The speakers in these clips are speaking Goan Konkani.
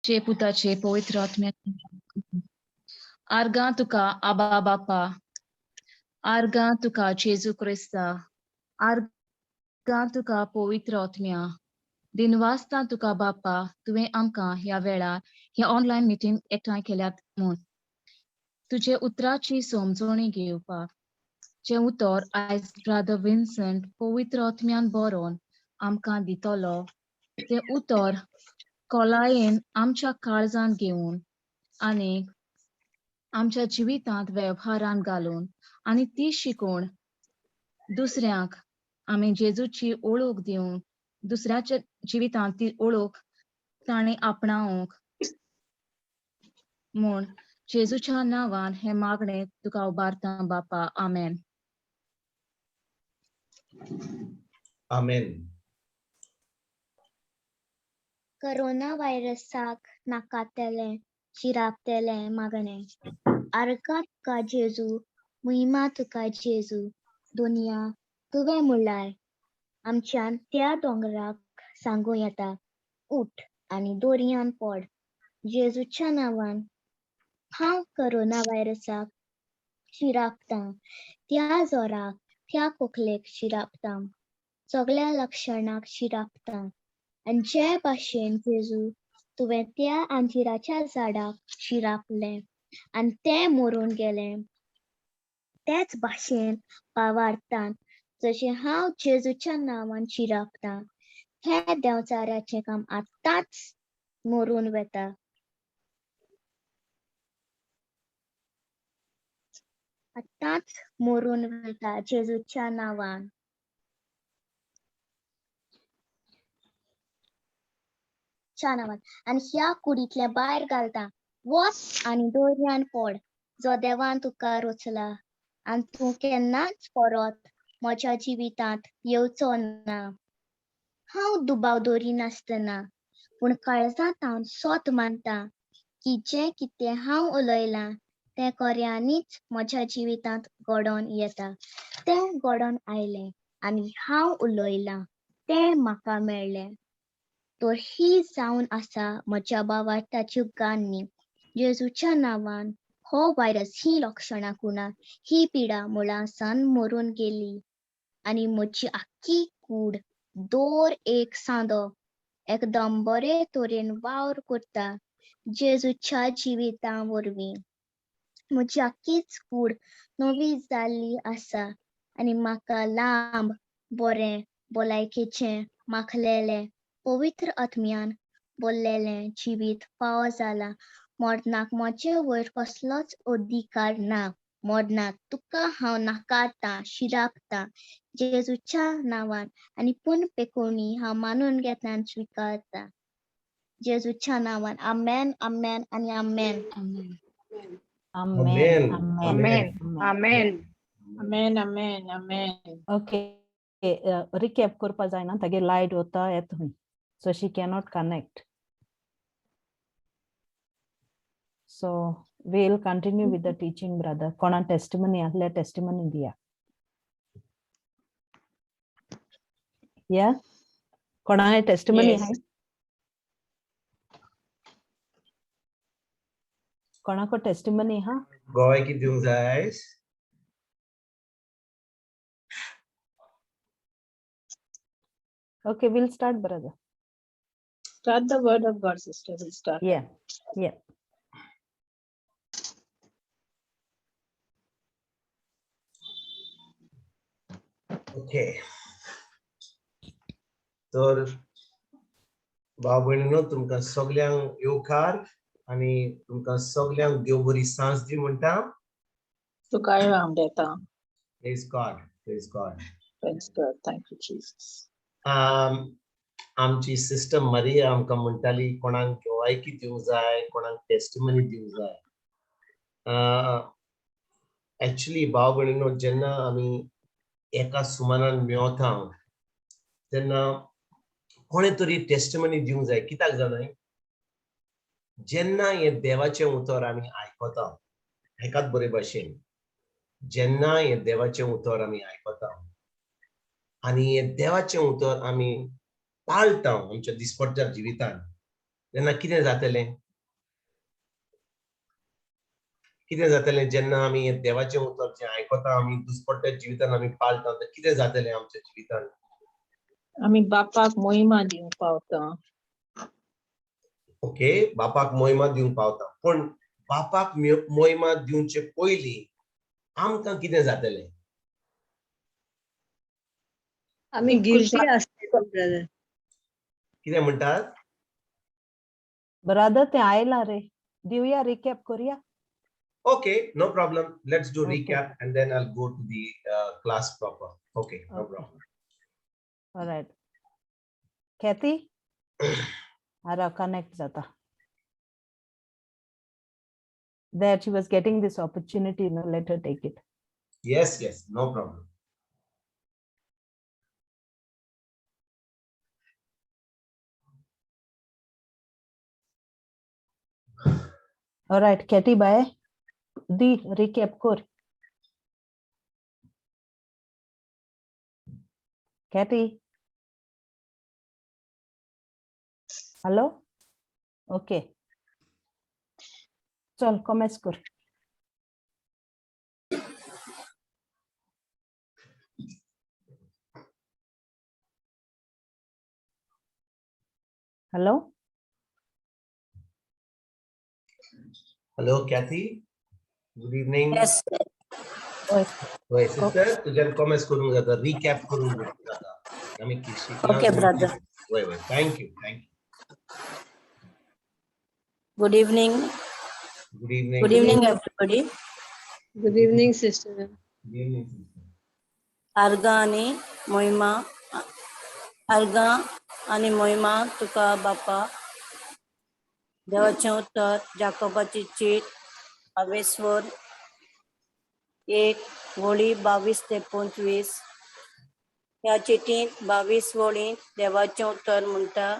चे पुताचे पवित्र आत्म्याचे. आर्गां तुका आबा बापा, आर्गां तुका जेजू क्रिस्ता, आर्गां तुका पवित्र आत्म्या. दिनवासता तुका बापा, तुवें आमकां ह्या वेळार ह्या ऑनलायन मिटींग एकठांय केल्यात म्हूण तुजे उतराची समजोणी घेवपाक, जें उतर आयज ब्रादर विन्संट पवित्र आत्म्यान बरोवन आमकां दितलो तें उतर खोलायेन आमच्या काळजान घेवन आनी आमच्या जिवितांत वेव्हारान घालून आनी ती शिकोवन दुसऱ्यांक आमी जेजूची ओळख दिवन दुसऱ्याच्या जिवितांत ती ओळख ताणें आपणावंक म्हूण जेजूच्या नांवान हें मागणें तुका उबारता बापा, आमेन. आमेन. कोरोना व्हायरसाक नाकातेलें शिरापतेलें मागणें. आर्गां तुका जेजू, महिमा तुका जेजू. दुनिया तुवें म्हणल्यार आमच्यान त्या दोंगराक सांगूं येता, उठ आनी दोरयान पड. जेजूच्या नांवान हांव कोरोना व्हायरसाक शिरापतां, त्या जोराक, त्या खोकलेक शिरापतां, सगळ्या लक्षणाक शिरापतां. आनी जे भाशेन जेजू तुवें त्या अंजिराच्या झाडाक शिरापलें आनी तें मरून गेलें, तेच भाशेन पावार्थान जशें हांव जेजूच्या नांवान शिरापतां, हें देंवचाराचें काम आतांच मरून वता. आतांच मरून वता जेजूच्या नांवान. च्या नांवान. आनी ह्या कुडींतल्या भायर घालता, वच आनी दोरयान पड जो देवान तुका रचला, आनी तूं केन्नाच परत म्हज्या जिवितांत येवचो ना. हांव दुबाव दवरिनासतना पूण काळजांत सोत मानता की जें कितें हांव उलयलां तें खऱ्यांनीच म्हज्या जिवितांत घडोवन येता. तें घडोवन आयलें आनी हांव उलयलां तें म्हाका मेळ्ळें. तर ही जावन आसा म्हज्या भावार्थाची गांनी. जेजूच्या नांवान हो व्हायरस, ही लक्षणां कुणां, ही पिडा मुळां सावन मरून गेली आनी म्हजी आख्खी कूड दर एक सांदो एकदम बरे तरेन वावर करता जेजूच्या जिविता वरवीं. म्हजी आख्खीच कूड नवी जाल्ली आसा आनी म्हाका लांब बरें भलायकेचें माखलेलें पवित्र आत्म्यान बोल्लेलें जिवीत फावो जालां. मरणाक म्हजे वयर कसलोच अधिकार ना. मरणाक तुका हांव नाकारतां, शिरापतां जेजूच्या नांवान आनी पूण पेकोणी हांव मानून घेता आनी स्विकारता जेजूच्या नांवान. आमेन, आमेन आनी आमेन. आमेन. Amen. Amen. Amen. Amen. Amen, amen. Okay, recap करपा जायना, तागे लायट वता येत हुंय, so she cannot connect. So we'll continue with the teaching, brother. कोणा testimony आहल्यार testimony दिया. Yeah? कोणाय testimony Yes. आहाय? कोणाको testimony आहा? गोवाय कितें दिवंक जाय आयज? Okay, we'll start, brother. Start the word of God, sister. We'll start. Yeah, yeah. Okay, तर भाव भयणीनो, तुमकां सगल्यांक येवकार आनी तुमकां सगल्यांक देव बरी सांज दी म्हणटा. तुकाय हांव देता. Praise God, praise God. Praise God. Thank you, Jesus. आमची सिस्टर मरिया आमकां म्हणटाली कोणाक गवायकी दिवंक जाय, कोणाक टेस्टिमनी दिवंक जाय. एक्चुली भाव भयणीनो, जेन्ना आमी एका सुमानान मेवता तेन्ना कोणें तरी टेस्टिमनी दिवंक जाय. कित्याक जाणाय, जेन्ना हें देवाचें उतर आमी आयकता, एकाच बरे भाशेन जेन्ना हें देवाचें उतर आमी आयकता आनी हें देवाचें उतर आमी पाळटा आमच्या दिसपट्ट्या जिवितान, तेन्ना कितें जातलें? कितें जातलें जेन्ना आमी हें देवाचें उतर जें आयकता, आमी दुसपट्ट्या जिवितान आमी पाळटा, तर कितें जातलें आमच्या जिवितान? आमी बापाक मोहिमा दिवंक पावता. ओके, बापाक मोहिमा दिवंक पावता, पूण बापाक मोहिमा दिवचे पयलीं आमकां कितें जातलें? आमी गिल्टी आसतले ब्रदर. कितें म्हणटात? ब्रदर, तें आयलां रे, दिवया रिकॅप करुया. Okay, no problem. Let's do Okay. recap and then I'll go to the class proper. Okay, no Okay. problem. Alright, Kathy, Ara connect जाता. There she was getting this opportunity, no, let her take it. Yes, no problem. All right, Kathy, bye. The recap कर. Kathy. Hello? Okay. चल, कॉमेस कर. Hello? Hello, Kathy. Good evening. Yes. हय. हय सिस्टर, तुज्यान कॉमेस करूंक जाता, रिकॅप करूंक जाता, आमी कितें शिकला. Okay, brother. वय वय, thank you, thank you. Good evening. Good evening. Good evening, everybody. Good evening, sister. Good evening, sister. आर्गां आनी मोहिमा. आर्गां आनी मोहिमा तुका बापा. देवाचें उतर, जाकोबाची चीट, आवेस्वर 1, वळी 22 ते 25. ह्या चिटींत 22 वळींत देवाचें उतर म्हणटा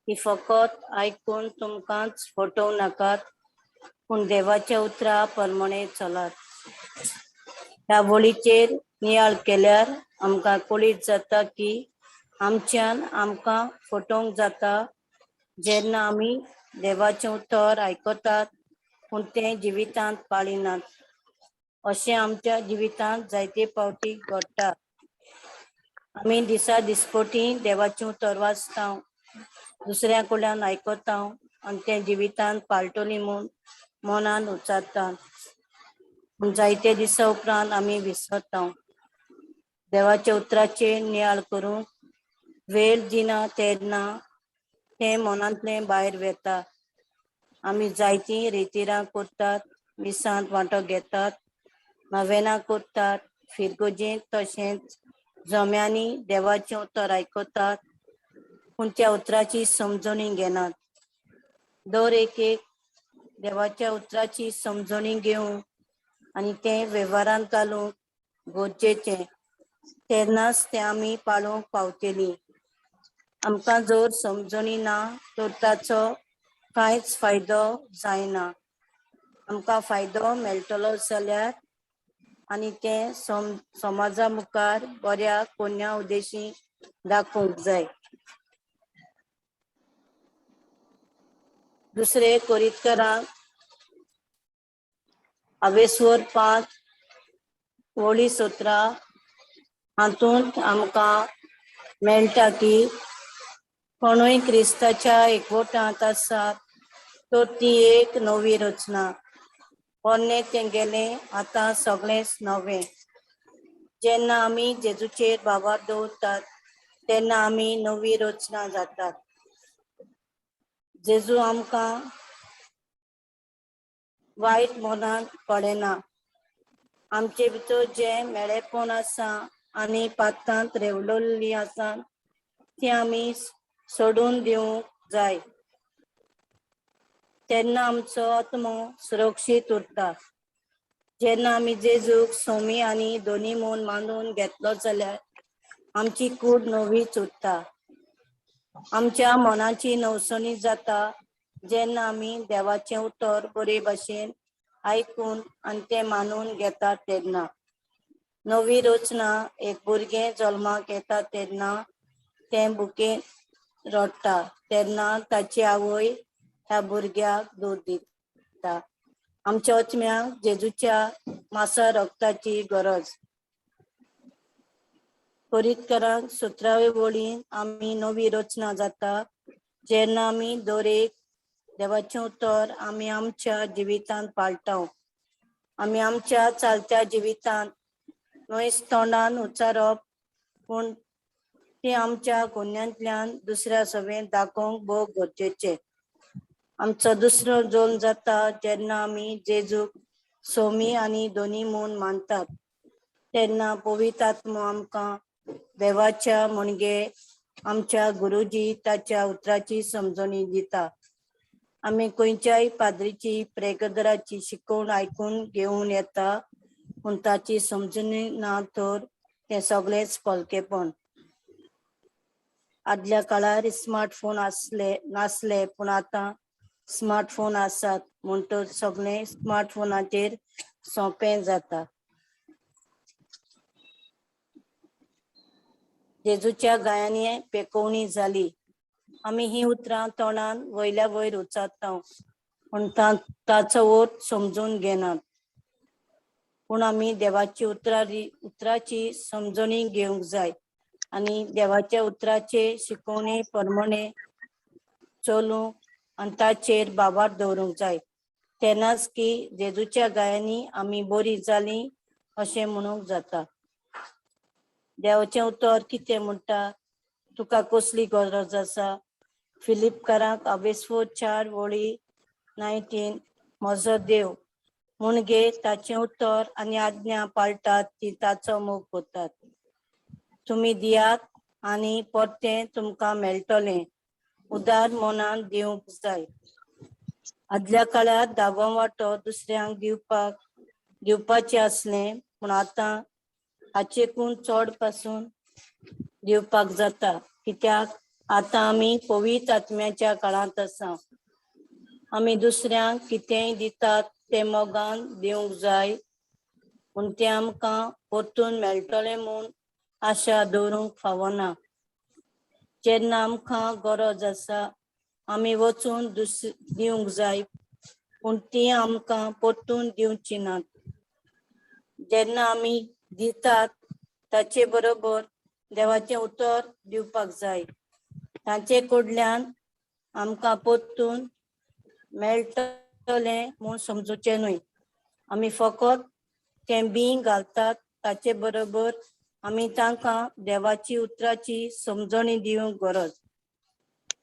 की फकत आयकून तुमकांच फटोवं नाकात, पूण देवाच्या उतरा प्रमाणे चलात. ह्या वळीचेर नियाळ केल्यार आमकां कळीत जाता की आमच्यान आमकां फटोवंक जाता जेन्ना आमी देवाचें उतर आयकतात पूण तें जिवितांत पाळिनात. अशें आमच्या जिवितांत जायते फावटी घडटा. आमी दिसा दिसपटी देवाचें उतर वाचता, दुसऱ्या कडल्यान आयकता आनी तें जिवितांत पाळटली म्हूण मनान उच्चारता, पूण जायते दिसा उपरांत आमी विसरता. देवाच्या उतराचेर नियाळ करूंक वेळ दिना तेन्ना तें मनांतलें भायर वेता. आमी जायतीं रितिरां करतात, मिसांत वांटो घेतात, नवेनां करतात, फिरगोजेंत तशेंच जम्यांनी देवाचें उतर आयकतात, पूण त्या उतराची समजणी घेनात. दर एक एक देवाच्या उतराची समजणी घेवंक आनी तें वेव्हारांत घालूंक गरजेचें, तेन्नाच तें आमी पाळूंक पावतलीं. आमकां जर समजणी ना तर ताचो कांयच फायदो जायना. आमकां फायदो मेळटलो जाल्यार आनी तें समाजा मुखार बऱ्या कोन्या उद्देशी दाखोवंक जाय. दुसरे कोरितकरांक आवेस्वर 5, वळी 17 हातूंत आमकां मेळटा की कोणूय क्रिस्ताच्या एकवटांत आसा तर ती एक नवी रचना, पोन्नें तें गेलें, आतां सगळेंच नवें. जेन्ना आमी जेजूचेर भावार्थ दवरतात तेन्ना आमी नवी रचना जातात. जेजू आमकां वायट मनान पळयना. आमचे भितर जें मेळेपण आसा आनी पातांत रेवलोल्ली आसा ती आमी सोडून दिवंक जाय, तेन्ना आमचो आत्मो सुरक्षीत उरता. जेन्ना आमी जेजूक सोमी आनी दोनी म्हूण मानून घेतलो जाल्यार आमची कूड नवीच उरता. आमच्या मनाची नवसणी जाता जेन्ना आमी देवाचें उतर बरे भाशेन आयकून आनी तें मानून घेतात तेन्ना. नवी रचना एक भुरगें जल्माक येता तेन्ना तें भुकेन रडटा तेन्ना ताची आवय ह्या भुरग्याक दूद दिता. आमच्या आत्म्याक जेजूच्या मासा रक्ताची गरज. परितकरांक 17वे वळीन आमी नवी रचना जाता जेन्ना आमी दरेक देवाचें उतर आमी आमच्या जिवितांत पाळटा. आमी आमच्या चालत्या जिवितांत न्हय तोंडान उच्चारप पूण ती आमच्या गुन्यांतल्यान दुसऱ्या सभेंत दाखोवंक भोव गरजेचें. आमचो दुसरो जल्म जाता जेन्ना आमी जेजूक सोमी आनी दोनी म्हूण मानतात तेन्ना पवित्र आत्मो आमकां देवाच्या म्हणजे आमच्या गुरुजी ताच्या उतराची समजणी दिता. आमी खंयच्याय पाद्रीची प्रेगदराची शिकवण आयकून घेवन येता पूण ताची समजणी ना तर तें सगळेंच पलकेपण. आदल्या काळार स्मार्ट फोन आसले नासले पूण आतां स्मार्ट फोन आसात म्हणटच सगळें स्मार्ट फोनाचेर सोंपें जाता. जेजूच्या गायांनी पेकोवणी जाली. आमी ही उतरां तोंडान वयल्या वयर उच्चारता पूण ताचो अर्थ समजून घेनात. पूण आमी देवाची उतराची समजणी घेवंक जाय आनी देवाच्या उतराचे शिकवणे प्रमाणे चलूंक आनी ताचेर बाबार दवरूंक जाय. तेन्नाच की जेजूच्या गायांनी आमी बरी जाली अशें म्हणूंक जाता. देवाचें उतर कितें म्हणटा, तुका कसली गरज आसा? फिलिपकारांक अवेस्फो 4:19 म्हजो देव म्हणजे ताचें उतर आनी आज्ञा पाळटात ती ताचो मोग करतात. तुमी दियात आनी परतें तुमकां मेळटलें. उदार मनान दिवंक जाय. आदल्या काळार धावो वांटो दुसऱ्यांक दिवपाचें आसलें पूण आतां हाचेकून चड पासून दिवपाक जाता कित्याक आतां आमी पवित्र आत्म्याच्या काळांत आसा. आमी दुसऱ्यांक कितेंय दितात तें मोगान दिवंक जाय पूण तें आमकां परतून मेळटलें म्हूण आशा दवरूंक फावना. जेन्ना आमकां गरज आसा आमी वचून दिवंक जाय पूण ती आमकां परतून दिवची नात. जेन्ना आमी दितात ताचे बरोबर देवाचें उतर दिवपाक जाय. तांचे कडल्यान आमकां परतून मेळटलें म्हूण समजूचें न्हय. आमी फकत तें बीं घालतात ताचे बरोबर आमी तांकां देवाची उतराची समजणी दिवंक गरज.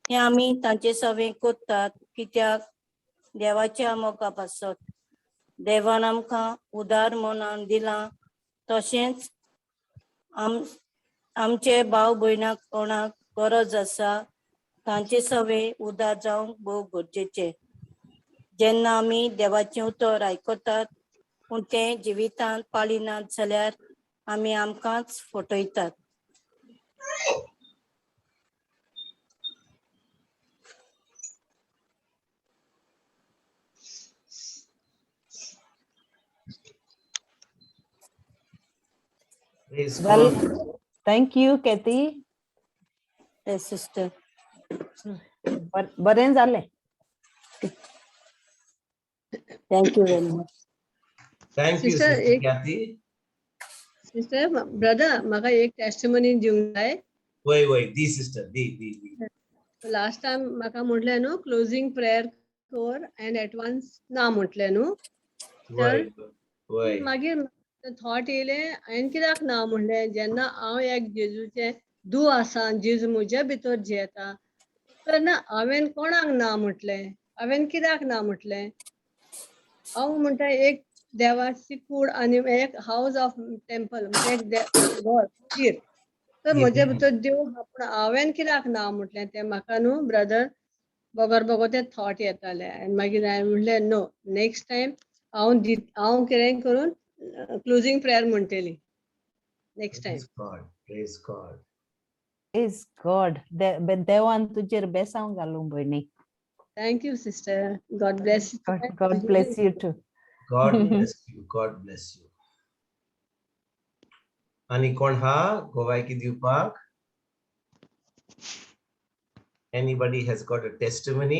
हें आमी तांचे सवें करतात कित्याक देवाच्या मोगा पासत. देवान आमकां उदार मनान दिलां तशेंच आमचे भाव भयणाक कोणाक गरज आसा तांचे सवें उदार जावंक भोव गरजेचें. जेन्ना आमी देवाचें उतर आयकतात पूण तें जिवितांत पाळिनात जाल्यार आमी आमकांच फटयतात. Praise Well, God. thank you, Kathy. Yes, sister. बरें जालें. Thank you very much. Thank you, Sister, Sister Kathy. Sister, brother, म्हाका एक टेस्टिमनी दिवंक जाय. वय वय दी सिस्टर दी दी दी. लास्ट टायम म्हाका म्हटलें न्हू क्लोजींग प्रेयर कर एंड एडवान्स ना म्हटलें न्हू. वय वय. मागीर थॉट येयलें हांवें कित्याक ना म्हणलें जेन्ना हांव एक जेजूचें दू आसा जेजू म्हज्या भितर जियेता तेन्ना हांवें कोणाक ना म्हटलें, हांवें कित्याक ना म्हटलें? हांव म्हणटा एक देवाची कूड आनी एक हावज ऑफ टेम्पल म्हणजे एक घर मंदीर तर म्हज्या भितर देव आहा पूण हांवें कित्याक ना म्हटलें तें म्हाका न्हू ब्रदर बगर बगर ते थॉट येताले. आनी मागीर हांवें म्हणलें नो नेक्स्ट टायम हांव कितेंय करून क्लोजींग प्रेयर म्हणटली next time. Praise God. Praise God. Praise God. देवान तुजेर बेसांव घालूं भयणी. Thank you sister. God bless. God bless you too. God bless you. God bless you. आनी कोण हा गोवायकी दिवपाक? Anybody has got a testimony?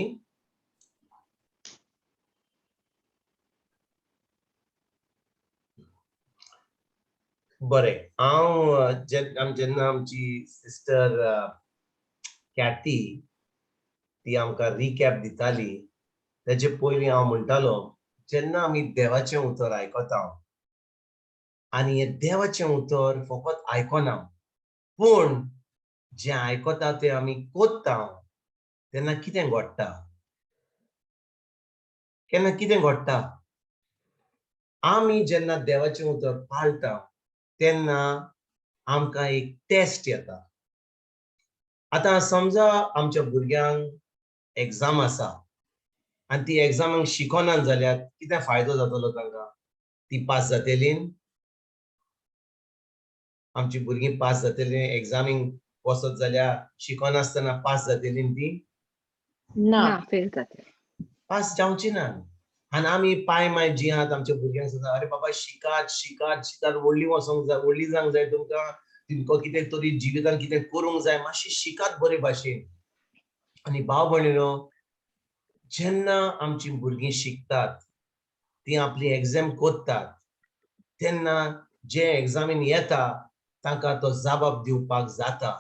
बरें, हांव जेन्ना आमची सिस्टर कॅटी ती आमकां रिकॅप दिताली, तेजे पयलीं हांव म्हणटालो, जेन्ना आमी देवाचें उतर आयकता आनी हें देवाचें उतर फकत आयकना, पूण जें आयकता तें आमी कोत्ता, तेन्ना कितें घडटा? केन्ना कितें घडटा? आमी जेन्ना देवाचें उतर पाळटा तेन्ना आमकां एक टेस्ट येता. आतां समजा आमच्या भुरग्यांक एग्जाम आसा आनी ती एग्जामाक शिकोनात जाल्यार कितें फायदो जातलो तांकां? ती पास जातली? आमची भुरगीं पास जातली एग्जामीक वचत जाल्यार? शिकनासतना पास जातली ती? ना. फेल जाते. पास जावची ना. आनी आमी पाय माय जी आहात आमच्या भुरग्यांक सांगता, अरे बाबा, शिकात, शिकात, शिकात, व्हडली वचोंक जाय, व्हडली जावंक जाय तुमकां, तुमकां कितें तरी जिवितान कितें करूंक जाय, मातशें शिकात बरे भाशेन. आनी भाव भयणीनो, जेन्ना आमची भुरगीं शिकतात, ती आपली एग्जाम कोत्तात, तेन्ना जे एग्जामीन येता तांकां तो जबाब दिवपाक जाता.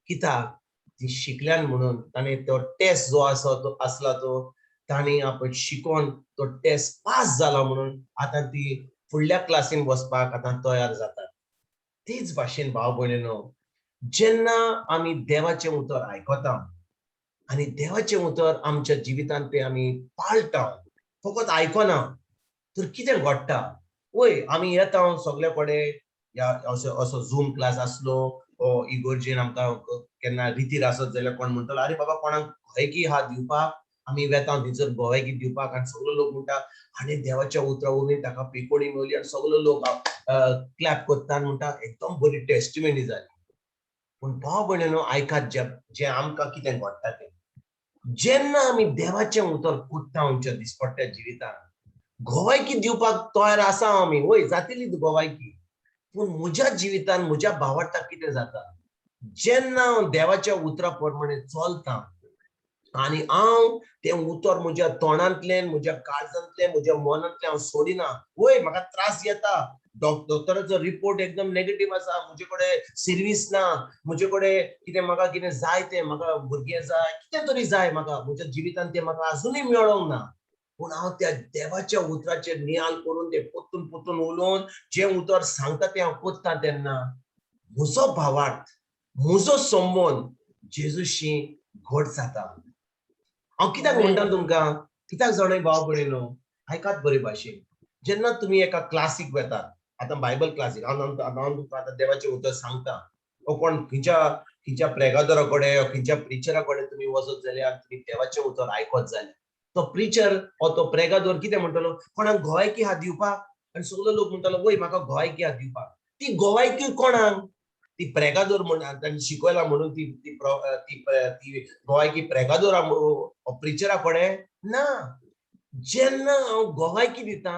कित्याक? ती शिकल्यान म्हणून. ताणें तो टेस्ट जो आसा तो आसला, तो तांणी आपण शिकोन तो टेस्ट पास जाला म्हणून आतां ती फुडल्या क्लासीन वचपाक आतां तयार जातात. तेच भाशेन भाव भयणीनो, जेन्ना आमी देवाचें उतर आयकता आनी देवाचें उतर आमच्या जिवितांत तें आमी पाळटा, फकत आयकना, तर कितें घडटा? वय, आमी येता सगळे कडेन, ह्या असो असो झूम क्लास आसलो ओ इगोर्जेन, आमकां केन्ना रितीर आसत जाल्यार कोण म्हणटलो, अरे बाबा, कोणाक गोयकी आहा दिवपाक? आमी वेता थंयसर गोयकी दिवपाक आनी सगलो लोक म्हणटा, आनी देवाच्या उतरा वरवीं ताका पेकोणी मेवली, आनी सगलो लोक क्लॅप करता आनी म्हणटा, एकदम बरी टेस्टिमनी जाली. पूण भाव भयणीनो, आयकात, जे जे आमकां कितें घडटा तें. जेन्ना आमी देवाचें उतर कोत्ता आमच्या दिसपट्ट्या जिवितान, गोवायकी दिवपाक तयार आसा आमी, वय, जातली गोवायकी, पूण म्हज्या जिवितान म्हज्या भावार्थाक कितें जाता? जेन्ना हांव देवाच्या उतरा प्रमाणे चलता आनी हांव तें उतर म्हज्या तोंडांतल्यान, म्हज्या काळजांतलें, म्हज्या मनांतलें हांव सोडिना, वय, म्हाका त्रास येता, दोतोराचो रिपोर्ट एकदम नेगेटीव आसा, म्हजे कडेन सर्वीस ना, म्हजे कडेन कितें, म्हाका कितें जाय तें, म्हाका भुरगें जाय, कितें तरी जाय म्हाका म्हज्या जिवितान, तें म्हाका अजुनूय मेळोंक ना, पूण हांव त्या देवाच्या उतराचेर नियाल करून तें परतून परतून उलोवन जें उतर सांगता तें हांव कोत्ता, तेन्ना म्हजो भावार्थ, म्हजो संबंद जेजूशी घट जाता. हांव कित्याक म्हणटा तुमकां, कित्याक जाणा भाव भयणीनो? आयकात बरे भाशेन. जेन्ना तुमी एका क्लासीक वेतात, आतां बायबल क्लासीक, हांव हांव तुमकां आतां देवाचें उतर सांगता, ओ कोण खंयच्या खंयच्या प्रेगादोरा कडेन, खंयच्या प्रिचरा कडेन तुमी वचत जाल्यार, तुमी देवाचें उतर आयकत जाल्यार, तो प्रिचर ओ तो प्रेगादोर कितें म्हणटलो? कोणाक गोवायकी आहा दिवपाक? आनी सगलो लोक म्हणटलो, वय, म्हाका गोवायकी आहा दिवपाक. ती गोवायकी कोणाक? ती प्रेगादोर म्हण तांणी शिकयला म्हणून ती ती ती ती गोवायकी प्रेगादोरा प्रिचरा कडेन ना. जेन्ना हांव गोवायकी दिता,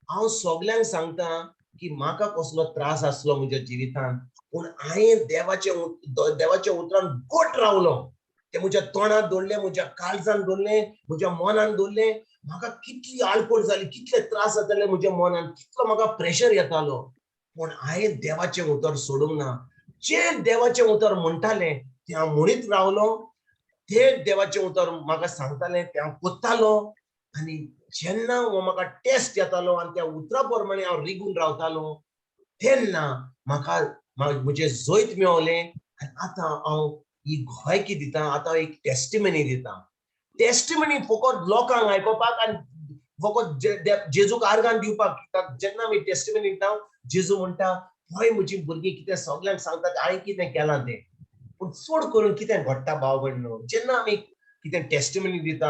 हांव सगल्यांक सांगता की म्हाका कसलो त्रास आसलो म्हज्या जिवितान, पूण हांवें देवाच्या उतरान घट रावलो, ते म्हज्या तोंडात दवरलें, म्हज्या काळजान दवरलें, म्हज्या मनान दवरलें. म्हाका कितली आडखळ जाली, कितले त्रास जाताले म्हज्या मनान, कितलो म्हाका प्रेशर येतालो, पूण हांवें देवाचें उतर सोडूंक ना. जें देवाचें उतर म्हणटालें तें हांव म्हणीत रावलो, तें देवाचें उतर म्हाका सांगतालें तें हांव कोत्तालो, आनी जेन्ना हो म्हाका टेस्ट येतालो आनी त्या उतरा प्रमाणे हांव रिगून रावतालो, तेन्ना म्हाका म्हजें जैत मेवलें. आनी आतां हांव ही गोवायकी दिता, आतां एक टेस्टिमनी दिता. टेस्टिमनी फकत लोकांक आयकोपाक आनी फकत जेजूक आर्गान दिवपाक. जेन्ना आमी टेस्टिमनी दिता, जेजू म्हणटा, पळय म्हजी भुरगीं कितें सगल्यांक सांगतात हांवें कितें केलां तें. पूण चड करून कितें घडटा भाव भयणीनो, जेन्ना आमी कितें टेस्टिमनी दिता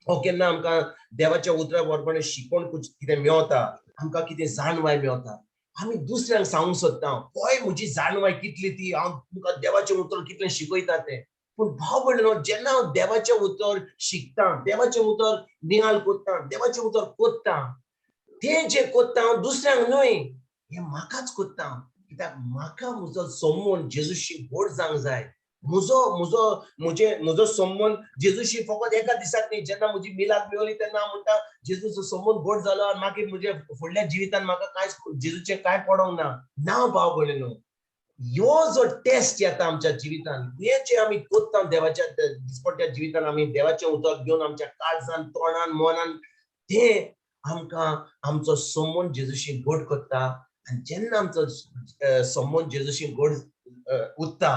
ओ केन्ना आमकां देवाच्या उतरा प्रमाणे शिकोवन कितें मेवता, आमकां कितें जाणवाय मेवता, आमी दुसऱ्यांक सांगूंक सोदता, पळय म्हजी जाणवाय कितली ती, हांव तुमकां देवाचें उतर कितलें शिकयता तें. पूण भाव भयणीनो, जेन्ना हांव देवाचें उतर शिकता, देवाचें उतर निहाल कोत्ता, देवाचें उतर कोत्ता, तें जें कोत्ता हांव दुसऱ्यांक न्हय, हें म्हाकाच कोत्ता. कित्याक? म्हाका म्हजो संबंद जेजूशी घट जावंक जाय. म्हजो म्हजो म्हजे म्हजो संबंद जेजूशी फकत एका दिसाक न्ही. जेन्ना म्हजी मिलाद मेवली तेन्ना हांव म्हणटा जेजूचो संबंद घट जालो आनी मागीर म्हजे फुडल्या जिवितान म्हाका कांयच जेजूचें कांय पडोंक ना. ना भाव भयणीनो, ह्यो जो टेस्ट येता आमच्या जिवितान, हे जे आमी कोत्ता देवाच्या दिसपट्ट्या जिवितान, आमी देवाचें उतर घेवन आमच्या काळजान, तोंडान, मनान, ते आमकां आमचो संबंद जेजूशी घट करता. आनी जेन्ना आमचो संबंद जेजूशी घट उरता,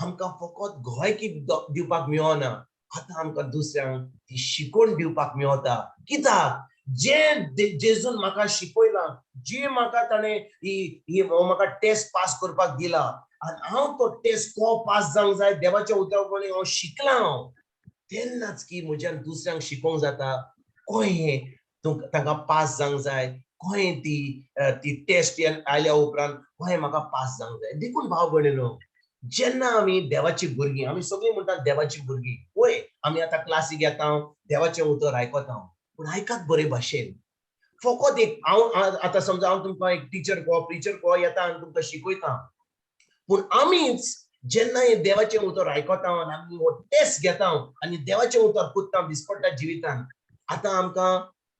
आमकां फकत गोवायकी दिवपाक मेळना, आतां आमकां दुसऱ्यांक ती शिकोवन दिवपाक मेळता. कित्याक जे जेजून म्हाका शिकयलां, जे म्हाका ताणें ही म्हाका टेस्ट पास करपाक दिला आनी हांव तो टेस्ट को पास जावंक जाय देवाच्या उतरा प्रमाणे हांव शिकलां हांव, तेन्नाच की म्हज्यान दुसऱ्यांक शिकोवंक जाता कहें तांकां पास जावंक जाय, कहें ती टेस्ट आयल्या उपरांत कहें म्हाका पास जावंक जाय. देखून भाव भयणीनो, जेन्ना आमी देवाची भुरगीं, आमी सगळीं म्हणटात देवाची भुरगीं, वय आमी आतां क्लासीक येता, देवाचें उतर आयकता, पूण आयकात बरे भाशेन. फकत एक हांव आतां समजा हांव तुमकां एक टिचर को प्रिचर को येता आनी तुमकां शिकयता, पूण आमीच जेन्ना हें देवाचें उतर आयकता आनी आमी हो टेस्ट घेता आनी देवाचें उतर कोत्ता दिसपट्टा जिवितान, आतां आमकां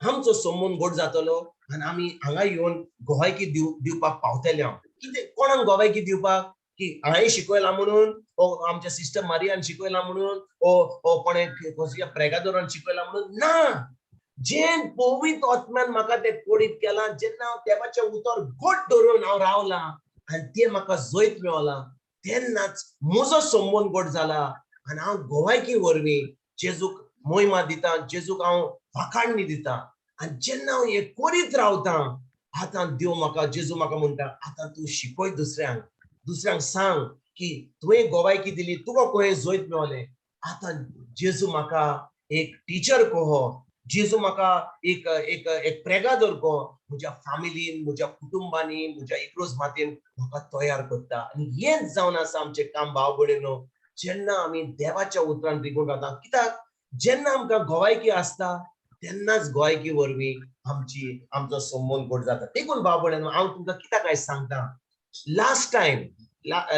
आमचो संबंद घट जातलो आनी आमी हांगा येवन गोवायकी दिवपाक पावतले. हांव कितें कोणाक गोवायकी दिवपाक की हांवें शिकयलां म्हणून, ओ आमच्या सिस्टर मारियान शिकयलां म्हणून, ओ कोणें कसल्या प्रेगादोरान शिकयलां म्हणून, ना. जें पवित्र आत्म्यान म्हाका तें कोडीत केलां, जेन्ना हांव देवाचें उतर घट धरून हांव रावलां आनी तें म्हाका जैत मेवलां, तेन्नाच म्हजो संबंद घट जाला आनी हांव गोवायकी वरवीं जेजूक मोहिमा दिता, जेजूक हांव वाखाणणी दिता. आनी जेन्ना हांव हें करीत रावतां, आतां देव म्हाका, जेजू म्हाका म्हणटा, आतां तूं शिकय दुसऱ्यांक, दुसऱ्यांक सांग की तुवें गोवायकी दिली, तुका खंय जैत मेवलें. आतां जेजू म्हाका एक टिचर कहो, जेजू म्हाका एक एक एक प्रेगादोर कहो, म्हज्या फामिलीन, म्हज्या कुटुंबांनी, म्हज्या इग्रोज मातेन म्हाका तयार करता. आनी हेंच जावन आसा आमचें काम भाव भयणीनो, जेन्ना आमी देवाच्या उतरान रिगून रावता. कित्याक जेन्ना आमकां गोवायकी आसता तेन्नाच गोवायकी वरवीं आमचो संबंद घट जाता. देखून भाव भयणीनो, हांव तुमकां कित्याक आयज सांगता, लास्ट टायम,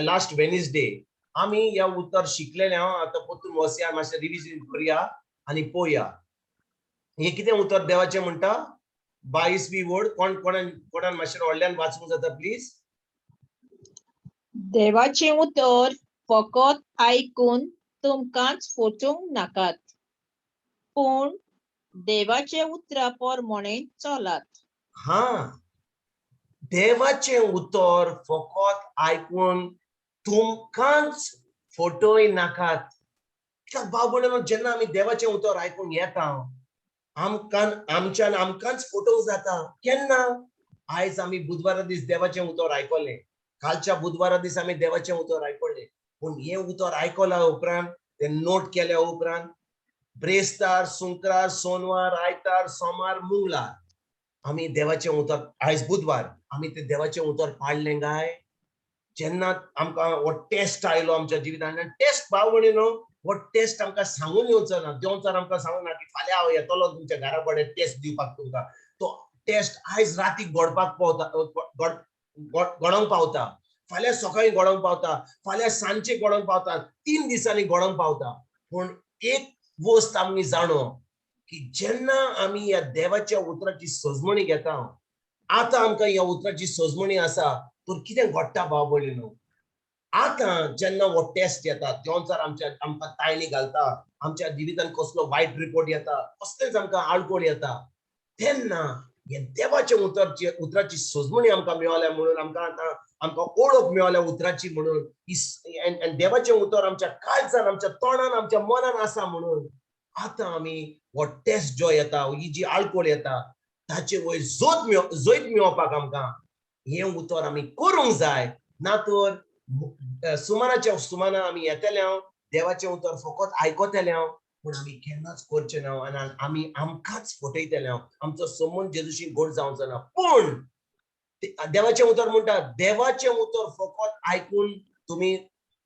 लास्ट वेनसडे आमी ह्या उतर शिकलेले. हांव आतां परतून वचया, मातशें रिविजन करुया आनी पळोवया हे कितें उतर देवाचें म्हणटा. 22वी वर्ड, कोण कोणान कोणान मातशें व्हडल्यान वाचूंक जाता प्लीज? देवाचें उतर फकत आयकून तुमकांच फटोवंक नाकात, पूण देवाचे उतरा प्रमाणे चलात. हा, देवाचें उतर फकत आयकून तुमकांच फटय नाकात. कित्याक भाव भयणीनो, जेन्ना आमी देवाचें उतर आयकूंक येता, आमकां आमच्यान आमकांच फटोवंक जाता. केन्ना? आयज आमी बुधवारा दीस देवाचें उतर आयकलें, कालच्या बुधवारा दीस आमी देवाचें उतर आयकलें, पूण हें उतर आयकल्या उपरांत, तें नोट केल्या उपरांत, ब्रेस्तार, सुंक्रार, सोनवार, आयतार, सोमार, मंगळार आमी देवाचें उतर, आयज बुधवार, आमी तें देवाचें उतर पाळ्ळें काय? जेन्ना आमकां हो टेस्ट आयलो आमच्या जिवितान, टेस्ट भाव भयणीनो, हो टेस्ट आमकां सांगून येवचो ना. देंवचार आमकां सांगून ना की फाल्यां हांव येतलो तुमच्या घरा कडेन टेस्ट दिवपाक तुमकां. तो टेस्ट आयज राती घडपाक पावता, घडोवंक पावता, फाल्यां सकाळीं घडोवंक पावता, फाल्यां सांजचे घडोवंक पावता, 3 दिसांनी घडोवंक पावता. पूण एक वस्त आमी जाणो की जेन्ना आमी ह्या देवाच्या उतराची सजमणी घेता, आतां आमकां ह्या उतराची सजमणी आसा, तर कितें घडटा भाव भयणीनो, आतां जेन्ना हो टेस्ट येता, देंवचार आमकां ताळणी घालता, आमच्या जिवितान कसलो वायट रिपोर्ट येता, कसलेच आमकां आडकोळ येता, तेन्ना हे देवाच्या उतराची सजमणी आमकां मेळ्ळ्या म्हणून, आमकां आतां आमकां ओळख मेळ्ळ्या उतराची म्हणून, देवाचें उतर आमच्या काळजान, आमच्या तोंडान, आमच्या मनान आसा म्हणून आतां आमी हो टेस्ट जो येता, ही जी आडकोळ येता, ताचे वयर जैत मेळोवपाक आमकां हें उतर आमी करूंक जाय. ना तर सुमानाच्या सुमाना आमी येतले हांव देवाचें उतर फकत आयकतले हांव, पूण आमी केन्नाच करचें ना आनी आमी आमकांच फटयतले हांव, आमचो संबंद जेजूशी गोड जावचो ना. पूण देवाचें उतर म्हणटा, देवाचें उतर फकत आयकून तुमी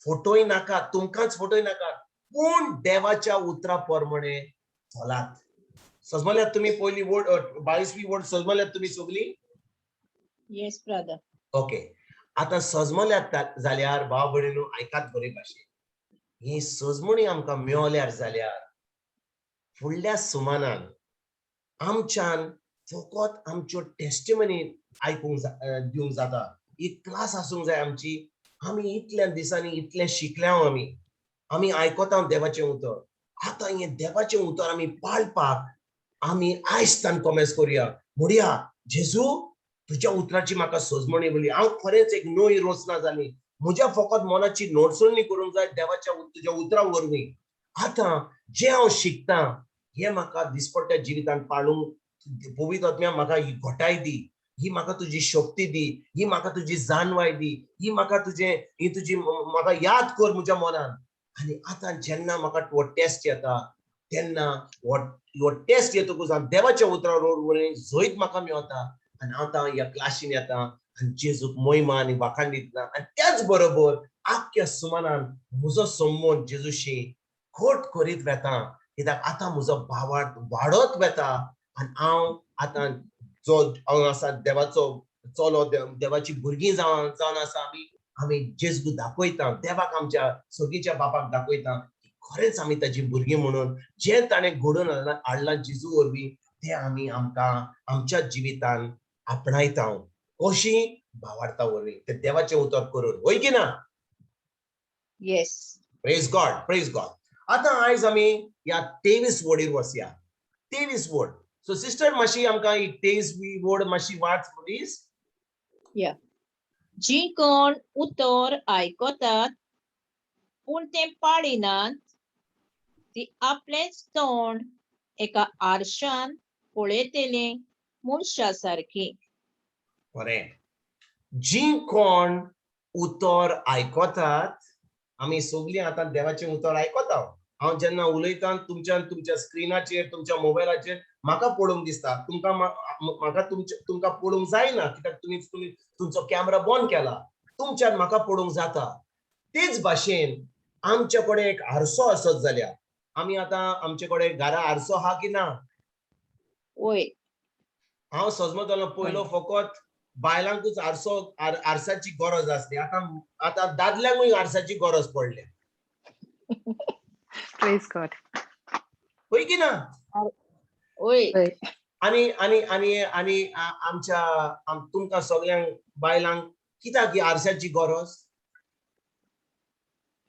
फटोय नाका, तुमकांच फटोय नाका, पूण देवाच्या उतरा प्रमाणे चलात. सजमल्यात तुमी पयली वर्ड, 22वी वर्ड सजमल्यात तुमी सगळी? Yes brother. Okay, आतां सजमल्यात जाल्यार भाव भयणीनो आयकात बरे भाशेन. ही सजमणी आमकां मेवल्यार जाल्यार फुडल्या सुमानान आमच्यान फकत आमच्यो टेस्टिमनी आयकूंक दिवंक जाता. एक क्लास आसूंक जाय आमची. आमी इतल्या दिसांनी इतलें शिकल्या, आमी आमी आयकता देवाचें उतर. आतां हें देवाचें उतर आमी पाळपाक आमी आयज कोमेस करुया. म्हणया, जेजू, तुज्या उतराची म्हाका सजमणी बोली. हांव खरेंच एक नवी रचना जाली. म्हज्या फकत मनाची नोडसणी करूंक जाय देवाच्या तुज्या उतरा वरवीं. आतां जें हांव शिकतां हें म्हाका दिसपट्ट्या जिवितांत पाळूंक पवित्र आत्म्या म्हाका ही घटाय दी, ही म्हाका तुजी शक्ती दी, ही म्हाका तुजी जाणवाय दी, ही म्हाका तुजें ही तुजी म्हाका याद कर म्हज्या मनान. आनी आतां जेन्ना म्हाका हो टेस्ट येता तेन्ना हो टेस्ट येतकूच हांव देवाच्या उतरा वरवीं जैत म्हाका मेवता आनी आतां ह्या क्लासीन येता आनी जेजूक मोहिमा आनी वाखाण दितना आनी त्याच बरोबर आख्ख्या सुमानान म्हजो संबंद जेजूशी खोट करीत वेता, कित्याक आतां म्हजो भावार्थ वाडत वेता आनी हांव आतां जो हांव आसा देवाचो चलो, देवाची भुरगीं जावन जावन आसा. आमी आमी जेजू दाखयता देवाक, आमच्या सर्गीच्या बापाक दाखयता की खरेंच आमी ताजी भुरगीं म्हणून जें ताणें घडोवन हाडलां जेजू वरवीं तें आमी आमकां आमच्या जिवितान आपणायता. कशी? भावार्था वरवीं, ते देवाचें उतर करून. वय की ना? Yes. Praise God, praise God. आतां आयज आमी ह्या 23 वोडीर वसया, 23 वोड. सो सिस्टर, मातशी आमकां ही 23 वोड मातशी वाच प्लीज. जी कोण उतर आयकतात पूण तें पाळिनात ती आपलेंच तोंड एका आरशान पळयतली मनशा सारकी. बरें. जी कोण उतर आयकतात, आमी सगळीं आतां देवाचें उतर आयकता. हांव जेन्ना उलयता तुमच्यान तुमच्या स्क्रिनाचेर, तुमच्या मोबायलाचेर म्हाका पळोवंक दिसता. तुमकां म्हाका तुमचे तुमकां पळोवंक जायना, कित्याक तुमी तुमी तुमचो कॅमरा बंद केला. तुमच्यान म्हाका पळोवंक जाता. तेच भाशेन आमचे कडेन एक आरसो आसत जाल्यार, आमी आतां आमचे कडेन घरा आरसो आहा की ना? वय. हांव सजमतलो पयलो फकत बायलांकूच आरसो आरसाची गरज आसली. आतां आतां दादल्यांकूय आरसाची गरज पडल्या. Praise God. हय की ना? वय. आनी आनी आनी आनी आमच्या तुमकां सगळ्यांक बायलांक कित्याक ही आरशाची गरज?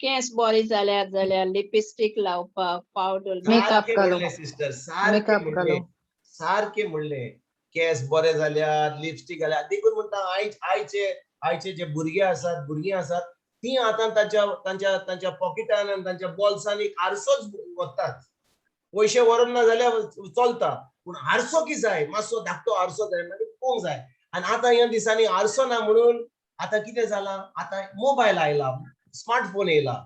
केंस बरे जाल्यार जाल्यार लिपस्टीक लावपाक, पावडर. Makeup घालूंक. सिस्टर, सारकें Makeup म्हणलें. घालूंक. सारकें म्हणलें. केंस बरे जाल्यार, लिपस्टीक घाल्यार. देखून म्हणटा, आयज आयचे आयचे जे भुरगे आसात, भुरगीं आसात, ती आतां तांच्या तांच्या तांच्या पॉकेटान आनी तांच्या बोल्सान एक आरसोच व्हरतात. पयशे व्हरून ना जाल्यार चलता, पूण आरसो की जाय, मातसो धाकटो आरसो जाय, मागीर पळोवंक जाय. आनी आतां ह्या दिसांनी आरसो ना म्हणून आतां कितें जालां, आतां मोबायल आयला, स्मार्टफोन येयला,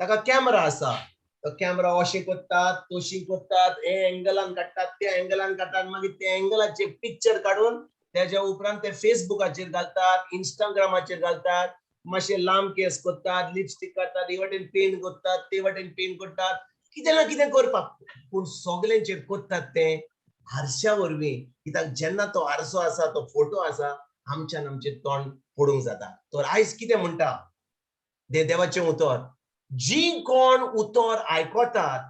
ताका कॅमरा आसा. तो कॅमरा अशें करतात, तशी करतात, हे एंगलान काडटात, त्या एंगलान काडटात, मागीर त्या एंगलाचेर पिक्चर काडून तेज्या उपरांत ते फेसबुकाचेर घालतात, इंस्टाग्रामाचेर घालतात. मातशे लांब केस करतात, लिपस्टीक काडटात, हे वाटेन पेंट करतात, ते वाटेन पेंट करतात, कितें ना कितें करपाक. पूण सगल्यांचेर करतात तें आरश्या वरवीं, कित्याक जेन्ना तो आरसो आसा, तो फोटो आसा, आमच्यान आमचें तोंड पडूंक जाता. तर आयज कितें म्हणटा देवाचें उतर? जी कोण उतर आयकतात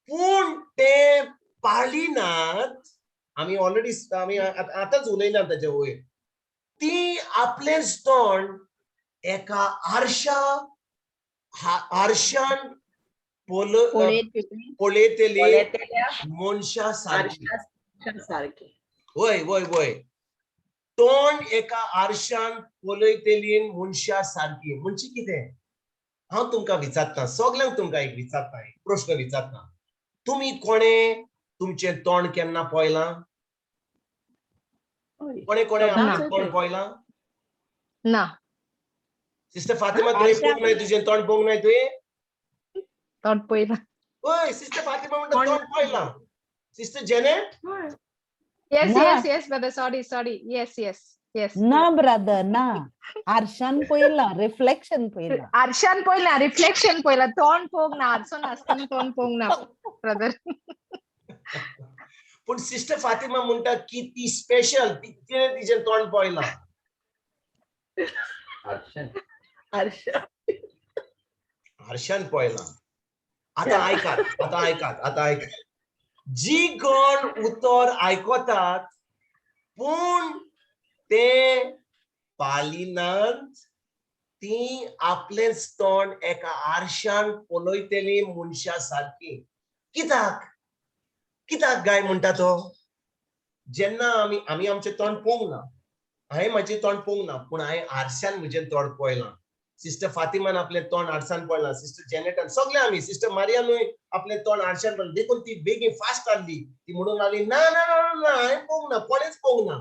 पूण ते पाळिनात, आमी ऑलरेडी आमी आतांच उलयला ताचे वयर, ती आपलेंच तोंड एका आरशान पळयतली पळयतली पळयतल्या मनशा सारकी. आरशा सारकी. वय वय वय. तोंड एका आरशान पळयतली मनशा सारकी म्हणजे कितें? हांव तुमकां विचारता, सगल्यांक तुमकां एक विचारता, एक प्रश्न विचारता. तुमी कोणे तुमचें तोंड केन्ना पळयलां? कोणे कोणे आपलें तोंड पळयलां? ना. सिस्टर फातिमा, तुवें पळोवंक नाय? तुजें तोंड पळोवंक नाय तुवें? तोंड पळयलां. हय, सिस्टर फातिमा म्हणटा तोंड पळयलां. Sister Janet? Yes. ना. Yes, brother. Sorry, sorry. Yes. ना ब्रदर, ना. आरशान पळयला, रिफ्लेक्शन पळयला. आरशान पळयला, रिफ्लेक्शन पळयला, तोंड पळोवंक ना. आरसो नासतना तोंड पळोवंक ना ब्रदर. पूण सिस्टर फातिमा म्हणटा की ती स्पेशल, तिणें तिजें तोंड पळयलां. आरशा. आरशान पळयलां. आतां आयकात, आतां आयकात, आतां आयकात. जी कोण उतर आयकतात पूण ते पालिनात ती आपलेंच तोंड एका आरशान पळयतली मनशा सारकी. कित्याक कित्याक गाय म्हणटा तो? जेन्ना आमी आमी आमचें तोंड पळोवंक ना, हांवें म्हजें तोंड पळोवंक ना, पूण हांवें आरशान म्हजें तोंड पळयलां. सिस्टर फातिमान आपलें तोंड आरशान पळयलां, सिस्टर जेनेटान, सगळे आमी, सिस्टर मारियानूय आपलें तोंड आरशान पळयलां. देखून ती बेगीन फास्ट आहली. ती म्हणूंक लागली, ना ना ना ना, हांवें पळोवंक ना, कोणेच पळोवंक ना.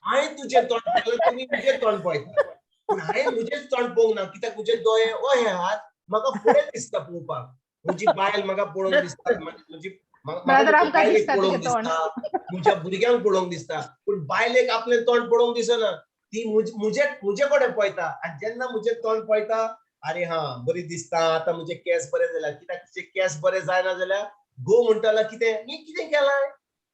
हांवें तुजें तोंड पळयलां, तुमी म्हजें तोंड पळयता, पूण हांवें म्हजेंच तोंड पळोवंक ना. कित्याक म्हजे दोळे अहे आहात, म्हाका फुडें दिसता पळोवपाक. म्हजी बायल म्हाका पळोवंक दिसता, म्हजी बायलेक पळोवंक दिसता, म्हज्या भुरग्यांक पळोवंक दिसता, पूण बायलेक आपलें तोंड पळोवंक दिसना. ती म्हजे म्हजे कडेन पळयता आनी जेन्ना म्हजें तोंड पळयता, अरे हा बरी दिसता, आतां म्हजे केंस बरे जाल्या. कित्याक तिचे केंस बरे जायना जाल्यार घोव म्हणटलो कितें, ही कितें केलां,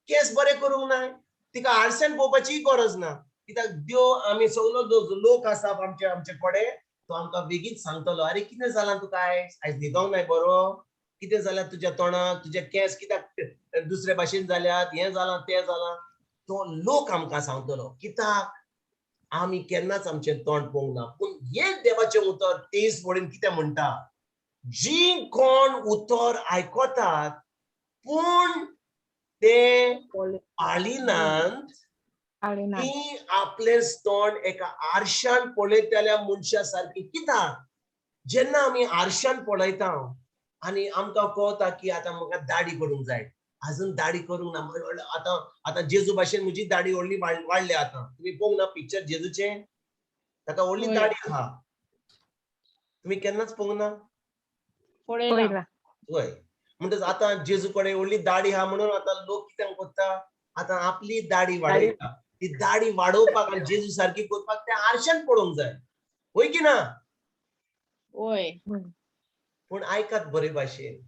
केंस बरे करूंक नाय. तिका आरशान पळोवपाचीय गरज ना. कित्याक देव आमी सगलो जो लोक आसा आमचे आमचे कडेन तो आमकां बेगीन सांगतलो, अरे कितें जालां तुका आयज, आयज न्हिदोंक नाय बरो, कितें जालां तुज्या तोंडाक, तुजे केंस कित्याक दुसरे भाशेन जाल्यात, हें जालां तें जालां. तो लोक आमकां सांगतलो. कित्याक आमी केन्नाच आमचें तोंड पळोवंक ना. पूण हें देवाचें उतर 23 वळीन कितें म्हणटा? जी कोण उतर आयकतात पूण ते पाळिनात ती आपलें तोंड एका आरशान पळयतल्या मनशा सारकी. कित्याक जेन्ना आमी आरशान पळयता आनी आमकां कळटा की आतां म्हाका दाडी करूंक जाय, अजून दाडी करूंक ना, आतां आतां जेजू भाशेन म्हजी दाडी व्हडली वाडल्या. आतां तुमी पळोवंक ना पिक्चर जेजूचें? ताका व्हडली दाडी आहा. तुमी केन्नाच पळोवंक ना? वय. म्हणटच आतां जेजू कडेन व्हडली दाडी आहा म्हणून आतां लोक कितें करता, आतां आपली दाडी वाडयता. ती दाडी वाडोवपाक आनी जेजू सारकी करपाक ते आरशान पळोवंक जाय, वय की ना? वय. पूण आयकात बरे भाशेन,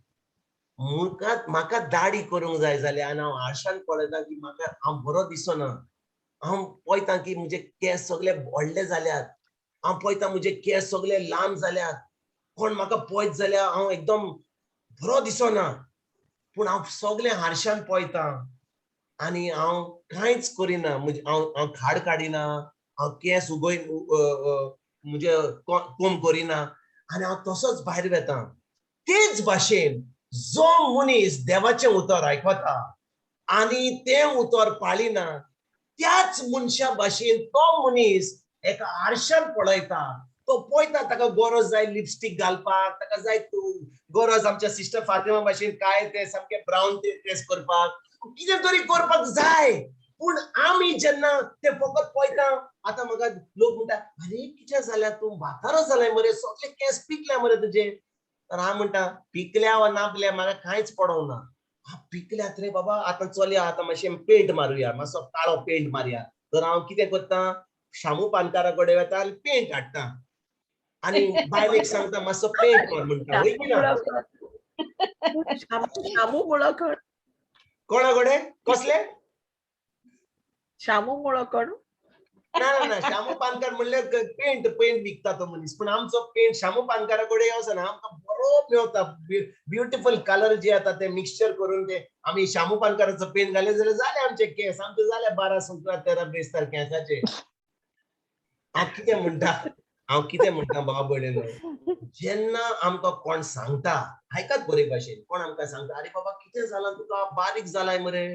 म्हाका दाडी करूंक जाय जाल्यार आनी हांव आरशान पळयता की म्हाका हांव बरो दिसना, हांव पळयता की म्हजे केंस सगळे व्हडले जाल्यात, हांव पळयता म्हजे केंस सगळे लांब जाल्यात, कोण म्हाका पळयत जाल्यार हांव एकदम बरो दिसना, पूण हांव सगळें आरशान पळयता आनी हांव कांयच करिना. हांव हांव खाड काडिना, हांव केंस उगय म्हजे कोम करिना आनी हांव तसोच भायर वता. तेच भाशेन जो मनीस देवाचें उतर आयकता आनी तें उतर पाळिना त्याच मनशा भाशेन तो मनीस एका आरशान पळयता. तो पळयता ताका गरज जाय लिपस्टीक घालपाक, ताका जाय गरज आमच्या सिस्टर फातिमा भाशेन काय ते सामके ब्रावन ते केंस करपाक, कितें तरी करपाक जाय. पूण आमी जेन्ना ते फकत पळयता, आतां म्हाका लोक म्हणटा, अरे कितें जाल्यार तूं म्हातारो जालाय मरे, सगळे केंस पिकल्या मरे तुजे. तर हांव म्हणटा, पिकल्या वा नापल्या म्हाका कांयच पडोंक ना. हांव पिकल्यात रे बाबा, आतां चलया, आतां मातशें पेंट मारुया, मातसो काळो पेंट मारया. तर हांव कितें करता, शामू पानकारा कडेन वता आनी पेंट हाडटा आनी बायलेक सांगता मातसो पेंट मार म्हणटा. वय की ना? शामू मुळो कोण? कोणा कडेन? कसले? शामू मुळो कोण? ना ना ना, शामू पानकार म्हणल्यार पेंट पेंट विकता तो मनीस. पूण आमचो पेंट शामू पानकारा कडेन वचना, आमकां बरो मेवता. ब्युटिफूल कलर जे येता ते मिक्सचर करून ते आमी शामू पानकाराचो पेंट घाले जाल्यार जाले आमचे केंस. आमचे जाले 12 17 13 बेस्तार केंसाचे. हांव कितें म्हणटा, हांव कितें म्हणटा बाबा भयणीनो, जेन्ना आमकां कोण सांगता, आयकात बरे भाशेन, कोण आमकां सांगता, अरे बाबा कितें जालां तुका, बारीक जालाय मरे,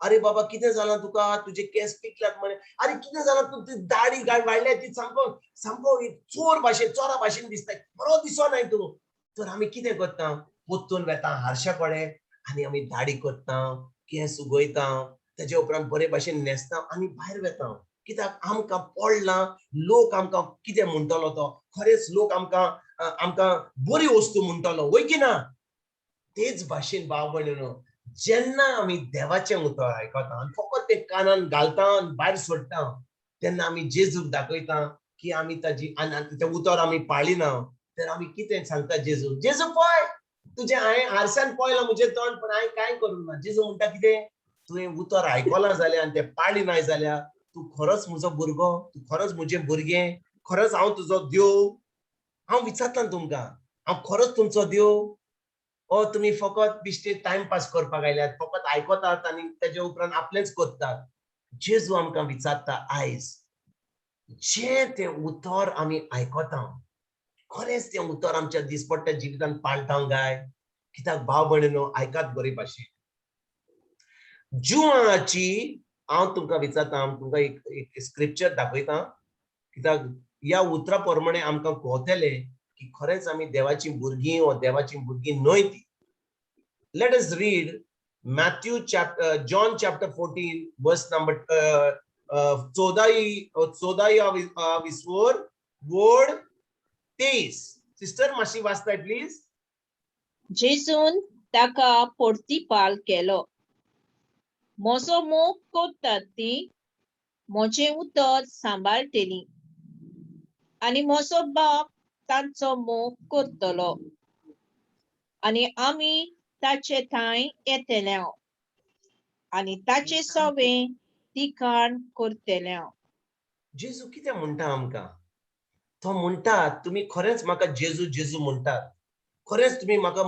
अरे बाबा कितें जालां तुका, तुजे केंस पिकल्यात मरे, अरे कितें जालां तूं, ती दाडी वाडल्या ती सामको सामको चोर भाशेन, चोरा भाशेन दिसता, बरो दिसनाय तूं. तर आमी कितें करता, पोत्तून वेता हारशा कडेन आनी आमी दाडी करता, केंस उगयता, तेजे उपरांत बरे भाशेन न्हेसता आनी भायर वेता. कित्याक आमकां पडलां लोक आमकां कितें म्हणटलो तो, खरेंच लोक आमकां आमकां बरी वस्तू म्हणटलो, वय की ना? तेच भाशेन भाव भयणीनो, जेन्ना आमी देवाचें उतर आयकता आनी फकत तें कानान घालता आनी भायर सोडटा, तेन्ना आमी जेजूक दाखयता की आमी ताजी आनी तें उतर आमी पाळिना. तर आमी कितें सांगता जेजू, जेजू पळय तुजें हांवें आरशान पळयलां म्हजें तोंड, पूण हांवें कांय करूंक ना. जेजू म्हणटा कितें, तुवें उतर आयकलां जाल्यार आनी तें पाळिनाय जाल्यार तूं खरोच म्हजो भुरगो, तूं खरोच म्हजें भुरगें, खरोच हांव तुजो देव. हांव विचारतां तुमकां, हांव खरोच तुमचो देव, ओ तुमी फकत बिश्टे टायमपास करपाक आयल्यात, फकत आयकतात आनी तेजे उपरांत आपलेंच करतात? जेजू आमकां विचारता आयज, जें तें उतर आमी आयकता खरेंच तें उतर आमच्या दिसपट्ट्या जिवितांत पाळटा काय? कित्याक भाव भयणीनो, आयकात बरे भाशेन. जुवाची हांव तुमकां विचारता, हांव तुमकां एक एक स्क्रिप्चर दाखयता, कित्याक ह्या उतरा प्रमाणे आमकां कळटलें की खरेंच आमी देवाची भुरगीं वा देवाची भुरगीं न्हय ती. Let us read Matthew chapter, John chapter 14, verse number चौदाई, चौदाई विसवर वड 23. सिस्टर, मातशी वाचताय प्लीज? जेजून ताका परतिपाल केलो, म्हजो मोग करतात ती म्हजें उतर सांबाळटली आनी म्हजो बाप तांचो मोग करतलो आनी आमी ताचे ठांय येतले आनी ताचे सवे तिकाण करतले. जेजू कितें म्हणटा आमकां? तो म्हणटा, तुमी खरेंच म्हाका जेजू जेजू म्हणटात, खरेंच तुमी म्हाका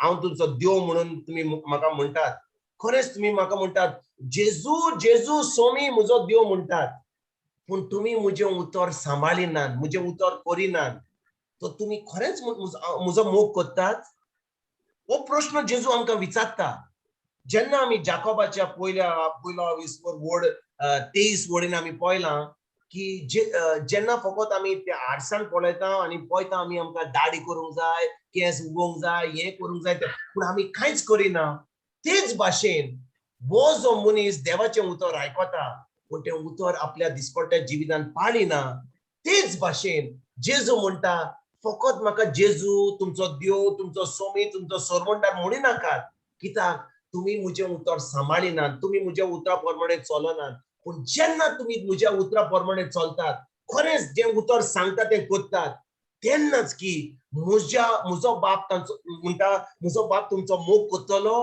हांव तुमचो देव म्हणून तुमी म्हाका म्हणटात, खरेंच तुमी म्हाका म्हणटात जेजू जेजू सोमी म्हजो देव म्हणटात, पूण तुमी म्हजें उतर सांबाळिनात, म्हजें उतर करिनात, तर तुमी खरेंच म्हजो मोग करतात? हो प्रश्न जेजू आमकां विचारता. जेन्ना आमी जाकोबाच्या पयलो विस्वर वड 23 वडीन आमी पळयलां की जेन्ना फकत आमी त्या आरसान पळयता आनी पळयता आमी आमकां दाडी करूंक जाय, केंस उगोवंक जाय, हें करूंक जाय तें, पूण आमी कांयच करिना. तेच भाशेन हो जो मनीस देवाचें उतर आयकता पूण तें उतर आपल्या दिसपट्ट्या जिवितान पाळिना, तेच भाशेन जेजू म्हणटा, फकत म्हाका जेजू तुमचो देव, तुमचो सोमी, तुमचो सरवंडार म्हणिनाकात, कित्याक तुमी म्हजें उतर सांबाळिनात, तुमी म्हज्या उतरा प्रमाणे चलनात. पूण जेन्ना तुमी म्हज्या उतरा प्रमाणे चलतात, खरेंच जें उतर सांगता तें करतात, तेन्नाच की म्हजो बाप तांचो म्हणटा, म्हजो बाप तुमचो मोग करतलो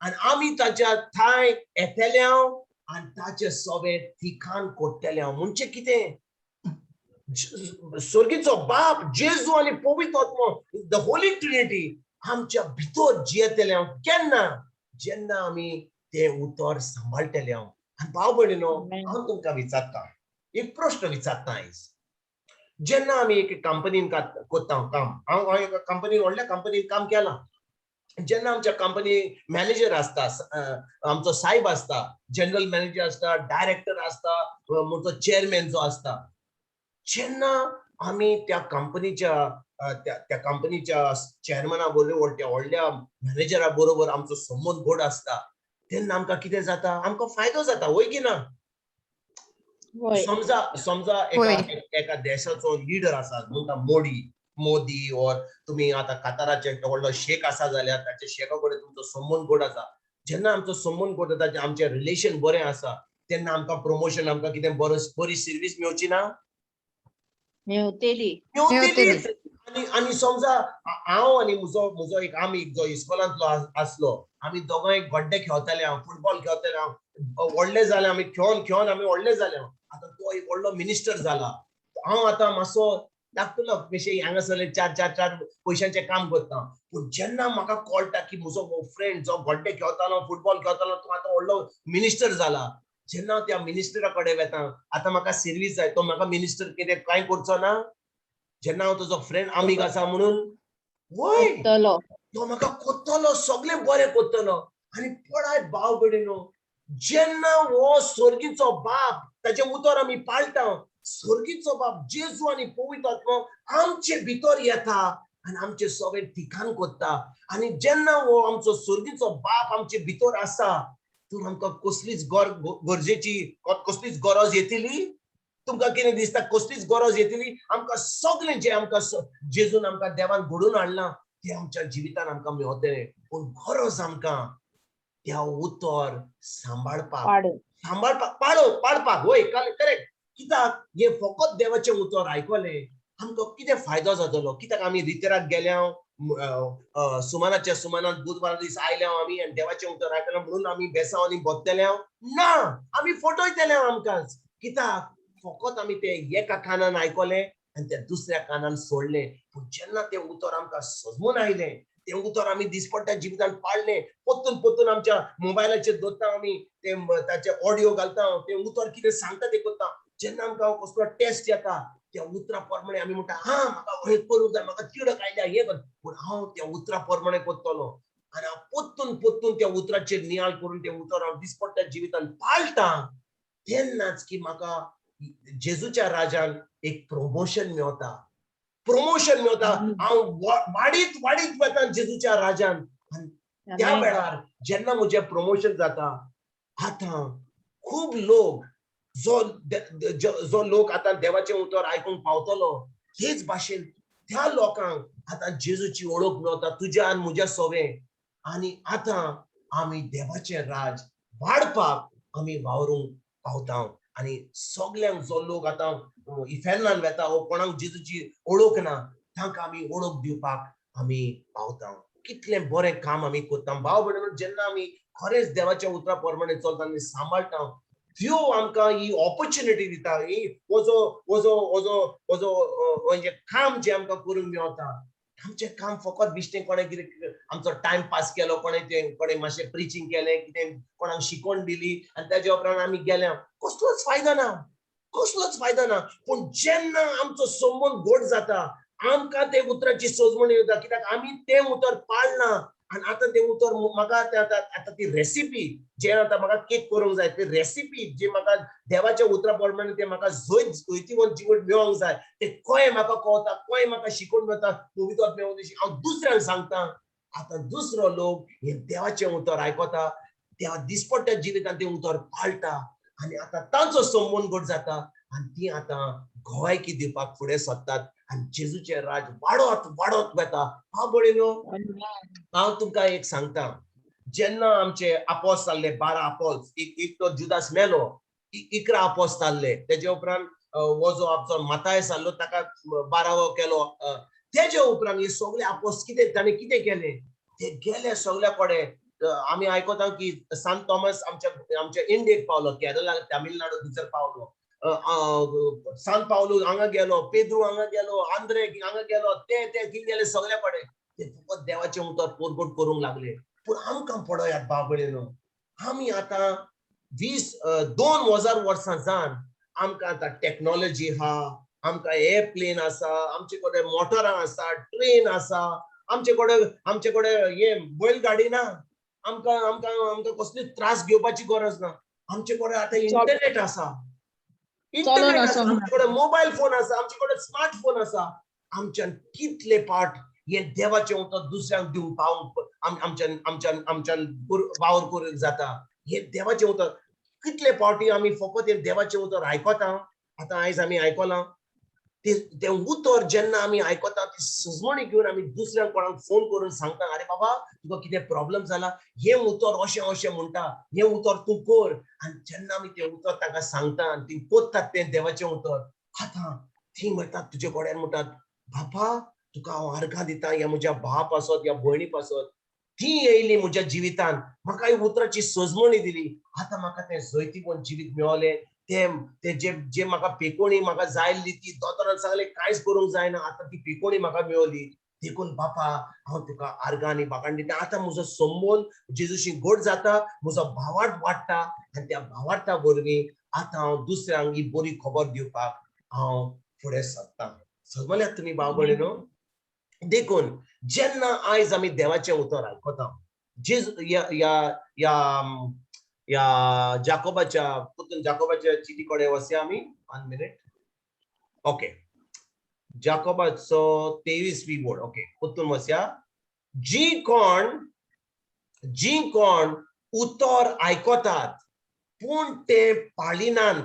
आनी आमी ताच्या ठांय येतले आनी ताचे सवे थिकान करतले. म्हणजे कितें? स्वर्गीचो बाप, जेजू आनी पवित्र आत्मो, the Holi Trinity आमच्या भितर जियेतले केन्ना? जेन्ना आमी तें उतर सांबाळटले. आनी भाव भयणीनो, हांव तुमकां विचारता, एक प्रश्न विचारता आयज. जेन्ना आमी एक कंपनीन करता काम, हांव एका कंपनीन, व्हडल्या कंपनीन काम केलां. जेन्ना आमच्या कंपनी मॅनेजर आसता, आमचो सायब आसता, जनरल मॅनेजर आसता, डायरेक्टर आसता, म्हजो चेअरमॅन जो आसता, जेन्ना आमी त्या कंपनीच्या त्या कंपनीच्या चेअरमॅना बरोबर, त्या व्हडल्या मॅनेजरा बरोबर आमचो संबंद गोड आसता, तेन्ना आमकां कितें जाता? आमकां फायदो जाता, वय की ना? समजा समजा एका देशाचो लिडर आसा, म्हणटा मोदी, मोदी और तुमी आतां कताराचे व्हडलो शेख आसा जाल्यार ताच्या शेखा कडेन तुमचो संबंद गोड आसा. जेन्ना आमचो संबंद गोड जाता, आमचें रिलेशन बरें आसा, तेन्ना आमकां प्रमोशन, आमकां कितें बरी सर्वीस मेवची ना? मेवतली. मेवतली. आनी समजा हांव आनी म्हजो एक आमीग जो इस्कॉलांतलो आसलो, आमी दोगांय गड्डे खेळताले, हांव फुटबॉल खेळताले, हांव व्हडले जाले, आमी खेळोन खेळोन आमी व्हडले जाले. आतां तो एक व्हडलो मिनिस्टर जाला, हांव आतां मातसो धाकटुलो, बेशे हांगासरले चार चार चार पयशांचें काम करता. पूण जेन्ना म्हाका कळटा की म्हजो हो फ्रेंड जो गड्डे खेळतालो, फुटबॉल खेळतालो, तो आतां व्हडलो मिनिस्टर जाला, जेन्ना हांव त्या मिनिस्टरा कडेन वता, आतां म्हाका सर्वीस जाय, तो म्हाका मिनिस्टर कितें कांय करचो ना? जेन्ना हांव तुजो फ्रेंड आमीग आसा म्हणून, वय, तो म्हाका करतलो, सगळें बरें करतलो. आनी पळय भाव भयणीनो, जेन्ना हो स्वर्गीचो बाप, ताचें उतर आमी पाळटा, स्वर्गीचो बाप जेजू आनी पवित्र आत्मो आमचे भितर येता आनी आमचें सगळें ठिकाण करता. आनी जेन्ना हो आमचो स्वर्गीचो बाप आमचे भितर आसा, तर आमकां कसलीच गरजेची, कसलीच गरज येतली? तुमकां कितें दिसता, कसलीच गरज येतली? आमकां सगळें जें आमकां जेजून आमकां देवान घडोवन हाडलां तें आमच्या जिवितान आमकां मेवतलें. पूण गरज आमकां त्या उतर सांबाळपाक, सांबाळपाक, पाळपाक. वय, करेक्ट. कित्याक हें फकत देवाचें उतर आयकलें आमकां कितें फायदो जातलो? कित्याक आमी रितेराक गेल्या, सुमानाच्या सुमानान बुधवारा दीस आयल्या आमी आनी देवाचें उतर आयकलां म्हणून आमी बेसांव आनी बसतले ना, आमी फटयतले आमकांच. कित्याक फकत आमी ते एका कानान आयकलें आनी त्या दुसऱ्या कानान सोडलें. पूण जेन्ना तें उतर आमकां सजमून आयलें, तें उतर आमी दिसपट्ट्या जिवितान पाळ्ळें, परतून परतून आमच्या मोबायलाचेर दवरता आमी ते ताचे ऑडियो घालता, तें उतर कितें सांगता तें करता. जेन्ना आमकां कसलो टेस्ट येता त्या उतरा प्रमाणे आमी म्हणटा, हा म्हाका हें करूंक जाय, म्हाका तिडक आयल्या, हें कर, पूण हांव त्या उतरा प्रमाणे करतलो. आनी हांव परतून परतून त्या उतराचेर नियाळ करून तें उतर हांव दिसपट्ट्या जिवितान पाळटा, तेन्नाच की म्हाका जेजूच्या राजान एक प्रमोशन मेवता, प्रमोशन मेवता. हांव वाडीत वाडीत वता जेजूच्या राजान. आनी त्या वेळार जेन्ना म्हजें प्रमोशन जाता, आतां खूब लोक जो जो लोक आतां देवाचें उतर आयकूंक पावतलो, हेच भाशेन त्या लोकांक आतां जेजूची ओळख मेवता, तुज्या आनी म्हज्या सोवें. आनी आतां आमी देवाचें राज वाडपाक आमी वावरूंक पावता. आनी सगल्यांक जो लोक आतां इफेर्नान वेता वो कोणाक जेजूची ओळख ना, तांकां आमी ओळख दिवपाक आमी पावता. कितलें बरें काम आमी करता भाव भयणीनो. जेन्ना आमी खरेंच देवाच्या उतरा प्रमाणे चलता आनी सांबाळटा, देव आमकां ही ऑपॉर्च्युनिटी दिता. ही हो जो हो जो हो जो हो जो म्हणजे काम जें आमकां करूंक मेवता, आमचें काम फकत बेश्टें कोणें कितें आमचो टायम पास केलो, कोणें तें कोणें मातशें प्रिचींग केलें, कितें कोणाक शिकोवन दिली आनी तेज्या उपरांत आमी गेल्या, कसलोच फायदो ना, कसलोच फायदो ना. पूण जेन्ना आमचो संबंद घट जाता, आमकां ते उतराची सजमणी येता, कित्याक आमी तें उतर पाळना. आनी आतां तें उतर म्हाका आतां ती रेसिपी जे आतां म्हाका केक करूंक जाय, ती रेसिपी जी म्हाका देवाच्या उतरा प्रमाणे तें म्हाका जैत जैतिवंत जिवीत मेळोंक जाय, तें कळें म्हाका कळता, कळें म्हाका शिकोवन मेळता, पवित्र मेळोवन हांव दुसऱ्यांक सांगता. आतां दुसरो लोक हें देवाचें उतर आयकता, त्या दिसपट्ट्या जिवितान तें उतर पाळटा आनी आतां तांचो संबंद घट जाता आनी ती आतां गोवायकी दिवपाक फुडें सरतात आनी जेजूचें राज वाडत वाडत वता. हांव भयणीनो, हांव तुमकां एक सांगता, जेन्ना आमचे आपोस जाल्ले 12 आपोस, एक तो जुदास मेलो, 11 आपोस जाल्ले, तेजे उपरांत हो जो आमचो मातायस जाल्लो ताका 12वो केलो. तेजे उपरांत हे सगळे आपोस कितें ताणें कितें केलें, ते गेले सगल्या कडेन. आमी आयकता की सांत थॉमस आमच्या आमच्या इंडियेक पावलो, केरला, तामिळनाडू थंयसर पावलो, सांत पावलो हांगा गेलो, पेद्रू हांगा गेलो, आंद्रे हांगा गेलो, ते ते कितें गेले सगल्या कडेन. ते फकत देवाचें उतर परगट करूंक लागले. पूण आमकां पळयात भाव भयणीनो, आमी आतां 2000 वर्सां जावन आमकां आतां टॅक्नोलॉजी आहा, आमकां एअरप्लेन आसा, आमचे कडेन मोटरां आसा, ट्रेन आसा, आमचे कडेन हे बैलगाडी ना, आमकां आमकां आमकां कसली त्रास घेवपाची गरज ना. आमचे कडेन आतां इंटरनेट आसा, इंटरनेट आसा, आमचे कडेन मोबायल फोन आसा, आमचे कडेन स्मार्ट फोन आसा. आमच्यान कितले पाट हे देवाचें उतर दुसऱ्यांक दिवंक पावूंक आमच्यान आमच्यान आमच्यान वावर करूंक जाता. हे देवाचें उतर कितले पावटी आमी फकत हे देवाचें उतर आयकता. आतां आयज आमी आयकलां तें उतर जेन्ना आमी आयकता ती सजमणी घेवन आमी दुसऱ्यांक कोणाक फोन करून सांगता, अरे बाबा तुका कितें प्रॉब्लम जाला, हें उतर अशें अशें म्हणटा, हें उतर तूं कर. आनी जेन्ना आमी तें उतर तांकां सांगता आनी ती करतात तें देवाचें उतर, आतां ती म्हणटात तुजे कडेन म्हणटात, बाबा तुका हांव आर्गां दिता, ह्या म्हज्या भावा पासत, ह्या भयणी पासत, ती येयली म्हज्या जिवितान, म्हाका ही उतराची सजमणी दिली, आतां म्हाका तें जैतिवंत जिवीत मेळोलें. ते जे जे म्हाका पेकोणी म्हाका जाय आसली ती दोतोरान सांगलें कांयच करूंक जायना, आतां ती पेकोणी म्हाका मेळली. देखून बापा हांव तुका आर्गां आनी बागान दिता. आतां म्हजो संबंद जेजूशी घट जाता, म्हजो भावार्थ वाडटा आनी त्या भावार्था वरवीं आतां हांव दुसऱ्यांक ही बरी खबर दिवपाक हांव फुडें सरता. समजल्यात तुमी भाव भयणीनो? देखून जेन्ना आयज आमी देवाचें उतर आयकता, जेजू ह्या ह्या ह्या ह्या जाकोबाच्या पुतून जाकोबाच्या चिटी कडेन वचया आमी. 1 मिनीट. ओके, जाकोबाचो 23वी बोर्ड. ओके, पुतून वचया. जी कोण उतर आयकतात पूण ते पाळिनात,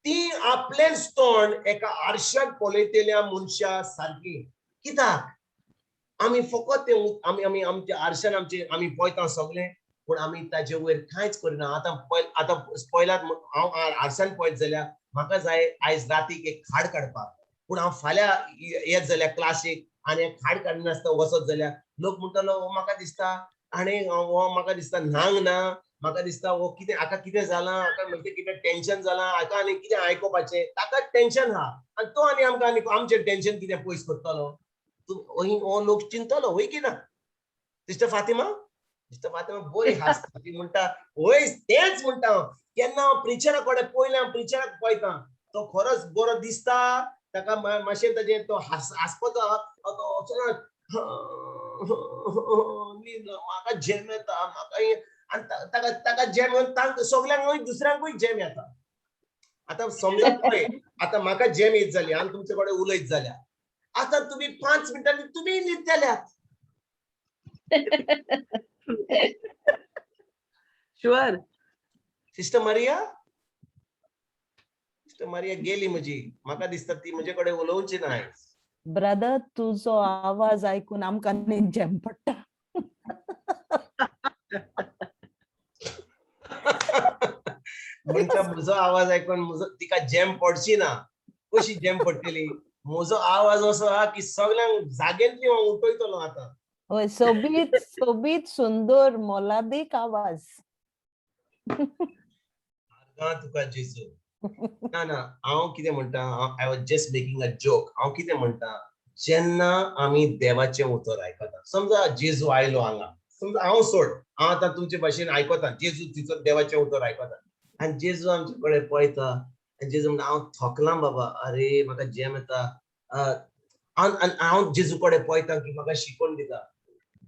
ती आपलेंच तोंड एका आरशाक पळयतल्या मनशा सारकी. कित्याक आमी फकत ते आमी आमी आमच्या आरशान आमचे आमी पळयता सगळें, पूण आमी ताजे वयर कांयच करिना. आतां आतां पळयलात, हांव आरशान पळयत जाल्यार म्हाका जाय आयज रातीक एक खाड काडपाक, पूण हांव फाल्यां येत जाल्यार क्लासीक आनी खाड काडिनासतना वचत जाल्यार लोक म्हणटलो हो म्हाका दिसता आनी हो म्हाका दिसता न्हांग ना, म्हाका दिसता हो कितें हाका कितें जालां, हाका म्हणजे कितें टेन्शन जालां, हाका आनी कितें आयकोपाचें, ताका टेन्शन आहा आनी तो आनी आमकां आनी आमचें टेन्शन कितें पयस करतलो. तूं हो लोक चिंतलो वय की ना? सिस्टर फातिमा, सिस्टर फातिमा बरी हांसता, ती म्हणटा वय तेंच म्हणटा हांव. केन्ना हांव प्रिचरा कडेन पयलें हांव प्रिचराक पळयता, तो खरोच बरो दिसता, ताका मातशें ताजें तो हांसपाचो आहा, तो वचना म्हाका झेम येता, म्हाका हें, आनी ताका झेम येवन तांकां सगल्यांकूय दुसऱ्यांकूय झेम येता. आतां समजा पळय, आतां म्हाका झेम येत जाली आनी तुमचे कडेन उलयत जाल्या, आतां तुमी 5 मिनटांनी तुमी न्हिदतल्यात. Sure. Sister Maria, sister Maria गेली म्हजी, म्हाका दिसता ती म्हजे कडेन उलोवची ना आयज. ब्रदर, तुजो आवाज आयकून आमकां न्हीद झेम पडटा. म्हणटा म्हजो आवाज आयकून म्हजो तिका झेम पडची ना. कशी झेम पडटली? म्हजो आवाज असो आहा की सगल्यांक जागेंतली हांव उठयतलो आतां. हय, सोबीत सोबीत सुंदर मोलादीक आवाज. आर्गां तुका जेजू. ना ना, हांव कितें म्हणटा, I was just making a joke. हांव कितें म्हणटा, जेन्ना आमी देवाचें उतर आयकता, समजा जेजू आयलो हांगा, समजा हांव सोड, हांव आतां तुमचे भाशेन आयकता, जेजू तिचो देवाचें उतर आयकता आनी जेजू आमचे कडेन पळयता आनी जेजू म्हणटा हांव थकलां बाबा, अरे म्हाका झेम येता, हांव जेजू कडेन पळयता की म्हाका शिकोवन दिता.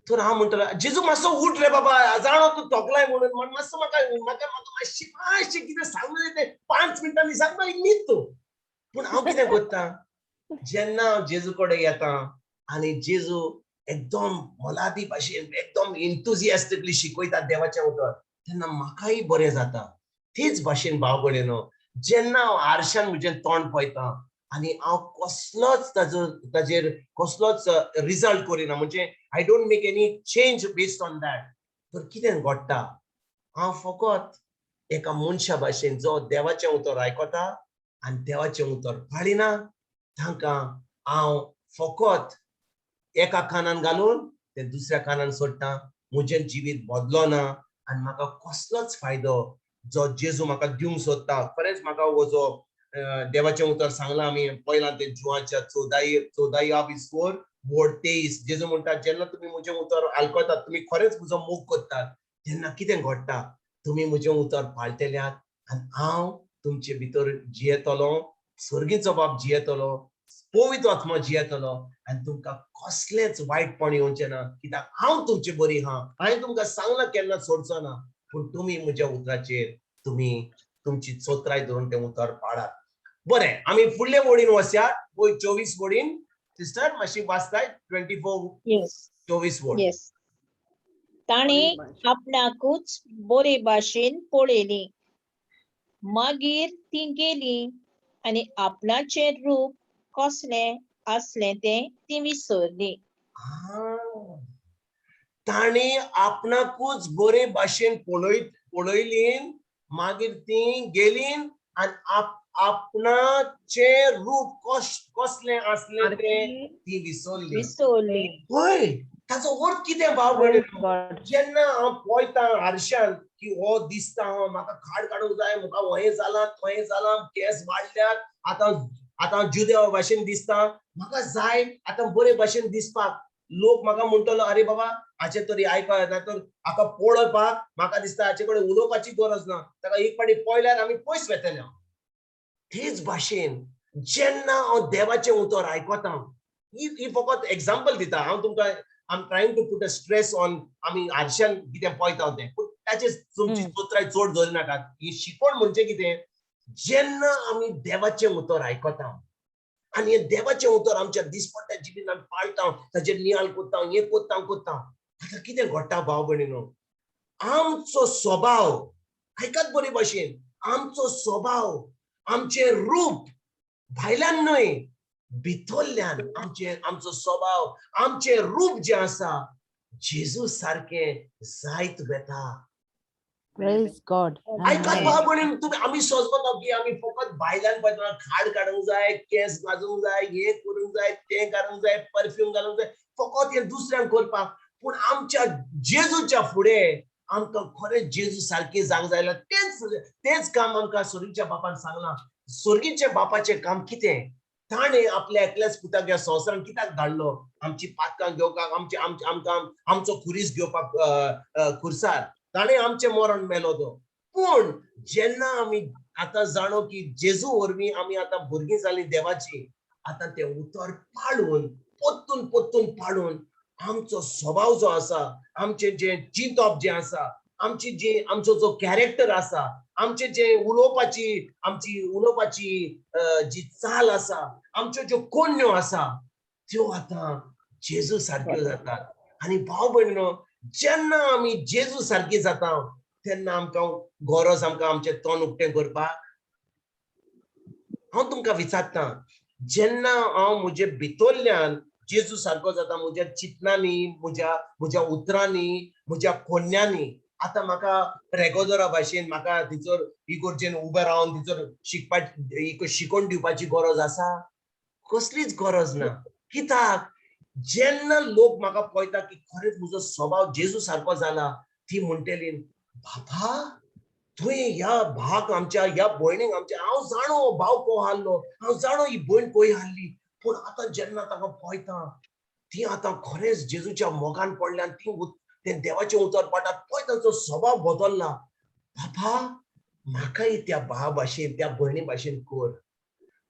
तर हांव म्हणटलो जेजू मातसो उठ रे बाबा, जाणो तूं थकलाय म्हणून, म्हण मातसो म्हाका म्हाका म्हाका मातशें मातशें कितें सांगूं तें 5 मिनटांनी सांग मागीर न्हीद तूं. पूण हांव कितें करता, जेन्ना हांव जेजू कडेन येता आनी जेजू एकदम मोलादी भाशेन एकदम इंतुजियास्टिकली शिकयता देवाचें उतर, तेन्ना म्हाकाय बरें जाता. तेच भाशेन भाव भयणीनो, जेन्ना हांव आरशान म्हजें तोंड पळयता आनी हांव कसलोच ताजेर कसलोच रिजल्ट करिना, म्हणजे I don't make any change based on that, तर कितें घडटा, हांव फकत एका मनशा भाशेन जो देवाचें उतर आयकता आनी देवाचें उतर पाळिना, तांकां हांव फकत एका कानान घालून तें दुसऱ्या कानान सोडटा, म्हजें जिवीत बदलो ना आनी म्हाका कसलोच फायदो जो जेजू म्हाका दिवंक सोदता. खरेंच म्हाका हो जो देवाचें उतर सांगलां आमी पयलां तें जुवाच्या 14 वोर्ड 23, जेजू म्हणटा जेन्ना तुमी म्हजें उतर आयकतात, तुमी खरेंच म्हजो मोग करतात, तेन्ना कितें घडटा, तुमी म्हजें उतर पाळटल्यात आनी हांव तुमचे भितर जियेतलो, सर्गीचो बाप जियेतलो, पवित्र आत्मा जियेतलो आनी तुमकां कसलेंच वायटपण येवचें ना, कित्याक हांव तुमचे बरी आहा, हांवें तुमकां सांगलां केन्ना सोडचो ना, पूण तुमी म्हज्या उतराचेर तुमी तुमची चोत्राय धरून तें उतर पाळात. बरें, आमी फुडले वडीन वचया, वय 24 वडीन. सिस्टर मातशी वाचताय 24. येस. 24 वड. येस. तांणी आपणाकूच बरे भाशेन पळयली, मागीर ती गेली आनी आपणाचें रूप कसलें आसलें तें ती विसरली. तांणी आपणाकूच बरे भाशेन पळयली, मागीर ती गेली आनी आपणाचें रूप कसलें आसलें तें ती विसरली. विसरली. हय, ताचो अर्थ कितें भाव भयणीनो, जेन्ना हांव पळयता आरशान की हो दिसता हांव, म्हाका खाड काडूंक जाय, म्हाका हें जालां थंय जालां, केंस वाडल्यात, आतां जुदेवा भाशेन दिसता, म्हाका जाय आतां बरे भाशेन दिसपाक, लोक म्हाका म्हणटलो अरे बाबा हाचें तरी आयकय, ना तर हाका पळोवपाक म्हाका दिसता हाचे कडेन उलोवपाची गरज ना, ताका एक फावटी पळयल्यार आमी पयस वेतले. तेच भाशेन जेन्ना हांव देवाचें उतर आयकता, ही फकत एग्जाम्पल दिता हांव तुमकां, I am trying to put a stress on आमी आरशान कितें पळयता तें, पूण ताचे तुमची चोत्राय चड धरी नाकात. ही शिकवण म्हणजे कितें, जेन्ना आमी देवाचें उतर आयकता आनी हें देवाचें उतर आमच्या दिसपट्ट्या जिवितांत पाळटा, ताचेर नियाळ करता, हें करता करता, आतां कितें घडटा भाव भयणीनो, आमचो स्वभाव आयकात बरे भाशेन, आमचो स्वभाव, आमचें रूप भायल्यान न्हय भितरल्यान, आमचो स्वभाव, आमचें रूप जें आसा जेजू सारकें जायत वेता. Praise God. आयकात भाव भयणीनो, तुमी आमी सोजमता की आमी फकत भायल्यान पळयतना खाड काडूंक जाय, केंस गाजोवंक जाय, हें करूंक जाय, तें काडूंक जाय, परफ्यूम घालूंक जाय, फकत हें दुसऱ्यांक करपाक. पूण आमच्या जेजूच्या फुडें आमकां खरें जेजू सारकें जावंक जाय जाल्यार तेच तेच काम आमकां सोर्गीच्या बापान सांगलां. सोर्गीच्या बापाचें काम कितें? ताणें आपल्या एकल्याच पुताक ह्या संवसारान कित्याक धाडलो? आमची पातकां घेवपाक, आमचे आमकां आमचो खुरीस घेवपाक खुर्सार ताणें आमचें मरण मेलो तो. पूण जेन्ना आमी आतां जाणो की जेजू वरवीं आमी आतां भुरगीं जालीं देवाची, आतां तें उतर पाळून परतून परतून पाळून आमचो स्वभाव जो आसा, आमचें जें चिंतप जें आसा, आमची जी आमचो जो कॅरेक्टर आसा, आमचें जें उलोवपाची आमची उलोवपाची जी चाल आसा, आमच्यो ज्यो कोण्यो आसा त्यो आतां जेजू सारक्यो जातात. आनी भाव भयणीनो, जेन्ना आमी जेजू सारकी जाता तेन्ना आमकां गरज आमकां आमचें तोंड उक्तें करपाक. हांव तुमकां विचारतां, जेन्ना हांव म्हजे भितरल्यान जेजू सारको जाता, म्हज्या चिंतनांनी, म्हज्या म्हज्या उतरांनी, म्हज्या कोन्यांनी, आतां म्हाका रेगोदरा भाशेन म्हाका थंयसर इगोर्जेन उबें रावन थंयसर शिकपा शिकोवन दिवपाची गरज आसा? कसलीच गरज ना. कित्याक? जेन्ना लोक म्हाका पळयता की खरेंच म्हजो स्वभाव जेजू सारको जाला, ती म्हणटली, बाबा तुवें ह्या भाक आमच्या ह्या भयणीक आमच्या, हांव जाणो भाव को हाडलो, हांव जाणो ही भयण खंय हाडली, पूण आतां जेन्ना ताका पळयता ती आतां खरेंच जेजूच्या मोगान पडल्यान, ती तें देवाचें उतर पाठात पळय तांचो स्वभाव बदल्ला. बापा म्हाकाय त्या भाव भाशेन त्या भयणी भाशेन कर,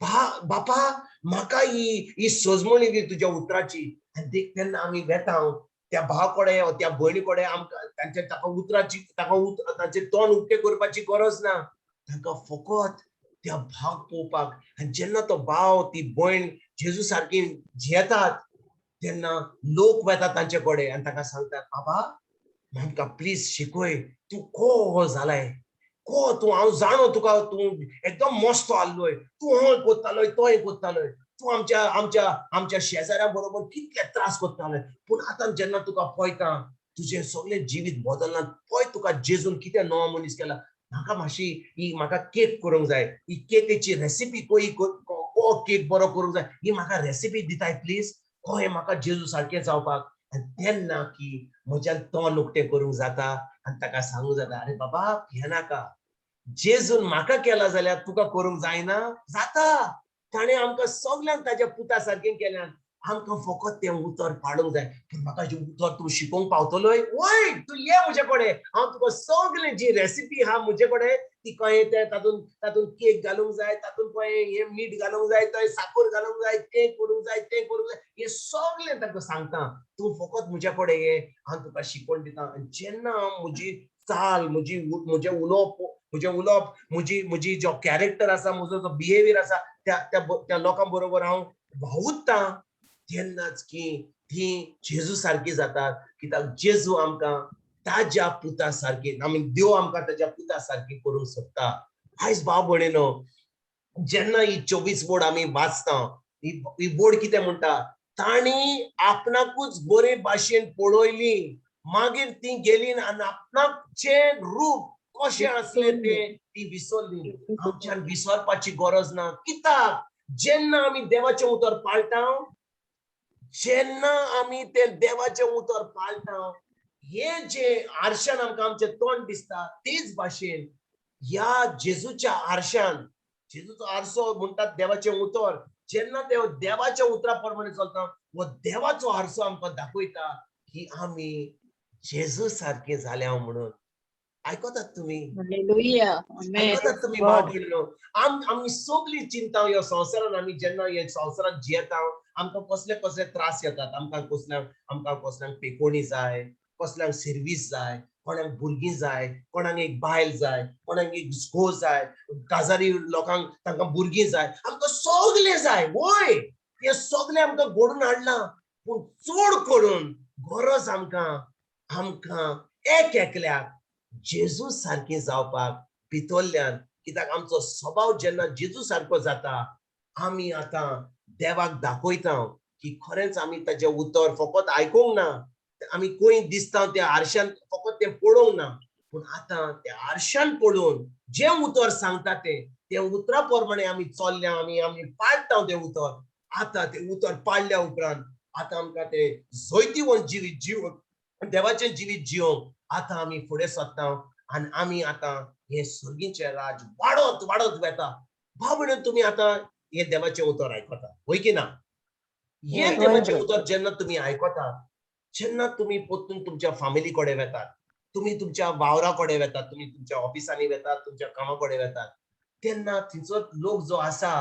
बापा म्हाका ही ही सजमणी दी तुज्या उतराची. आनी देख तेन्ना आमी वेता त्या भाव कडेन त्या भयणी कडेन, आमकां तांच्या ताका उतराची ताका तांचें तोंड उक्तें करपाची गरज ना, तांकां फकत त्या भाव पळोवपाक. आनी जेन्ना तो भाव ती भयण जेजू सारकी जियेतात तेन्ना लोक वेता तांचे कडेन आनी ताका सांगतात, बाबा आमकां प्लीज शिकय, तूं को हो जालाय, को तूं, हांव जाणो तुका, तूं एकदम मस्तो आहलोय, तूं हय कोत्तालोय तोय कोत्तालोय, तूं आमच्या आमच्या आमच्या शेजाऱ्या बरोबर कितले त्रास कोत्तालोय, पूण आतां जेन्ना तुका पळयता तुजें सगळें जिवीत बदलना, पळय तुका जेजून कितें नवो मनीस केला. म्हाका मातशी ही म्हाका केक करूंक जाय, ही केकेची रेसिपी खंय को केक बरो करूंक जाय, ही म्हाका रेसिपी दिताय प्लीज, कहें म्हाका जेजू सारकें जावपाक. आनी तेन्ना की म्हज्यान तोंड उक्तें करूंक जाता आनी ताका सांगूंक जाता, अरे बाबा भियेनाका, जेजून म्हाका केला जाल्यार तुका करूंक जायना? जाता. ताणें आमकां सगल्यांक ताज्या पुता सारकें केल्यान, आमकां फकत तें उतर पाडूंक जाय. पूण म्हाका जें उतर तूं शिकोवंक पावतलोय? वय तूं ये म्हजे कडेन, हांव तुका सगळें जी रेसिपी आहा म्हजे कडेन ती कहें तें तातूंत तातूंत केक घालूंक जाय, तातूंत कहें हें मीठ घालूंक जाय, थंय साकर घालूंक जाय, तें करूंक जाय, तें करूंक जाय, हें सगळें तांकां सांगता. तूं फकत म्हज्या कडेन ये, हांव तुका शिकोवन दिता. आनी जेन्ना हांव म्हजी चाल, म्हजी म्हजें उलोवप, म्हजें उलोवप, म्हजी म्हजी जो कॅरेक्टर आसा, म्हजो जो बिहेवियर आसा, त्या त्या लोकां बरोबर हांव वावुरता तेन्नाच की ती जेजू सारकी जातात. कित्याक जेजू आमकां ताज्या पुता सारकी, आमी देव आमकां ताज्या पुता सारकी करूंक सोदता. आयज भाव भयणीनो, जेन्ना ही 24 बोर्ड आमी वाचता, ही बोर्ड कितें म्हणटा, तांणी आपणाकूच बरे भाशेन पळयली, मागीर ती गेली आनी आपणाचें रूप कशें आसलें तें ती विसरली. आमच्यान विसरपाची गरज ना. कित्याक? जेन्ना आमी देवाचें उतर पाळटा, जेन्ना आमी तें देवाचें उतर पाळटा, हे जे आरशान आमकां आमचें तोंड दिसता तेच भाशेन ह्या जेजूच्या आरशान, जेजूचो आरसो म्हणटात देवाचें उतर, जेन्ना ते देवाच्या उतरा प्रमाणे चलता, हो देवाचो आरसो आमकां दाखयता की आमी जेजू सारके जाल्या म्हणून. आयकतात तुमी? आयकतात तुमी भाव भयणीनो? आमी सगळीं चिंता ह्या संवसारान, आमी जेन्ना ह्या संवसारान जियेता आमकां कसले कसले त्रास येतात. आमकां कसल्यांक, आमकां कसल्यांक पेकोणी जाय, कसल्यांक सर्वीस जाय, कोणाक भुरगीं जाय, कोणाक एक बायल जाय, कोणाक एक घोव जाय, काजारी लोकांक तांकां भुरगीं जाय, आमकां सगळें जाय. वय हें सगळें आमकां घडून हाडलां, पूण चड करून गरज आमकां आमकां एक एकल्याक जेजू सारकें जावपाक भितरल्यान. कित्याक आमचो स्वभाव जेन्ना जेजू सारको जाता, आमी आतां देवाक दाखयता की खरेंच आमी ताजें उतर फकत आयकूंक ना, आमी खंय दिसता त्या आरशान फकत तें पळोवंक ना, पूण आतां त्या आरशान पळोवन जें उतर सांगता तें तें उतरा प्रमाणे आमी चल्ल्या, आमी आमी पाळटा तें उतर. आतां तें उतर पाळल्या उपरांत आतां आमकां तें जैतिवंत जिवीत जिवन, देवाचें जिवीत जिवंक आतां आमी फुडें सरता आनी आमी आतां हें सर्गीचें राज वाडत वाडत वेता. भाव भयण, तुमी आतां हें देवाचें उतर आयकता, वय की ना? हें देवाचें उतर जेन्ना तुमी आयकता, जेन्ना तुमी परतून तुमच्या फामिली कडेन वेतात, तुमी तुमच्या वावरा कडेन वेतात, तुमी तुमच्या ऑफिसांनी वेतात, तुमच्या कामा कडेन वेतात, तेन्ना थंयचो लोक जो आसा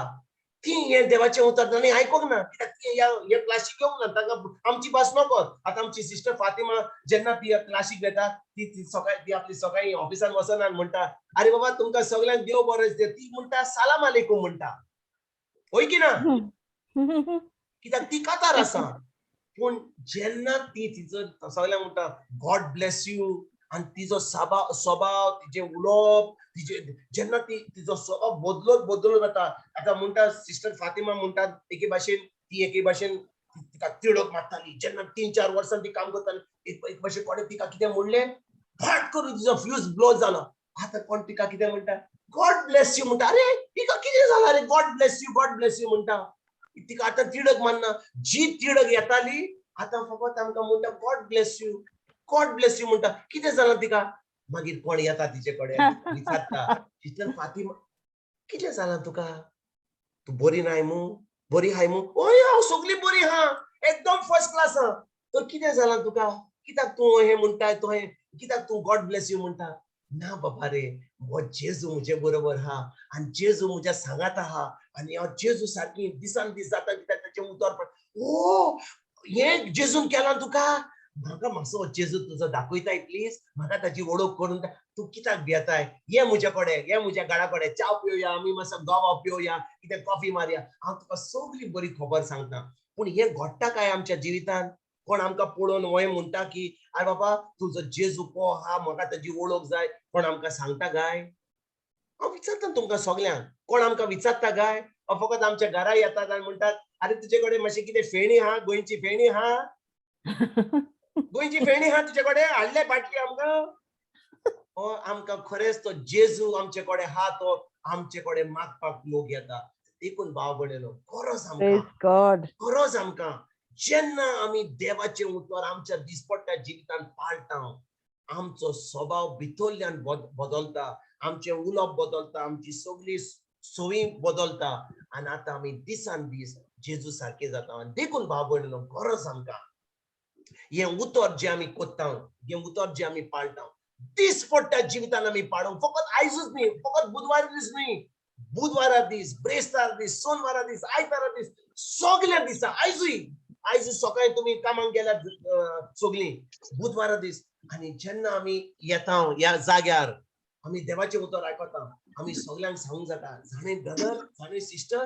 ती हें देवाचें उतर तांणी आयकूंक ना, कित्याक ती ह्या क्लासीक येवंक ना, तांकां आमची भास नको. आतां आमची सिस्टर फातिमा जेन्ना ती ह्या क्लासीक वेता, ती ती सकाळी ती आपली सकाळी ऑफिसान वचना आनी म्हणटा, आरे बाबा तुमकां सगल्यांक देव बरें दी. ती म्हणटा सलाम आलेकूम म्हणटा, हय की ना? कित्याक ती कातार आसा. पूण जेन्ना ती तिचो सगल्यांक म्हणटा गॉड ब्लेस you, आनी तिजो स्वभाव, तिजें उलोवप, तिजे जेन्ना ती तिजो स्वभाव बदलत बदलत वता. आतां म्हणटा सिस्टर फातिमा म्हणटा एके भाशेन ती एके भाशेन तिका तिडक मारताली. जेन्ना 3-4 वर्सां ती काम करताली, एक भाशेन कोणें तिका कितें म्हणलें, फट करून तिजो फ्यूज ब्लो जालो. आतां कोण तिका कितें म्हणटा, गॉड ब्लेस you म्हणटा. अरे तिका कितें जालां रे, God bless you, God bless you म्हणटा. तिका आतां तिडक मारना, जी तिडक येताली आतां फकत आमकां म्हणटा God bless you, God bless you म्हणटा. कितें जालां तिका? मागीर कोण येता तिचे कडेन विचारता, सिस्टर फातिमा कितें जालां तुका, तूं बरी नाय मू, बरी हाय मू? हय हांव सगळी बरी हा, एकदम फर्स्ट क्लास हा. तर कितें जालां तुका, कित्याक तूं हें म्हणटाय, तूं हें कित्याक तूं गॉड ब्लेस you म्हणटा? ना बाबा रे, हो जेजू म्हजे बरोबर हा आनी जेजू म्हज्या सांगात आहा आनी हांव जेजू सारकी दिसान दीस जाता, कित्याक ताचें उतर. ओ हें जेजून केलां तुका, म्हाका मातसो जेजू तुजो दाखयताय प्लीज, म्हाका ताची वळख करून तूं कित्याक भियेताय? ये म्हजे कडेन, ये म्हज्या घरा कडेन, च्या पिवया आमी, मातसो गोवा पिवया, कितें कॉफी मारया, हांव तुका सगळी बरी खबर सांगता. पूण हें घडटा काय आमच्या जिवितान? कोण आमकां पळोवन वय म्हणटा की आरे बाबा तुजो जेजू को आहा, म्हाका ताजी वळख जाय, कोण आमकां सांगता काय? हांव विचारता तुमकां सगल्यांक, कोण आमकां विचारता काय? फकत आमच्या घरा येतात आनी म्हणटात आरे तुजे कडेन मातशें कितें फेणी आहा, गोंयची फेणी आहा, गोंयची फेणी आहा तुजे कडेन, हाडले बाटली आमकां? आमकां खरेंच तो जेजू आमचे कडेन आहा, तो आमचे कडेन मागपाक लोक येता. देखून भाव भयणीनो, गरज आमकां, गरज आमकां जेन्ना आमी देवाचें उतर आमच्या दिसपट्ट्या जिवितान पाळटा, आमचो स्वभाव भितरल्यान बदलता, आमचें उलोवप बदलता, आमची सगळी सोयी बदलता आनी आतां आमी दिसान दीस जेजू सारके जाता. देखून भाव भयणीनो, गरज आमकां हें उतर जें आमी कोत्ता, हें उतर जें आमी पाळटा, दिसपट्ट्या जिवितान आमी पाळूंक, फकत आयजूच न्ही, फकत बुधवार दीस न्ही, बुधवारा दीस, ब्रेस्तार दीस, सोनवारा दीस, आयतारा दीस, सगल्या दिसा, आयजूय आयज सकाळी तुमी कामाक गेल्यात सगळीं, बुधवारा दीस, आनी जेन्ना आमी येता ह्या जाग्यार, आमी देवाचें उतर आयकता, आमी सगल्यांक सांगूंक जाता, जाणें ब्रदर, जाणें सिस्टर,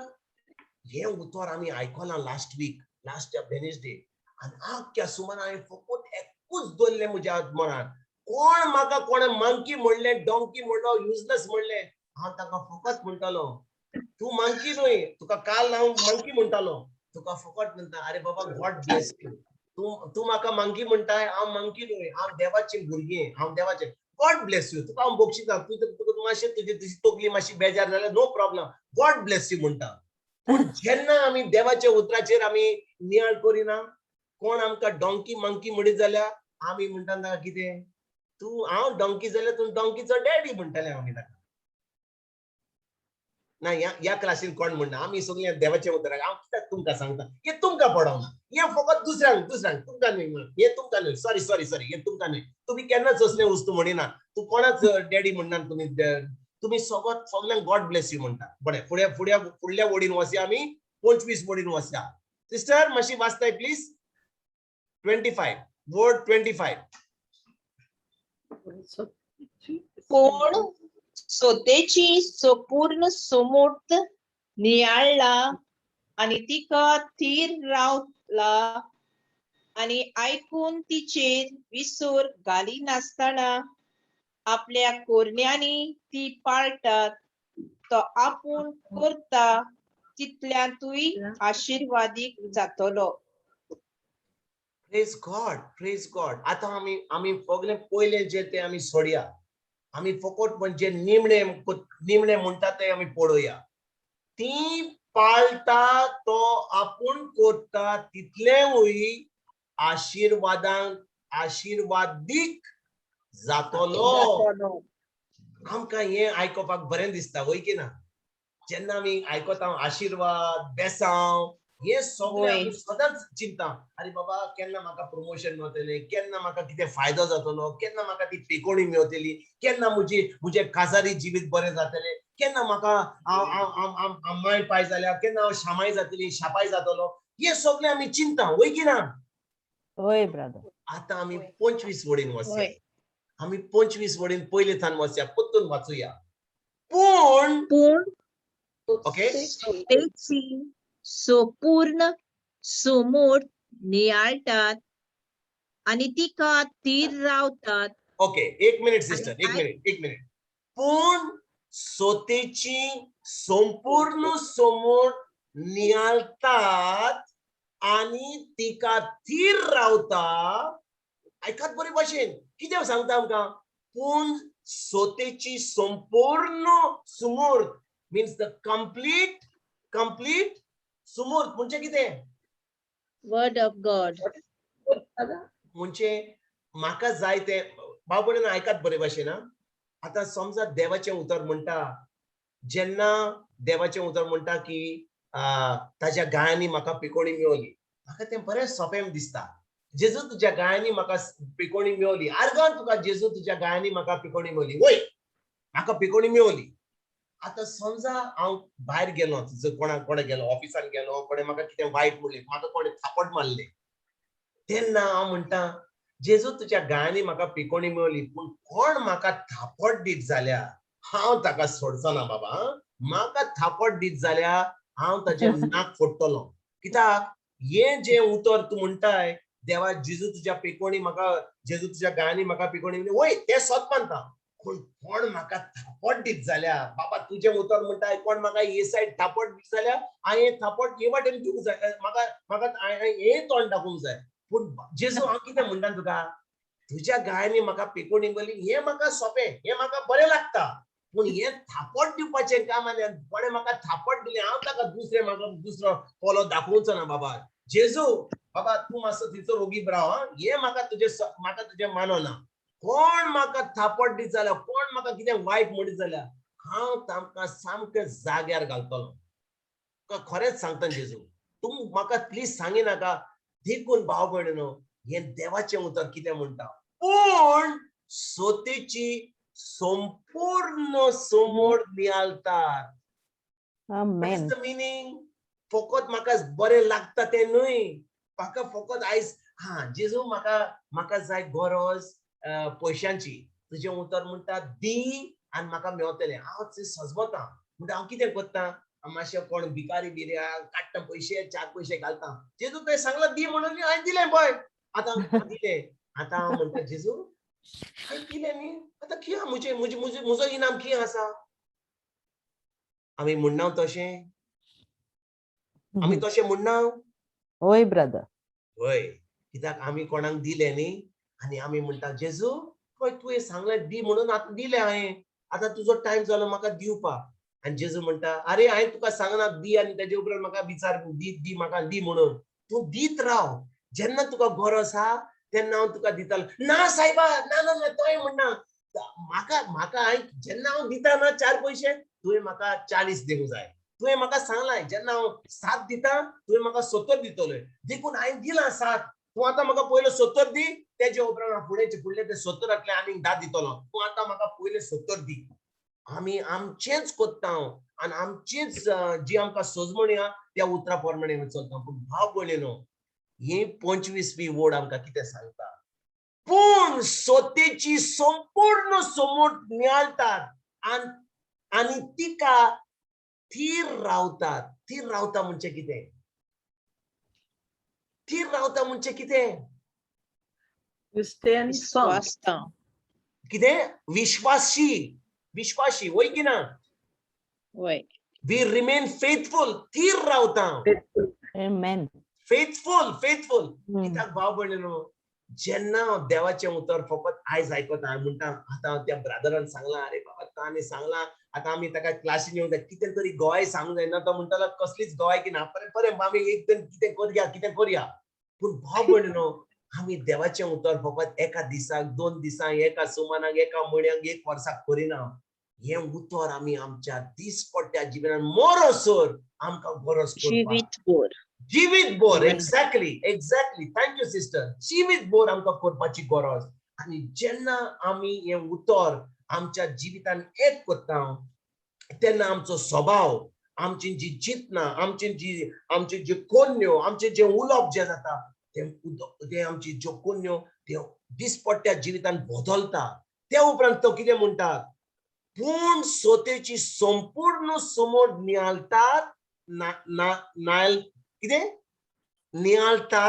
हें उतर आमी आयकलां लास्ट वीक, लास्ट वेनसडे, आनी आख्ख्या सुमार हांवें फकत एकूच दवरलें म्हज्या मनान, कोण म्हाका कोणें मांकी म्हणलें, डोंकी म्हणलो, युजलेस म्हणलें, हांव ताका फकत म्हणटालो तूं मांकी न्हय, तुका काल हांव मांकी म्हणटालो, तुका फकत म्हणटा अरे बाबा गॉड ब्लेस you, तूं म्हाका मांकी म्हणटाय, हांव मांकी न्हय, हांव देवाचें भुरगें, हांव देवाचें, गॉड ब्लेस you, तुका हांव बक्षिता, तूं तुका मातशें तुजी तुजी तकली मातशी बेजार जाल्यार no problem, God bless you म्हणटा. पूण जेन्ना आमी देवाच्या उतराचेर आमी नियाळ करिना, कोण आमकां डोंकी मांकी म्हणीत जाल्यार आमी म्हणटा ताका कितें, तूं हांव डोंकी जाल्यार तूं डोंकीचो डॅडी म्हणटाले आमी ताका. ना ह्या क्लासीन कोण म्हणना, आमी सगळीं देवाचें उतर हांव कित्याक तुमकां सांगता, हें तुमकां पडोवना, हें फकत दुसऱ्यांक, दुसऱ्यांक, तुमकां न्हय, हें तुमकां न्हय, सॉरी सॉरी सॉरी, हें तुमकां न्हय. तुमी केन्नाच असलें वस्तू म्हणिना, तूं कोणाच डॅडी म्हणना, तुमी तुमी सगल्यांक गॉड ब्लेस you म्हणटा. बरें, फुडें फुडें फुडल्या वडीन वचया आमी, 25 वडीन वचया. सिस्टर मातशी वाचताय प्लीज, 25 वर्ड 25. कोण सोतेची सोपूर्ण सोमूर्त नियाळला आनी तिका थीर रावला आनी आयकून तिचेर विसर घालिनासतना आपल्या कोरण्यांनी ती पाळटात, तो आपूण करता तितल्यांतूय आशिर्वादीक जातलो. प्रेज गॉड, प्रेज गॉड. आतां आमी आमी सगळें पयलें जें तें आमी सोडया, आमी फकत म्हणजे निमणे निमणे म्हणटा तें आमी पळोवया. ती पाळटा तो आपूण करता तितलेंवूय आशिर्वादान आशिर्वादीक जातलो. जातलो. आमकां हें आयकोपाक बरें दिसता, वय की ना? जेन्ना आमी आयकता आशिर्वाद, बेसांव, हें सगळें आमी सदांच चिंता, अरे बाबा केन्ना म्हाका प्रमोशन मेवतलें, केन्ना म्हाका कितें फायदो जातलो, केन्ना म्हाका ती पिकोणी मेवतली, केन्ना म्हजी म्हजें काजारी जिवीत बरें जातलें, केन्ना म्हाका हांव माय पाय जाल्यार केन्ना हांव शामाय जातली, शापाय जातलो, हें सगळें आमी चिंता, वय की ना? वय ब्रदर. आतां आमी 25 वडीन वचया, आमी 25 वडीन पयले थान वचया, परतून वाचुया. पूण पूण ओके तेची सोपूर्ण सोमोर नियाळटात आनी तिका थीर रावतात. ओके, एक मिनिट सिस्टर, एक मिनिट, एक मिनिट. पूण सोतेची संपूर्ण समोर नियाळतात आनी तिका थीर रावता. आयकात बरे भाशेन कितें सांगता आमकां. पूण सोतेची संपूर्ण सुमूर्त मिन्स the complete, complete सुमूर्त म्हणजे कितें? वर्ड ऑफ गॉड. म्हणजे म्हाका जाय तें. भाव भयणीनो आयकात बरे भाशेन. आतां समजा देवाचें उतर म्हणटा, जेन्ना देवाचें उतर म्हणटा की ताज्या गायांनी म्हाका पिकोणी मेवली, म्हाका तें बरें सोंपें दिसता. जेजू तुज्या गायांनी म्हाका पिकोणी मेवली, आर्गान तुका जेजू तुज्या गायांनी म्हाका पिकोणी मेवली, वय म्हाका पिकोणी मेवली. आतां समजा हांव भायर गेलो, कोणा कोणा गेलो, ऑफिसान गेलो, कोणें म्हाका कितें वायट म्हणलें, म्हाका कोणें थापट मारलें, तेन्ना हांव म्हणटा जेजू तुज्या गायांनी म्हाका पिकोणी मेवली, पूण कोण म्हाका थापट दीत जाल्यार हांव ताका सोडचो ना बाबा. म्हाका थापट दीत जाल्यार हांव ताजें नाक फोडटलो. कित्याक हें जें उतर तूं म्हणटाय देवा जेजू तुज्या पिकोणी म्हाका, जेजू तुज्या गायांनी म्हाका पिकोणी मेवली, वय तें सत मानता, पूण कोण म्हाका थापट दीत जाल्यार बाबा तुजें उतर म्हणटाय कोण म्हाका हे सायड थापट दीत जाल्यार हांवें थापट हे वाटेन दिवंक जाय, म्हाका म्हाका हें तोंड दाखोवंक जाय. पूण जेजू हांव कितें म्हणटा तुका, तुज्या गायांनी म्हाका पिकोणी मेवली, हें म्हाका सोंपें, हें म्हाका बरें लागता, पूण हें थापट दिवपाचें काम आनी कोणें म्हाका थापट दिलें हांव ताका दुसरें म्हाका दुसरो पोलो दाखोवचो ना बाबा. जेजू बाबा तूं मातसो थंयसर ओगी राव, हें म्हाका तुजें म्हाका तुजें मानना. कोण म्हाका थापट दीत जाल्यार, कोण म्हाका कितें वायट म्हणीत जाल्यार हांव तांकां सामकें जाग्यार घालतलो. तुका खरेंच सांगता जेजू, तूं म्हाका प्लीज सांगिनाका. देखून भाव भयणीनो हें देवाचें उतर कितें म्हणटा, पूण सोतेची संपूर्ण समोर नियाळतात. आमेन. The meaning? फकत म्हाका बरें लागता तें न्हय, म्हाका फकत आयज हा जेजू म्हाका म्हाका जाय गरज पयशांची, तुजें उतर म्हणटा दी आनी म्हाका मेवतलें, हांव तें सजवता. म्हणटा हांव कितें करता, मातशें कोण भिकारी बिऱ्या काडटा पयशे, 4 पयशे घालता. जेजू तुवें सांगलां दी म्हणून हांवें दिलें पळय, आतां दिलें. आतां हांव म्हणटा जेजू हांवें दिलें न्ही, आतां कितें म्हजें म्हजें म्हजो इनाम कितें आसा? आमी म्हणना तशें, आमी तशें म्हणना. वय ब्रदर. वय, कित्याक आमी कोणाक दिलें न्ही आनी आमी म्हणटा जेजू पळय तुवें सांगलें दी म्हणून आतां दिलें हांवें, आतां तुजो टायम जालो म्हाका दिवपाक. आनी जेजू म्हणटा अरे हांवें तुका सांगना दी आनी तेजे उपरांत म्हाका विचार दी दी म्हाका दी म्हणून, तूं दीत राव, जेन्ना तुका गरज आसा तेन्ना हांव तुका दितालो. ना सायबा, ना ना ना, तोय म्हणना म्हाका म्हाका हांवें जेन्ना हांव दिता ना 4 पयशे तुवें म्हाका 40 दिवंक जाय, तुवें म्हाका सांगलां जेन्ना हांव 7 दिता तुवें म्हाका 70 दितलोय, देखून हांवें दिलां 7, तूं आतां म्हाका पयलो 70 दी, तेजे उपरांत हांव फुडें फुडले ते 70 आनीक 10 दितलो, तूं आतां म्हाका पयले 70 दी. आमी आमचेंच कोत्ता आनी आमचेच जी आमकां सजमणी आहा त्या उतरा प्रमाणे आमी चलता. पूण भाव भयणीनो ही 25वी वड आमकां कितें सांगता, पूण सोतेची संपूर्ण समोर नियाळतात आनी तिका थीर रावतात. थीर रावता म्हणजे कितें? थीर रावता म्हणजे कितें? कितें? विश्वासी, विश्वासी वय की ना? वय. We remain faithful, थीर रावता. Amen. Faithful, faithful. कित्याक भाव भयणीनो जेन्ना देवाचें उतर फकत आयज आयकता म्हणटा आतां त्या ब्रादरान सांगलां, अरे बाबा ताणें सांगलां, आतां आमी ताका क्लासीन येवंक जाय, कितें तरी गोवाय सांगूंक जायना, तो म्हणटालो कसलीच गोवाय की ना, बरें बरें आमी एक दीन कितें करया कितें करया. पूण भाव भयणीनो आमी देवाचें उतर फकत एका दिसाक, 2 दिसांक, एका सुमानाक, एका म्हयन्याक, एक वर्साक करिना. हें उतर आमी आमच्या दिसपट्ट्या जिवितान मरोसर आमकां गरज करपाक. जिवीत भर. जिवीत भर. Exactly, exactly. Thank you sister. जिवीत भर आमकां करपाची गरज. आनी जेन्ना आमी हें उतर आमच्या जिवितान एक करता तेन्ना आमचो स्वभाव, आमची जी चिंतना, आमची जी कोन्यो, आमचें जें उलोवप जें जाता तें तें आमची ज्यो कोन्यो त्यो दिसपट्ट्या जिवितान बदलता. त्या उपरांत तो कितें म्हणटा, पूण सोतेची संपूर्ण समोर नियाळतात नायल कितें नियाळता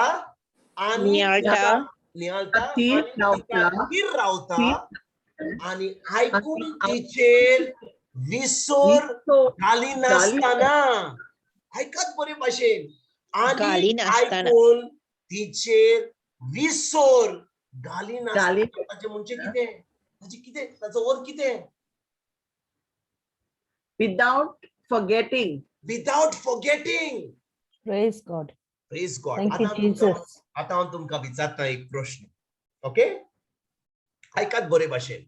आनी नियाळटा. नियाळता थीर आनी रावता. तिका थीर रावता आनी आयकून तिचेर विसर घालिनासतना. आयकात बरे भाशेन. आनी घालिनासतना. आयकून तिचेर विसर घालिनासतना. ताचें म्हणजे कितें? ताचें कितें? ताचो अर्थ कितें? Without forgetting. Without forgetting. Praise God. Praise God. Thank you, Jesus. आतां हांव तुमकां विचारता एक प्रश्न. ओके, आयकात बरे भाशेन.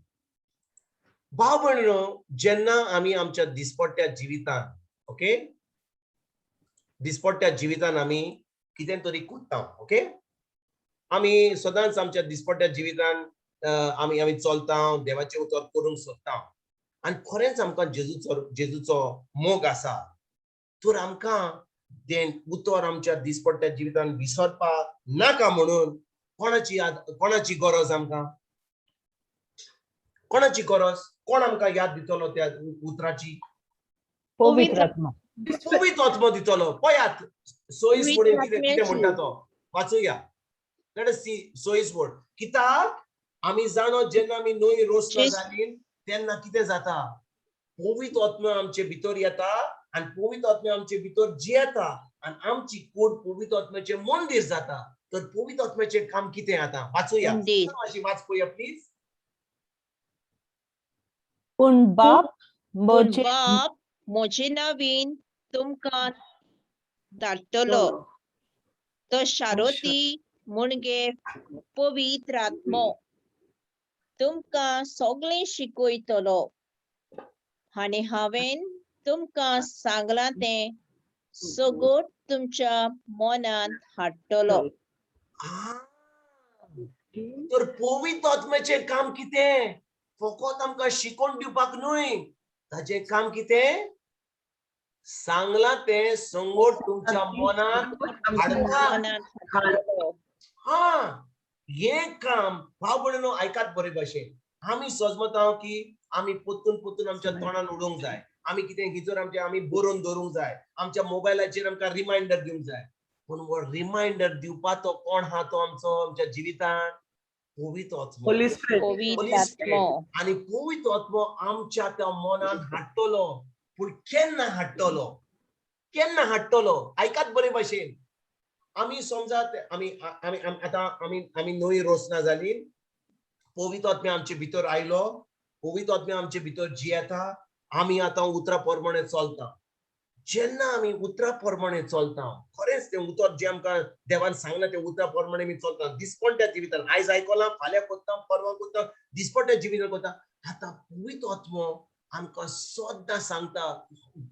भाव भयणीनो, जेन्ना आमी आमच्या दिसपट्ट्या जिवितान, ओके, दिसपट्ट्या जिवितान आमी कितें तरी करता, ओके, आमी सदांच आमच्या दिसपट्ट्या जिवितान आमी आमी चलता, देवाचें उतर करूंक सोदता आनी खरेंच आमकां जेजूचो मोग आसा तर आमकां तें उतर आमच्या दिसपट्ट्या जिवितान विसरपाक नाका म्हणून कोणाची याद, कोणाची गरज आमकां? कोणाची गरज? कोण आमकां याद दितलो त्या उतराची? पवित्र आत्मा. पवित्र आत्मो दितलो. पळयात सोयीस पवित्र फुडें कितें म्हणटा आत्म्याची. तो वाचुया. Let us see सोयीस word. कित्याक आमी जाणो जेन्ना आमी न्हय रोसना जाली तेन्ना कितें जाता, पवित्र आत्मो आमचे भितर येता आनी पवित्र आत्मो आमचे भितर जियेता आनी आमची कूड पवित्र आत्म्याचें मंदीर जाता. तर पवित्र आत्म्याचें काम कितें आतां वाचुया. मंदीर. मातशी वाच पळोवया प्लीज. पूण बाप पूण म्हजे बाप म्हजे नवीन तुमकां धाडटलो तो शारोती मुणगे पवित्र आत्मो तुमकां सगळें शिकयतलो आनी हांवें तुमकां सांगलां तें सगळं तुमच्या मनांत हाडटलो. तर पवित्र आत्म्याचें काम कितें? फकत आमकां शिकोवन दिवपाक न्हय, ताचें काम कितें? सांगलां तें संगोट तुमच्या मनांत हाडटा. मनांत हाडटलो. हा, हें काम भाव भयणीनो आयकात बरे भाशेन. आमी सजमता की आमी पोत्तून पोत्तून आमच्या तोंडान उडोवंक जाय, आमी कितें हिजर आमचें आमी बरोवन दवरूंक जाय, आमच्या मोबायलाचेर आमकां रिमायंडर दिवंक जाय. पूण हो रिमायंडर दिवपा तो कोण आहा तो आमचो आमच्या जिवितान? पवित्र आत्मो. Holy Spirit. पवित्र Holy Spirit. आत्मो. आनी पवित्र आत्मो आमच्या त्या मनान हाडटलो. पूण केन्ना हाडटलो? केन्ना हाडटलो? आयकात बरे भाशेन. आमी समजात आमी आमी आतां आमी आमी नवी रोसना जाली, पवित्र आत्म्या आमचे भितर आयलो, पवित्र आत्म्या आमचे भितर जियेता, आमी आतां उतरा प्रमाणे चलता. जेन्ना आमी उतरा प्रमाणे चलता, खरेंच तें उतर जें आमकां देवान सांगलां तें उतरा प्रमाणे आमी चलता दिसपट्ट्या जिवितान. आयज आयकलां, फाल्यां करता, परवां करता, दिसपट्ट्या जिवितान करता. आतां पवित्र आत्मो आमकां सद्दां सांगता,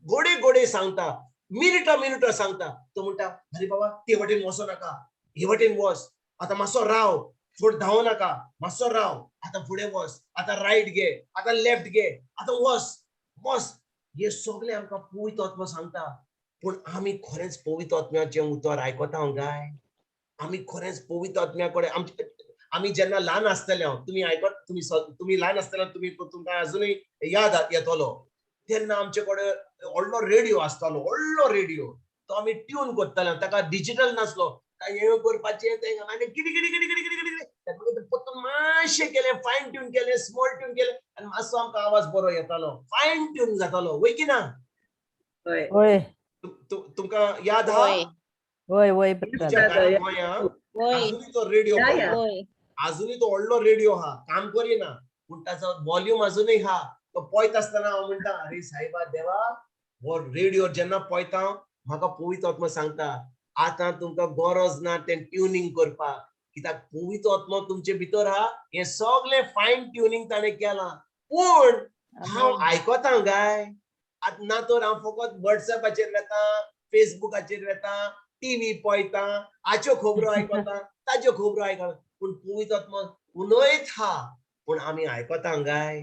गोडे गोडे सांगता, मिनिटां मिनिटां सांगता. तो म्हणटा, अरे बाबा ते वटेन वचो नाका, हे वटेन वच, आतां मातसो राव, फुडें धांव नाका, मातसो राव, आतां फुडें वच, आतां रायट घे, आतां लेफ्ट घे, आतां वच वच. हे सगळें आमकां पवित्र आत्मो सांगता. पूण आमी खरेंच पवित्र आत्म्याचें उतर आयकता काय? आमी खरेंच पवित्र आत्म्या कडेन आमी जेन्ना ल्हान आसतले, तुमी आयकत, तुमी ल्हान आसतना तुमी तुमकां अजुनूय याद येतलो, तेन्ना आमचे कडेन व्हडलो रेडियो आसतालो, व्हडलो रेडियो. तो आमी ट्यून करताले, ताका डिजिटल नासलो, हें करपाचें तें आनी किडी किडी किडी किडी किडी किडी परतून मातशें केलें, फायन ट्यून केलें, स्मॉल ट्यून केलें आनी मातसो आमकां आवाज बरो येतालो, फायन ट्यून जातालो. वय की ना? वय. तुमकां याद आहा? वय वय. अजुनूय तो रेडियो, अजुनूय तो व्हडलो रेडियो आहा, काम करिना, पूण ताचो वॉल्यूम अजुनूय आहा. तो पळयता आसतना हांव म्हणटा, अरे सायबा देवा, हो रेडियो जेन्ना पळयता म्हाका पवित्र आत्मा सांगता, आतां तुमकां गरज ना तें ट्युनींग करपाक, कित्याक पवित्र आत्मो तुमचे भितर हा, हें सगळें फायन ट्युनिंग ताणें केलां. पूण हांव आयकतां काय आतां ना तर हांव फकत वॉट्सएपाचेर वेता, फेसबुकाचेर वेता, टीव्ही पळयता, हाच्यो खबरो आयकता, ताच्यो खबरो आयकता. पूण पवित्र आत्मो उलयत हा, पूण आमी आयकता काय?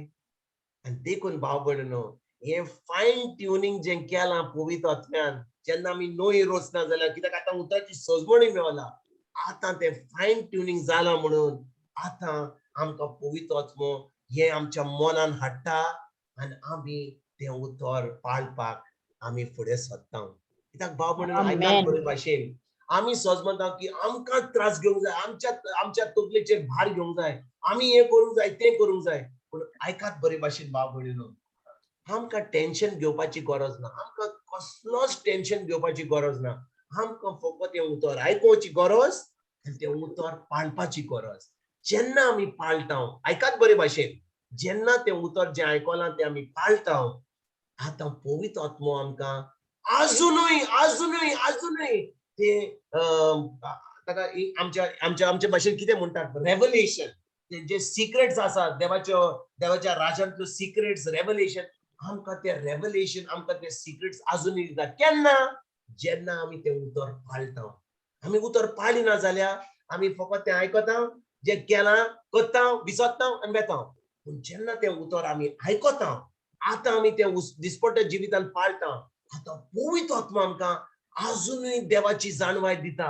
आनी देखून भाव भयणीनो, हें फायन ट्युनिंग जें केलां पवित्र आत्म्यान, जेन्ना आमी नवी रचना जाल्या, कित्याक आतां उतराची सजमणी मेवला, आतां तें फायन ट्युनिंग जालां म्हणून आतां आमकां पवित्र आत्मो हें आमच्या मनान हाडटा आनी आमी तें उतर पाळपाक आमी फुडें सरता. कित्याक भाव भयणीनो, आयकात बरे भाशेन, आमी सहज म्हणटा की आमकां त्रास घेवंक जाय, आमच्या आमच्या तकलेचेर भार घेवंक जाय, आमी हें करूंक जाय, तें करूंक जाय. पूण आयकात बरे भाशेन भाव भयणीनो, आमकां टेन्शन घेवपाची गरज ना, आमकां कसलोच टेन्शन घेवपाची गरज ना. आमकां फकत हें उतर आयकुची गरज आनी तें उतर पाळपाची गरज. जेन्ना आमी पाळटा, आयकात बरे भाशेन, जेन्ना तें उतर जें आयकलां तें आमी पाळटा, आतां पवित्र आत्मो आमकां आजुनूय आजुनूय आजुनूय ते ताका आमच्या आमच्या आमचे भाशेन कितें म्हणटात, रेवलेशन, जे सिक्रेट्स आसात देवाच्यो, देवाच्या राजांतल्यो सिक्रेट्स, रेवलेशन, आमकां ते रेवलेशन, आमकां ते सिक्रेट्स आजुनूय दिता. केन्ना? जेन्ना आमी तें उतर पाळटा. आमी उतर पाळिना जाल्यार आमी फकत तें आयकता, जें केलां करता, विसरता आनी वेता. पूण जेन्ना तें उतर आमी आयकता, आतां आमी तें दिसपट्ट्या जिवितान पाळटा, आतां पवित्र आत्मा आमकां आजुनूय देवाची जाणवाय दिता.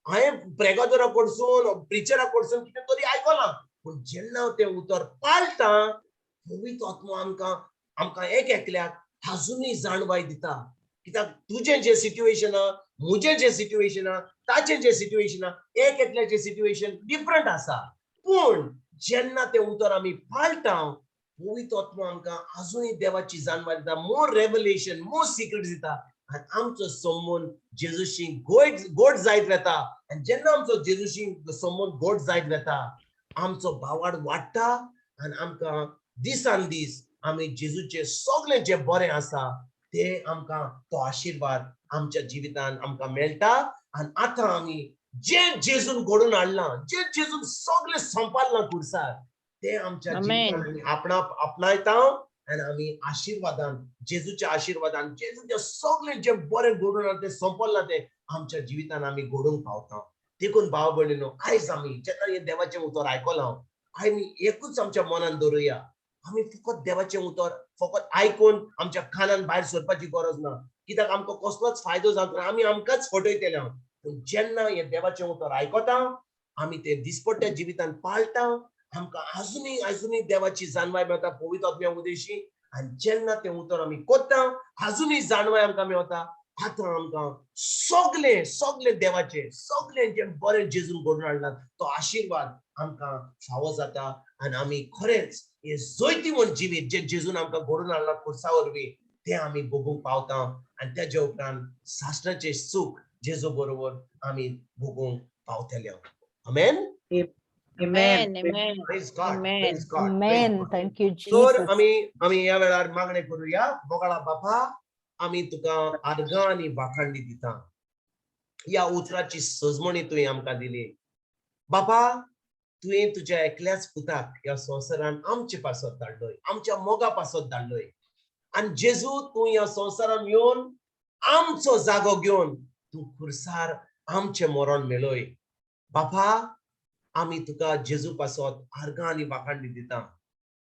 हांवें प्रेगादोरा कडसून, प्रिचरा कडसून कितें तरी आयकलां, पूण जेन्ना तें उतर पाळटा, पवित्र आत्मा आमकां आमकां एक एकल्याक आजुनूय जाणवाय दिता. कित्याक तुजें जें सिट्युएशन आहा, म्हजें जें सिट्युएशन आहा, ताचें जें सिट्युएशन आहा, एक एकल्याचें सिट्युएशन डिफरंट आसा. पूण जेन्ना तें उतर आमी पाळटा, पवित्र आत्मा आमकां आजुनूय देवाची जाणवाय दिता, मोर रेवलेशन, मोर सिक्रेट्स दिता आनी आमचो संबंद जेजूशी गोड गोड जायत वेता. आनी जेन्ना आमचो जेजूशी संबंद गोड जायत वेता, आमचो भावार्थ वाडटा आनी आमकां दिसान दीस आमी जेजूचे सगळें जें बरें आसा तें आमकां तो आशिर्वाद आमच्या जिवितान आमकां मेळटा. आनी आतां आमी जें जेजून घडोवन हाडलां, जें जेजून सगळें संपादलां खुर्सार, तें आमच्या जिवितान आमी आपणायता आनी आमी आशिर्वादान, जेजूच्या आशिर्वादान, जेजूच्या सगळें जें बरें घडोवन हाडलां तें संपल्लां तें आमच्या जिवितान आमी घडोवंक पावता. देखून भाव भयणीनो, आयज आमी जेन्ना हें देवाचें उतर आयकलां, आमी एकूच आमच्या मनान दवरुया, आमी फकत देवाचें उतर फकत आयकून आमच्या कानान भायर सरपाची गरज ना. कित्याक आमकां कसलोच फायदो जावचो ना, आमी आमकांच फटयतले. पूण जेन्ना हें देवाचें उतर आयकता, आमी तें दिसपट्ट्या जिवितान पाळटा, आमकां आजुनूय आजुनूय देवाची जाणवाय मेळटा पवित्र आत्म्या उदेशी. आनी जेन्ना तें उतर आमी करता, आजुनूय जाणवाय आमकां मेळटा. आतां आमकां सगळें सगळें देवाचें सगळें जें बरें जेजून घडोवन हाडलां तो आशिर्वाद आमकां फावो जाता. आनी आमी खरेंच हें जैतिवंत जिवीत जें जेजून आमकां घडोवन हाडलां खुर्सा वरवीं तें आमी भोगूंक पावता. आनी तेज्या उपरांत सासणाचें सूख जेजू बरोबर आमी भोगूंक पावतले. आमेन. Amen. Amen. Praise God. Amen. Praise God. Amen. Thank you, तर Jesus. आमी आमी ह्या वेळार मागणें करुया. मोगाळा बापा, आमी तुका आर्गां आनी वाखाणणी दिता. ह्या उतराची सजमणी तुवें आमकां दिली. बापा, तुवें तुज्या एकल्याच पुताक ह्या संवसारान आमचे पासत धाडलोय, आमच्या मोगा पासत धाडलोय. आनी जेजू, तूं ह्या संवसारान येवन आमचो जागो घेवन तूं खुर्सार आमचें मरण मेळय. बापा, आमी तुका जेजू पासत आर्गां आनी वाखाणणी दिता.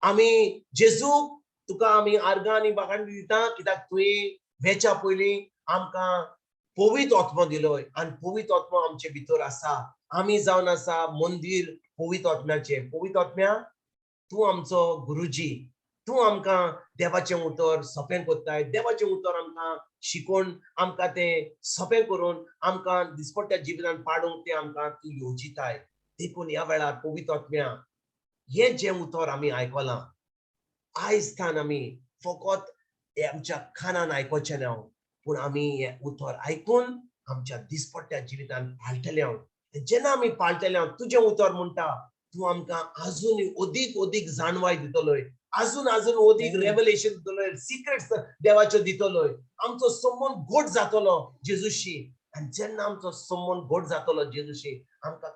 आमी जेजू तुका आमी आर्गां आनी वाखाणणी दिता, कित्याक तुवें वेच्या पयलीं आमकां पवित्र आत्मो दिलोय आनी पवित्र आत्मो आमचे भितर आसा. आमी जावन आसा मंदीर पवित्र आत्म्याचें. पवित्र आत्म्या, तूं आमचो गुरुजी, तूं आमकां देवाचें उतर सोंपें करताय, देवाचें उतर आमकां शिकोवन आमकां तें सोंपें करून आमकां दिसपट्ट्या जिवितान पाडूंक तें आमकां तूं येवजिताय. देखून ह्या वेळार पवित्र आत्म्या, हें जें उतर आमी आयकलां, आयज थावन आमी फकत हें आमच्या कानान आयकोचें ना, पूण आमी हें उतर आयकून आमच्या दिसपट्ट्या जिवितान पाळटले. जेन्ना आमी पाळटले, तुजें उतर म्हणटा तूं आमकां आजून अदीक अदीक जाणवाय दितलोय, आजून आजून अदीक रेवलेशन दितलोय, सिक्रेट्स देवाच्यो दितलोय. आमचो संबंद घट जातलो जेजूशी. आनी जेन्ना आमचो संबंद घट जातलो जेजूशी, आमकां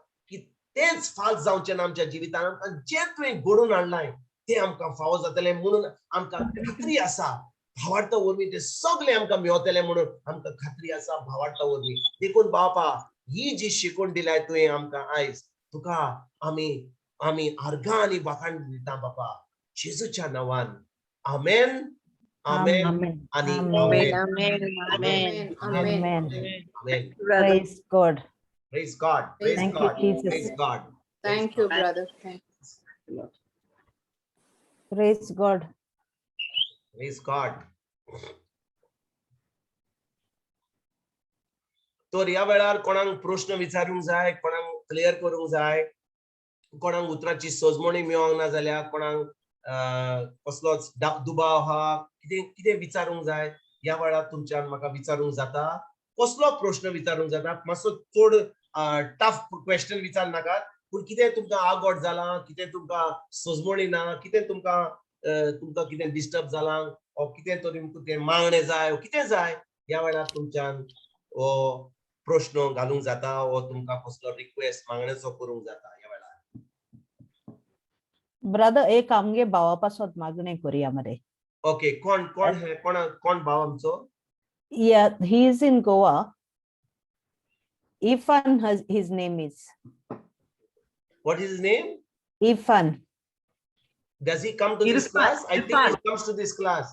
तेंच फाल्स जावचें ना आमच्या जिवितान. आमकां जें तुवें घडोवन हाडलां तें आमकां फावो जातलें म्हणून आमकां खात्री आसा. भावार्था वरवीं तें सगळें आमकां मेवतलें म्हणून आमकां खात्री आसा भावार्था वरवीं. देखून बापा, ही जी शिकवण दिल्या तुवें आमकां आयज, तुका आमी आमी आर्गां आनी वाखाण दिता बापा, जेजूच्या नांवान. आमेन, आमेन Amen. आनी Amen. Amen. Amen. Amen. Amen. Amen. Brother. Praise God. Praise God. Praise Thank you, God. Jesus. Praise God. Thank you, brother. Thank Lord. Praise God. Praise God. तर ह्या वेळार कोणाक प्रश्न विचारूंक जाय, कोणाक क्लियर करूंक जाय, कोणाक उतराची सजमणी मेळोंक ना जाल्यार, कोणाक कसलोच दुबाव आहा, कितें कितें विचारूंक जाय, ह्या वेळार तुमच्यान म्हाका विचारूंक जाता. कसलो प्रश्न विचारूंक जाता. मातसो चड टफ क्वेश्चन विचार नाकात, पूण कितें तुमकां आगोट जालां, कितें तुमकां सजमणी ना, कितें तुमकां तुमकां कितें डिस्टर्ब जालां, ओ कितें तरी तुमकां मागणें जाय, ओ कितें जाय, ह्या वेळार तुमच्यान हो प्रश्न घालूंक जाता, ओ तुमकां कसलो रिक्वेस्ट मागणेचो करूंक जाता ह्या वेळार. ब्रदर, एक आमगे भावा पासत मागणें करुया मरे. ओके, कोण कोण हे, कोण कोण भाव आमचो? Yeah, he is in Goa. Ifan has, his name is. What is name? Ifan. Does he come to this Irfan, class? I think he Irfan. comes to this class.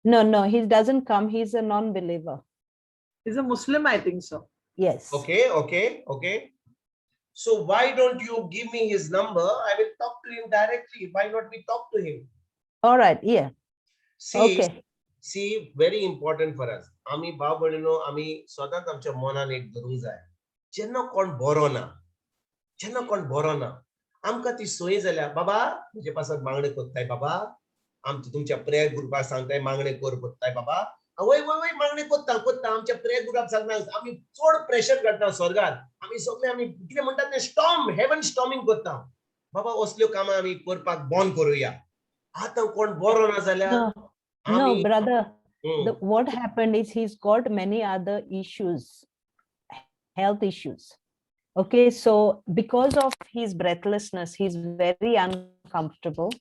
No, he doesn't come. He's a non-believer. He's a Muslim, I think so. Yes. Okay. So why don't you give me his number? I will talk to him directly. Why not we talk to him? All right. Yeah. See, Okay. see, very important for us. आमी भाव भयणीनो, आमी सदांच आमच्या मनान एक धरूंक जाय, जेन्ना कोण बरो ना, जेन्ना कोण बरो ना, आमकां ती सोय जाल्या, बाबा म्हजे पासत मागणें कोत्ताय बाबा, आमच्या तुमच्या प्रेयर ग्रुपार सांगताय मागणें कर कोत्ताय बाबा, वय वय वय मागणें कोत्ता कोत्ता, आमच्या प्रेयर ग्रुपाक सांगता, आमी चड प्रेशर काडटा स्वर्गार, आमी सगळे आमी कितें म्हणटात तें स्टॉर्म, हेवन स्टॉर्मींग कोत्ता बाबा. असल्यो कामां आमी करपाक बंद करुया. आतां कोण बरो ना जाल्यार No, आमी brother. What happened is he's got many other issues, health issues. Okay, so because of his breathlessness, he's very uncomfortable.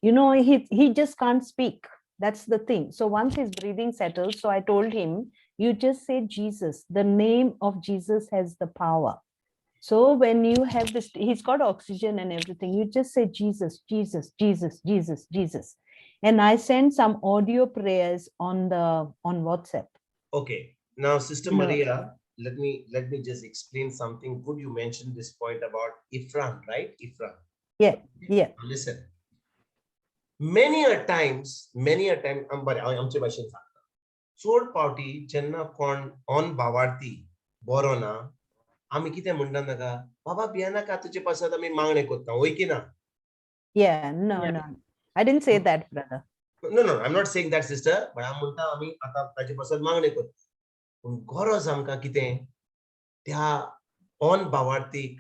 He just can't speak. That's the thing. So once his breathing settles, so I told him, you just say Jesus. The name of Jesus has the power. So when you have this, he's got oxygen and everything. You just say Jesus, Jesus, Jesus, Jesus, Jesus. And I sent some audio prayers on WhatsApp. Okay. Now, Sister No. Maria, let me just explain something good. You mentioned this point about Ifran, right? Ifran. Yeah. Now listen. Many a times, many a time, बरें, हांव आमचे भाशेन सांगता. चड पावटी जेन्ना कोण ऑन भावार्थी बरो ना, आमी कितें म्हणटा नाका, बाबा भियेनाका, तुजे पासत आमी मागणें करता, वय की ना? Yeah, no, Yeah. no. I didn't say that, brother. No, I'm not saying that, sister, but हांव म्हणटा आमी आतां ताजे पासत मागणें करता, पूण गरज आमकां कितें, त्या ऑन भावार्थीक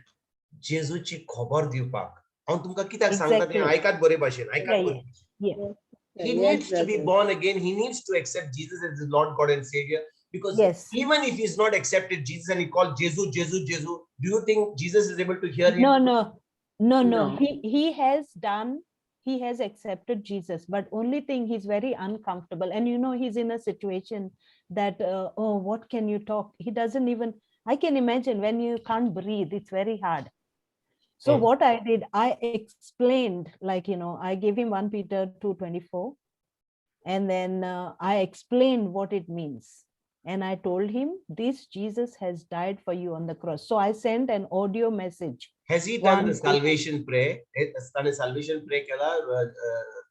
जेजूची खबर दिवपाक. हांव तुमकां कित्याक सांगता तें आयकात बरे भाशेन, आयकात बरे भाशेन. He needs to be Brother. Born again. He needs to accept Jesus as his Lord God and Savior. Because even if he's not accepted Jesus and he called Jesus, Jesus, Jesus, do you think Jesus is able to hear him? No. No. He has done, he has accepted Jesus, but only thing, he's very uncomfortable. And he's in a situation that, oh, what can you talk? He doesn't even, I can imagine when you can't breathe, it's very hard. So what I did, I explained, I gave him 1 Peter 2:24, and then I explained what it means. And I told him, this Jesus has died for you on the cross. So I sent an audio message. Has he done One, the two. Salvation prayer? ताणें salvation prayer केला,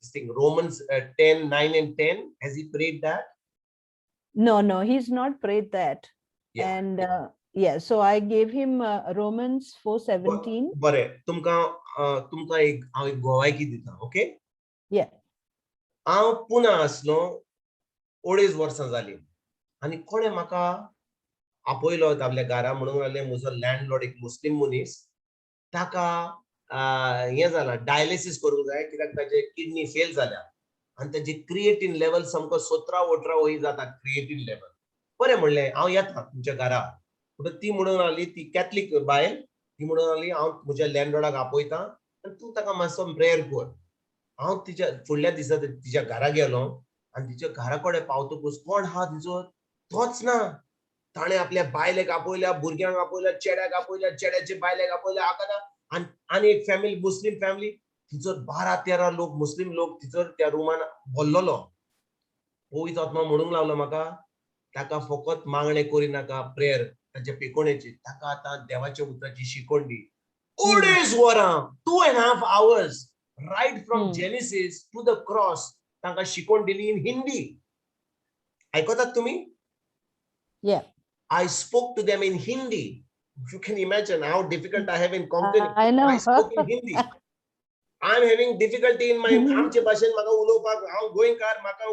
this thing, Romans 10, 9 and 10. Has he prayed that? No, he's not prayed that. And yeah, so I gave him Romans 4:17. बरें, तुमकां तुमकां एक हांव एक गोवायकी दिता, ओके? Yeah. हांव पुना आसलो 2.5 वर्सां जालीं आनी कोणें म्हाका आपयलो आपल्या घरा. म्हणूंक लागले, म्हजो लँडलॉर्ड एक मुस्लीम मनीस, ताका हें जालां, डायलिसीस करूंक जाय, कित्याक ताजे किडनी फेल जाल्या आनी ताजी क्रिएटीन लेवल सामको 17-18 वयर जाता क्रिएटीन लेवल. बरें म्हणलें, हांव येता तुमच्या घरा. म्हणटकच ती म्हणूंक लागली, ती कॅथलीक बायल. ती म्हणून लागली हांव म्हज्या लँडलॉर्डाक आपयता आनी तूं ताका मातसो प्रेयर कर. हांव तिच्या फुडल्या दिसा तिच्या घरा गेलो आनी तिच्या घरा कडेन पावतकूच कोण आहा तिचो तोच ना. ताणें आपल्या बायलेक आपयल्या, भुरग्यांक आपयल्या, चेड्याक आपयल्या, चेड्याचे बायलेक आपयल्या, आका ना. आनी एक फॅमिली, मुस्लीम फॅमिली, तिचो 12-13 लोक मुस्लीम लोक तिचो त्या रुमान भरलेलो. पवित्र आत्मा म्हणूंक लागलो म्हाका, ताका फकत मागणें करिनाका, प्रेयर ताच्या पेकोणेची, ताका आतां देवाच्या उतराची शिकवण दी. 2.5 वरां, 2.5 hours, right from Genesis to the cross तांकां शिकवण दिली इन हिंदी. आयकतात तुमी? Yeah. I spoke to them in Hindi. You can imagine how difficult I have in Konkani. I know. I spoke in Hindi. I'm having difficulty in my आमचे भाशेन म्हाका उलोवपाक, हांव गोंयकार, म्हाका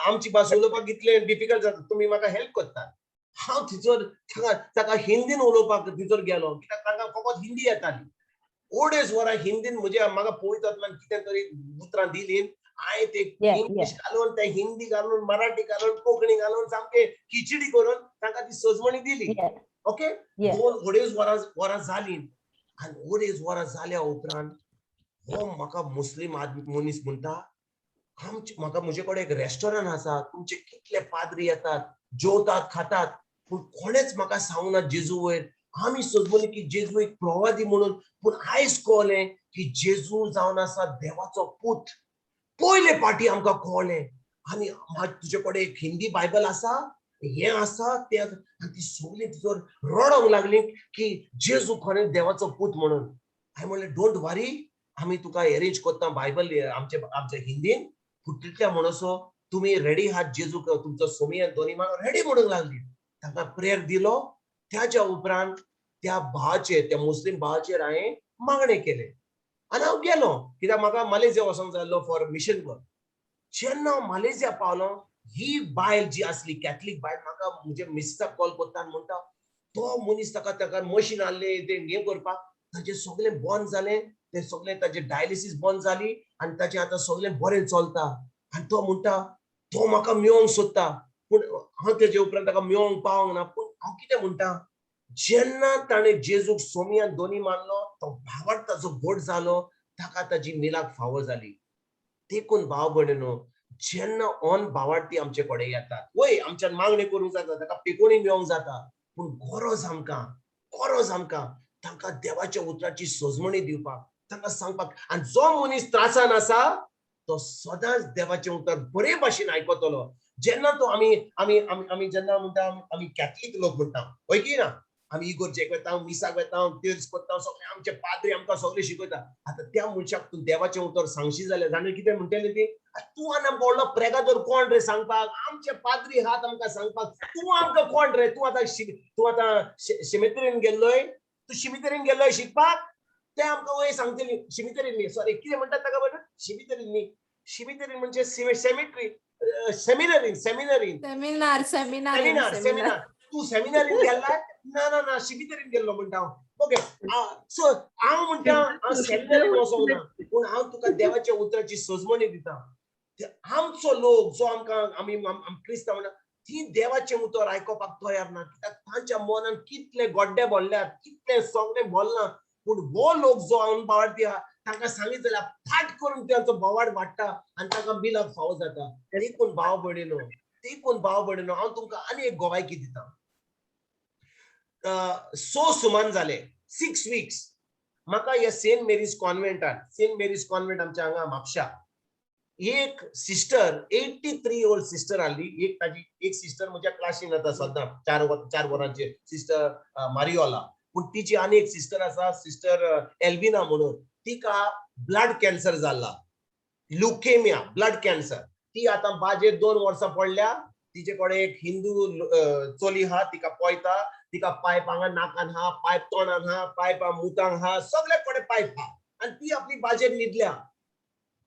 आमची भास उलोवपाक इतलें डिफिकल्ट जाता, तुमी म्हाका हेल्प करतात. हांव थंयसर ताका हिंदीन उलोवपाक थंयसर गेलो, कित्याक तांकां फकत हिंदी येताली. 2.5 वरां हिंदीन म्हज्या म्हाका पवित्र आत्मान कितें तरी उतरां दिलीं. हांवें ते इंग्लीश घालून, ते हिंदी घालून, मराठी घालून, कोंकणी घालून, सामकें खिचडी करून तांकां ती सजमणी दिली. ओके, 2-2.5 वरां जालीं आनी 2.5 वरां जाल्या उपरांत हो म्हाका मुस्लीम आदमी मनीस म्हणटा, आमचे म्हाका म्हजे कडेन एक रेस्टॉरंट आसा, तुमचे कितले पाद्री येतात, जेवतात, खातात, पूण कोणेच म्हाका सांगूना जेजू वयर. आमी सोदली की जेजू एक प्रवादी म्हणून, पूण आयज कळ्ळें की जेजू जावन आसा देवाचो पूत. पयले पाटी आमकां कळ्ळें. आनी तुजे कडेन एक हिंदी बायबल आसा, हें आसा तें आसा. आनी ती सगळीं तिचोर रडोंक लागली की जेजू खरें देवाचो पूत म्हणून. हांवें म्हणलें, don't वरी, आमी तुका एरेंज करता बायबल आमचे आमच्या हिंदीन. पूण तितल्या म्हणसो तुमी रेडी आहात जेजू तुमचो सोमी आनी दोनी मान रेडी म्हणूंक लागली. तांकां प्रेयर दिलो. त्याच्या उपरांत त्या भावाचेर, त्या मुस्लीम भावाचेर हांवें मागणें केलें आनी हांव गेलो, कित्याक म्हाका मलेशिया वचोंक जाय आसलो फॉर मिशन वर्क. जेन्ना हांव मलेशिया पावलो, ही बायल जी आसली कॅथलीक बायल म्हाका म्हज्या मिसेसाक कॉल करता आनी म्हणटा, तो मनीस ताका ताका मशीन आहलें तें हें करपाक, ताचें सगळें बंद जालें, तें सगळें ताचें डायलिसीस बंद जाली आनी ताचें आतां सगळें बरें चलता. आनी तो म्हणटा तो म्हाका मेळोंक सोदता, पूण हांव तेजे उपरांत ताका मेळोंक पावंक ना. पूण हांव कितें म्हणटा, जेन्ना ताणें जेजूक सोमी आनी दोनी मानलो, तो भावार्थ ताचो घट जालो, ताका ताजी मिलाक फावो जाली. देखून भाव भयणीनो, जेन्ना ऑन भावार्थी आमचे कडेन येतात, वय आमच्यान मागणी करूंक जाता, ताका पेकोणी मेळोंक जाता, पूण गरज आमकां, गरज आमकां तांकां देवाच्या उतराची सजमणी दिवपाक, तांकां सांगपाक. आनी जो मनीस त्रासान आसा तो सदांच देवाचें उतर बरे भाशेन आयकतलो. जेन्ना तो आमी आमी आमी आमी जेन्ना म्हणटा, आमी कॅथलीक लोक म्हणटा, हय की ना, आमी इगोर्जेक वता, मिसाक वता, तीर्स करता, सगळे आमचे पाद्री आमकां सगळें शिकयता. आतां त्या मनशाक तूं देवाचें उतर सांगशी जाल्यार जाणा कितें म्हणटलें ती, तूं आनी आमकां व्हडलो प्रेगादोर कोण रे सांगपाक, आमचे पाद्री आहात आमकां सांगपाक, तूं आमकां कोण रे, तूं आतां तूं आतां शिमितरीन गेल्लोय, तूं शिमितरीन गेल्लोय शिकपाक, ते आमकां वय सांगतली. शिमितरीन न्ही, सॉरी, कितें म्हणटात ताका बरें, शिमितरीन न्ही, शिमितरीन म्हणजे सेमिट्री, सेमिनरीन, सेमिनरीन, सेमिनार, सेमिनार, सेमिनार, सेमिनार. तूं सेमिनारीन गेल्लाय? ना ना ना, शिमितरीन गेल्लो म्हणटा हांव. ओके, सो हांव म्हणटा हांव सेमिनारीन वचोंक ना, पूण हांव तुका देवाच्या उतराची सजमणी दिता. आमचो लोक जो आमकां आमी क्रिस्तांव म्हणटा, ती देवाचें उतर आयकोपाक तयार ना, कित्याक तांच्या मनान कितले गड्डे भरल्यात, कितले सगळें भरलां. पूण हो लोक जो अनभावार्थी आहा तांकां सांगीत जाल्यार फाट करून तांचो बोवाळ वाडटा आनी तांकां मिलाक फावो जाता. देखून भाव भयणीनो, देखून भाव भयणीनो, हांव तुमकां आनी एक गोवायकी दिता. 6 सुमान जाले, 6 वीक्स म्हाका ह्या सेंट मेरीज कॉन्व्हेंटान, सेंट मेरीज कॉन्व्हेंट आमच्या हांगा म्हापशा, एक सिस्टर 83 ओल्ड सिस्टर आहली. एक ताजी एक सिस्टर म्हज्या क्लासीन आतां सद्दां 4 वरांचेर, सिस्टर मारियोला. पूण तिची आनी एक सिस्टर आसा, सिस्टर एल्विना म्हणून, तिका ब्लड कॅन्सर जाला, ल्युकेमिया, ब्लड कॅन्सर. ती आतां बाजेर 2 वर्सां पडल्या. तिचे कडेन एक हिंदू चली आहा, तिका पळयता, तिका पायप हांगा नाकान आहा, पायप तोंडान आहा, पायप मुतांक आहा, सगळे कडेन पायप आहा आनी ती आपली बाजेर न्हिदल्या.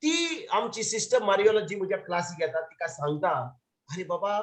ती आमची सिस्टर मारियोला जी म्हज्या क्लासीक येता तिका सांगता, अरे बाबा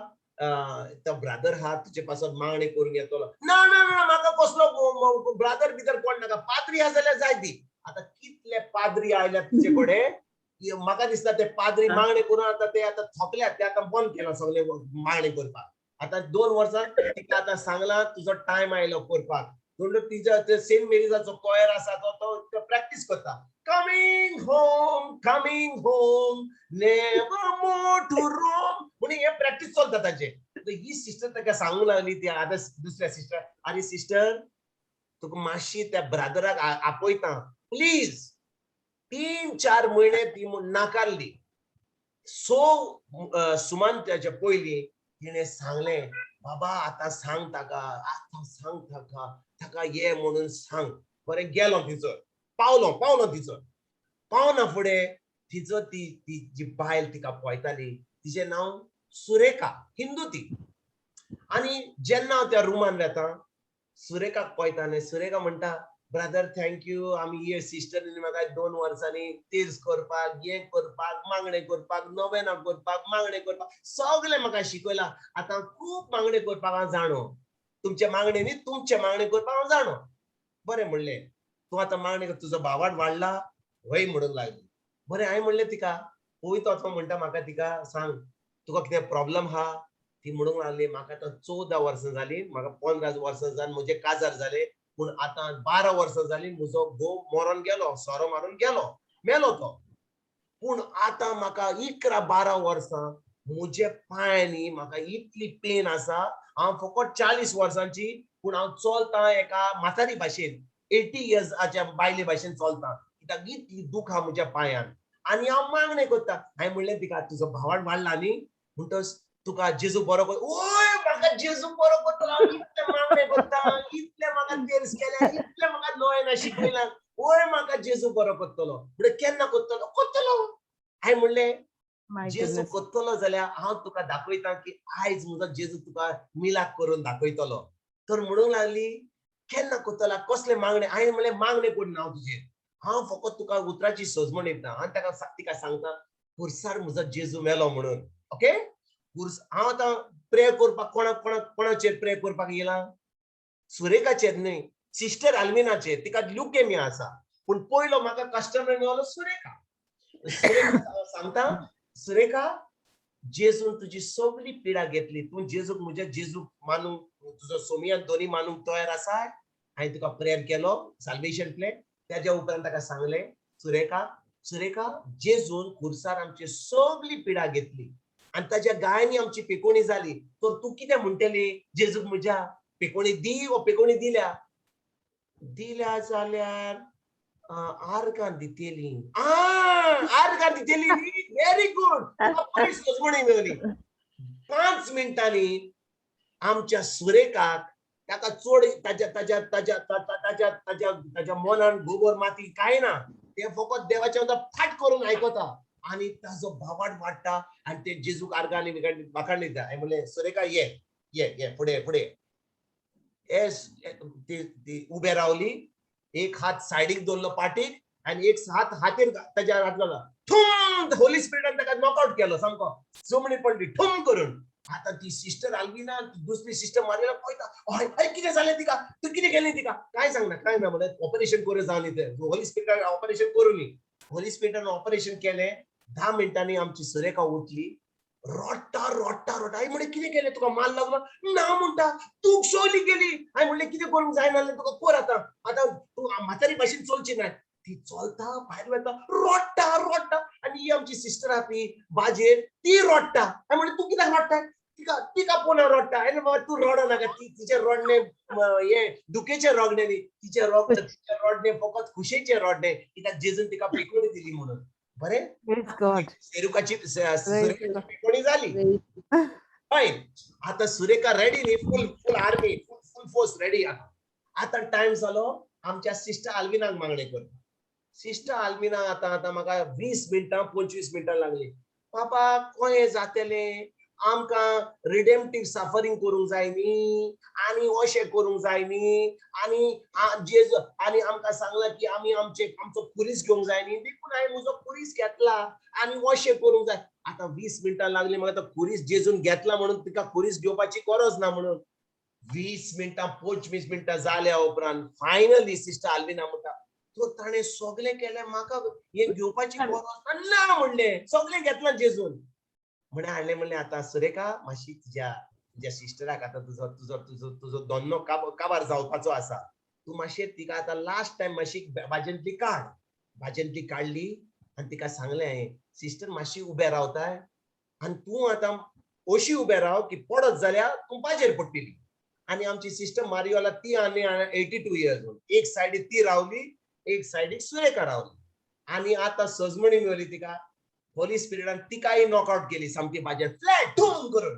तो ब्रादर आहा तुजे पासत मागणी करूंक येतलो. ना ना ना, म्हाका कसलो ब्रादर बिदर कोण नाका, पाद्री आहा जाल्यार जाय ती. आतां कितले पाद्री आयल्यात तिचे कडेन, म्हाका दिसता ते पाद्री मागणी करून आतां ते आतां थकल्यात, ते आतां बंद केलां सगळें मागणी करपाक. आतां 2 वर्सां तिका आतां सांगलां तुजो टायम आयलो करपाक. म्हणून तिच्या सेंट मेरीजाचो कोयर आसा, तो तो प्रॅक्टीस करता, "Coming home, coming home, never more to roam" म्हणून हे प्रॅक्टीस चलता ताचे. तर ही सिस्टर ताका सांगूंक लागली, ती आतां दुसऱ्या सिस्टर, "आरे सिस्टर, तुका मातशी त्या ब्रादराक आपयता, प्लीज." 3-4 म्हयने ती म्हूण नाकारली. सो सुमान त्याच्या पयलीं तिणें सांगलें, "बाबा, आतां सांग ताका, आतां सांग ताका, ताका ये म्हणून सांग." बरें, गेलो थिंयसर, पावलो पावलो थिंयसर. पावना फुडें तिचो ती ती जी बायल तिका पळयताली, तिचें नांव सुरेखा, हिंदू ती. आनी जेन्ना हांव त्या रुमान वेता, सुरेखाक पळयता आनी सुरेखा म्हणटा, "ब्रदर, thank you. आमी हे सिस्टरीन म्हाका 2 वर्सांनी तीर्स करपाक, हें करपाक, मागणें करपाक, नवेनां करपाक, मागणें करपाक, सगळें म्हाका शिकयलां. आतां खूब मागणें करपाक हांव जाणो. तुमचे मागणें न्ही, तुमचें मागणें करपाक हांव जाणो." बरें म्हणलें, "तूं आतां मागणें कर, तुजो भावार्त वाडला?" "वय" म्हणूंक लागली. बरें, हांवें म्हणलें तिका, पवित्र आत्मा म्हणटा म्हाका तिका सांग, तुका कितें प्रॉब्लम आहा? ती म्हणूंक लागली, "म्हाका आतां 14 वर्सां जाली, म्हाका 15 वर्सां जावन म्हजें काजार जालें, पूण आतां 12 वर्सां जाली म्हजो घोव मरोन गेलो, सोरो मारून गेलो, मेलो तो. पूण आतां म्हाका 11-12 वर्सां म्हजे पांयांनी म्हाका इतली पेन आसा. हांव फकत 40 वर्सांची, पूण हांव चलतां एका म्हातारी भाशेन, 80 इयर्साच्या बायले भाशेन चलता, कित्याक इतली दुखा म्हज्या पांयान आनी हांव मागणें करता." हांवें म्हणलें तिका, "तुजो भावार्त वाडला न्ही, म्हणटच तुका जेजू बरो कर." "ओय, म्हाका जेजू बरो करतलो? हांव इतलें मागणें करता, इतलें म्हाका तेर्स केल्या, इतलें म्हाका नोवेनां शिकयलां, ओय म्हाका जेजू बरो करतलो?" म्हणलें, "केन्ना करतलो?" "करतलो." हांवें म्हणलें, My जेजू goodness. करतलो जाल्यार हांव तुका दाखयता की आयज म्हजो जेजू तुका मिलाक करून दाखयतलो. तर म्हणूंक लागली, "केन्ना करतला? कसलें मागणें?" हांवें म्हणलें, "मागणें करिना हांव तुजेर, हांव फकत तुका उतराची सजमण दिता." आनी ताका तिका सांगता, पुरसार म्हजो जेजू मेलो म्हणून. ओके, पुरस हांव आतां प्रे करपाक कोणाक कोणाक कोणाचेर प्रे करपाक येयला? सुरेखाचेर न्हय, सिस्टर आल्मिनाचेर. तिका ल्युकेमिया आसा. पूण पयलो म्हाका कस्टमर मेळ्ळो सुरेखा. सुरेखा सांगता, "सुरेखा, जेजून तुजी सगळी पिडा घेतली. तूं जेजूक, म्हज्या जेजूक मानूंक, तुजो सोमियान दोनी मानूंक तयार आसा?" हांवें तुका प्रेयर केलो, साल्वेशन प्ले. त्याच्या उपरांत ताका सांगलें, "सुरेखा, सुरेखा, जेजून खुर्सार आमची सगळी पिडा घेतली आनी ताच्या गायांनी आमची पेकोणी जाली. तर तूं कितें म्हणटली जेजूक म्हज्या? पेकोणी दी वो पेकोणी दिल्या? दिल्या जाल्यार आर्गां दितेली, आर्गां दितेली. Very good." बरी सजमणी मेवली. 5 मिनटांनी आमच्या सुरेखाक, ताका चड ताच्या ताच्या ताच्या ताच्या ताच्या ताच्या मनान गोबर माती काय ना. ते फकत देवाच्या फाट करून आयकता आनी ताजो भावार्त वाडटा आनी ते जेजूक आर्गां आनी वाखाण दिता. हांवें म्हणलें, "सुरेखा, ये ये ये, फुडें फुडें." ती ती उबे रावली. एक हात सायडीक दवरलो पाटीक आनी एक हात हातीर ताच्या हात घालो. ठुम, होली स्पिरिटान ताका नॉकआउट केलो सामको. जमनी पडली ठुम करून. आता ती सिस्टर आल्विना, दुसरी सिस्टर मारिया पळयता, "हय हय, कितें जालें तिका? तूं कितें केलें तिका?" "काय सांगना, काय ना." म्हणलें, "ऑपरेशन करूं जावन न्ही, होली स्पिरिटान ऑपरेशन करूं न्ही." होली स्पिरिटान ऑपरेशन केलें. 10 मिनटांनी आमची सुरेखा उठली, रडटा रडटा रडटा. हांवें म्हणलें, "कितें केलें तुका? माल लागलो?" "ना" म्हणटा, "तूं शोली गेली." हांवें म्हणलें, "कितें करूंक जायना जाल्यार तुका कर आतां. आतां तूं म्हातारी भाशेन चलची ना." ती चलता, भायर वता, रडटा रडटा. आनी ही आमची सिस्टर आहा ती बाजेर, ती रडटा. हांवें म्हणलें, "तूं कित्याक रडटा?" तिका तिका पळोवन रडटा. हांवें, "बाबा, तूं रडो नाका. ती तिचें रडणें हें दुखेचें रडणें न्ही. तिचें रडणें फकत खुशेचें रडणें, कित्याक जेजून तिका पेकोणी दिली म्हणून." बरें. Praise God. सेरुकाची सुरेखाची पेकोणी जाली. हय, आता सुरेखा रेडी न्ही, full full army, full full force ready. आता आतां टायम जालो आमच्या सिस्टर आल्विनाक मागणें करपाक. सिस्टर आल्विना आतां आतां म्हाका 20 मिनटां, 25 मिनटां लागली, "बाबा, कशें जातलें आमकां? रिडेम्पटीव सफरींग करूंक जाय न्ही आनी अशें करूंक जाय न्ही आनी जेजू आनी आमकां सांगलां की आमी आमचे आमचो खुरीस घेवंक जाय न्ही, देखून हांवें म्हजो खुरीस घेतला आनी अशें करूंक जाय." आतां 20 मिनटां लागली म्हाका. आतां खुरीस जेजून घेतला म्हणून तिका खुरीस घेवपाची गरज ना म्हणून. 20 मिनटां, 25 मिनटां जाल्या उपरांत फायनली सिस्टर आल्विना म्हणटा, "तो ताणें सगळें केलें, म्हाका हें घेवपाची गरज ना." म्हणलें, "सगळें घेतलां जेजून." म्हणे हाडलें. म्हणलें, "आतां सुरेखा, मातशी तुज्या तुज्या सिस्टराक आतां तुजो तुजो तुजो तुजो दोन्नो काबार जावपाचो आसा." तूं मातशें तिका आतां लास्ट टायम मातशी बाजेंतली काड. बाजेंतली काडली आनी तिका सांगलें हांवें, सिस्टर मातशी उबें रावताय आनी तूं आतां अशी उबें राव की पडत जाल्यार तूं बाजेर पडटली. आनी आमची सिस्टर मारियोला ती आनी 82 इयर्स ओल्ड, एक सायडीक ती रावली, एक सायडीक सुरेखा रावली. आनी आतां सजमणी मेवली तिका, होली स्पिरिटान तिकाय नॉकआउट केली सामकी बाजेर फ्लॅट धूम करून.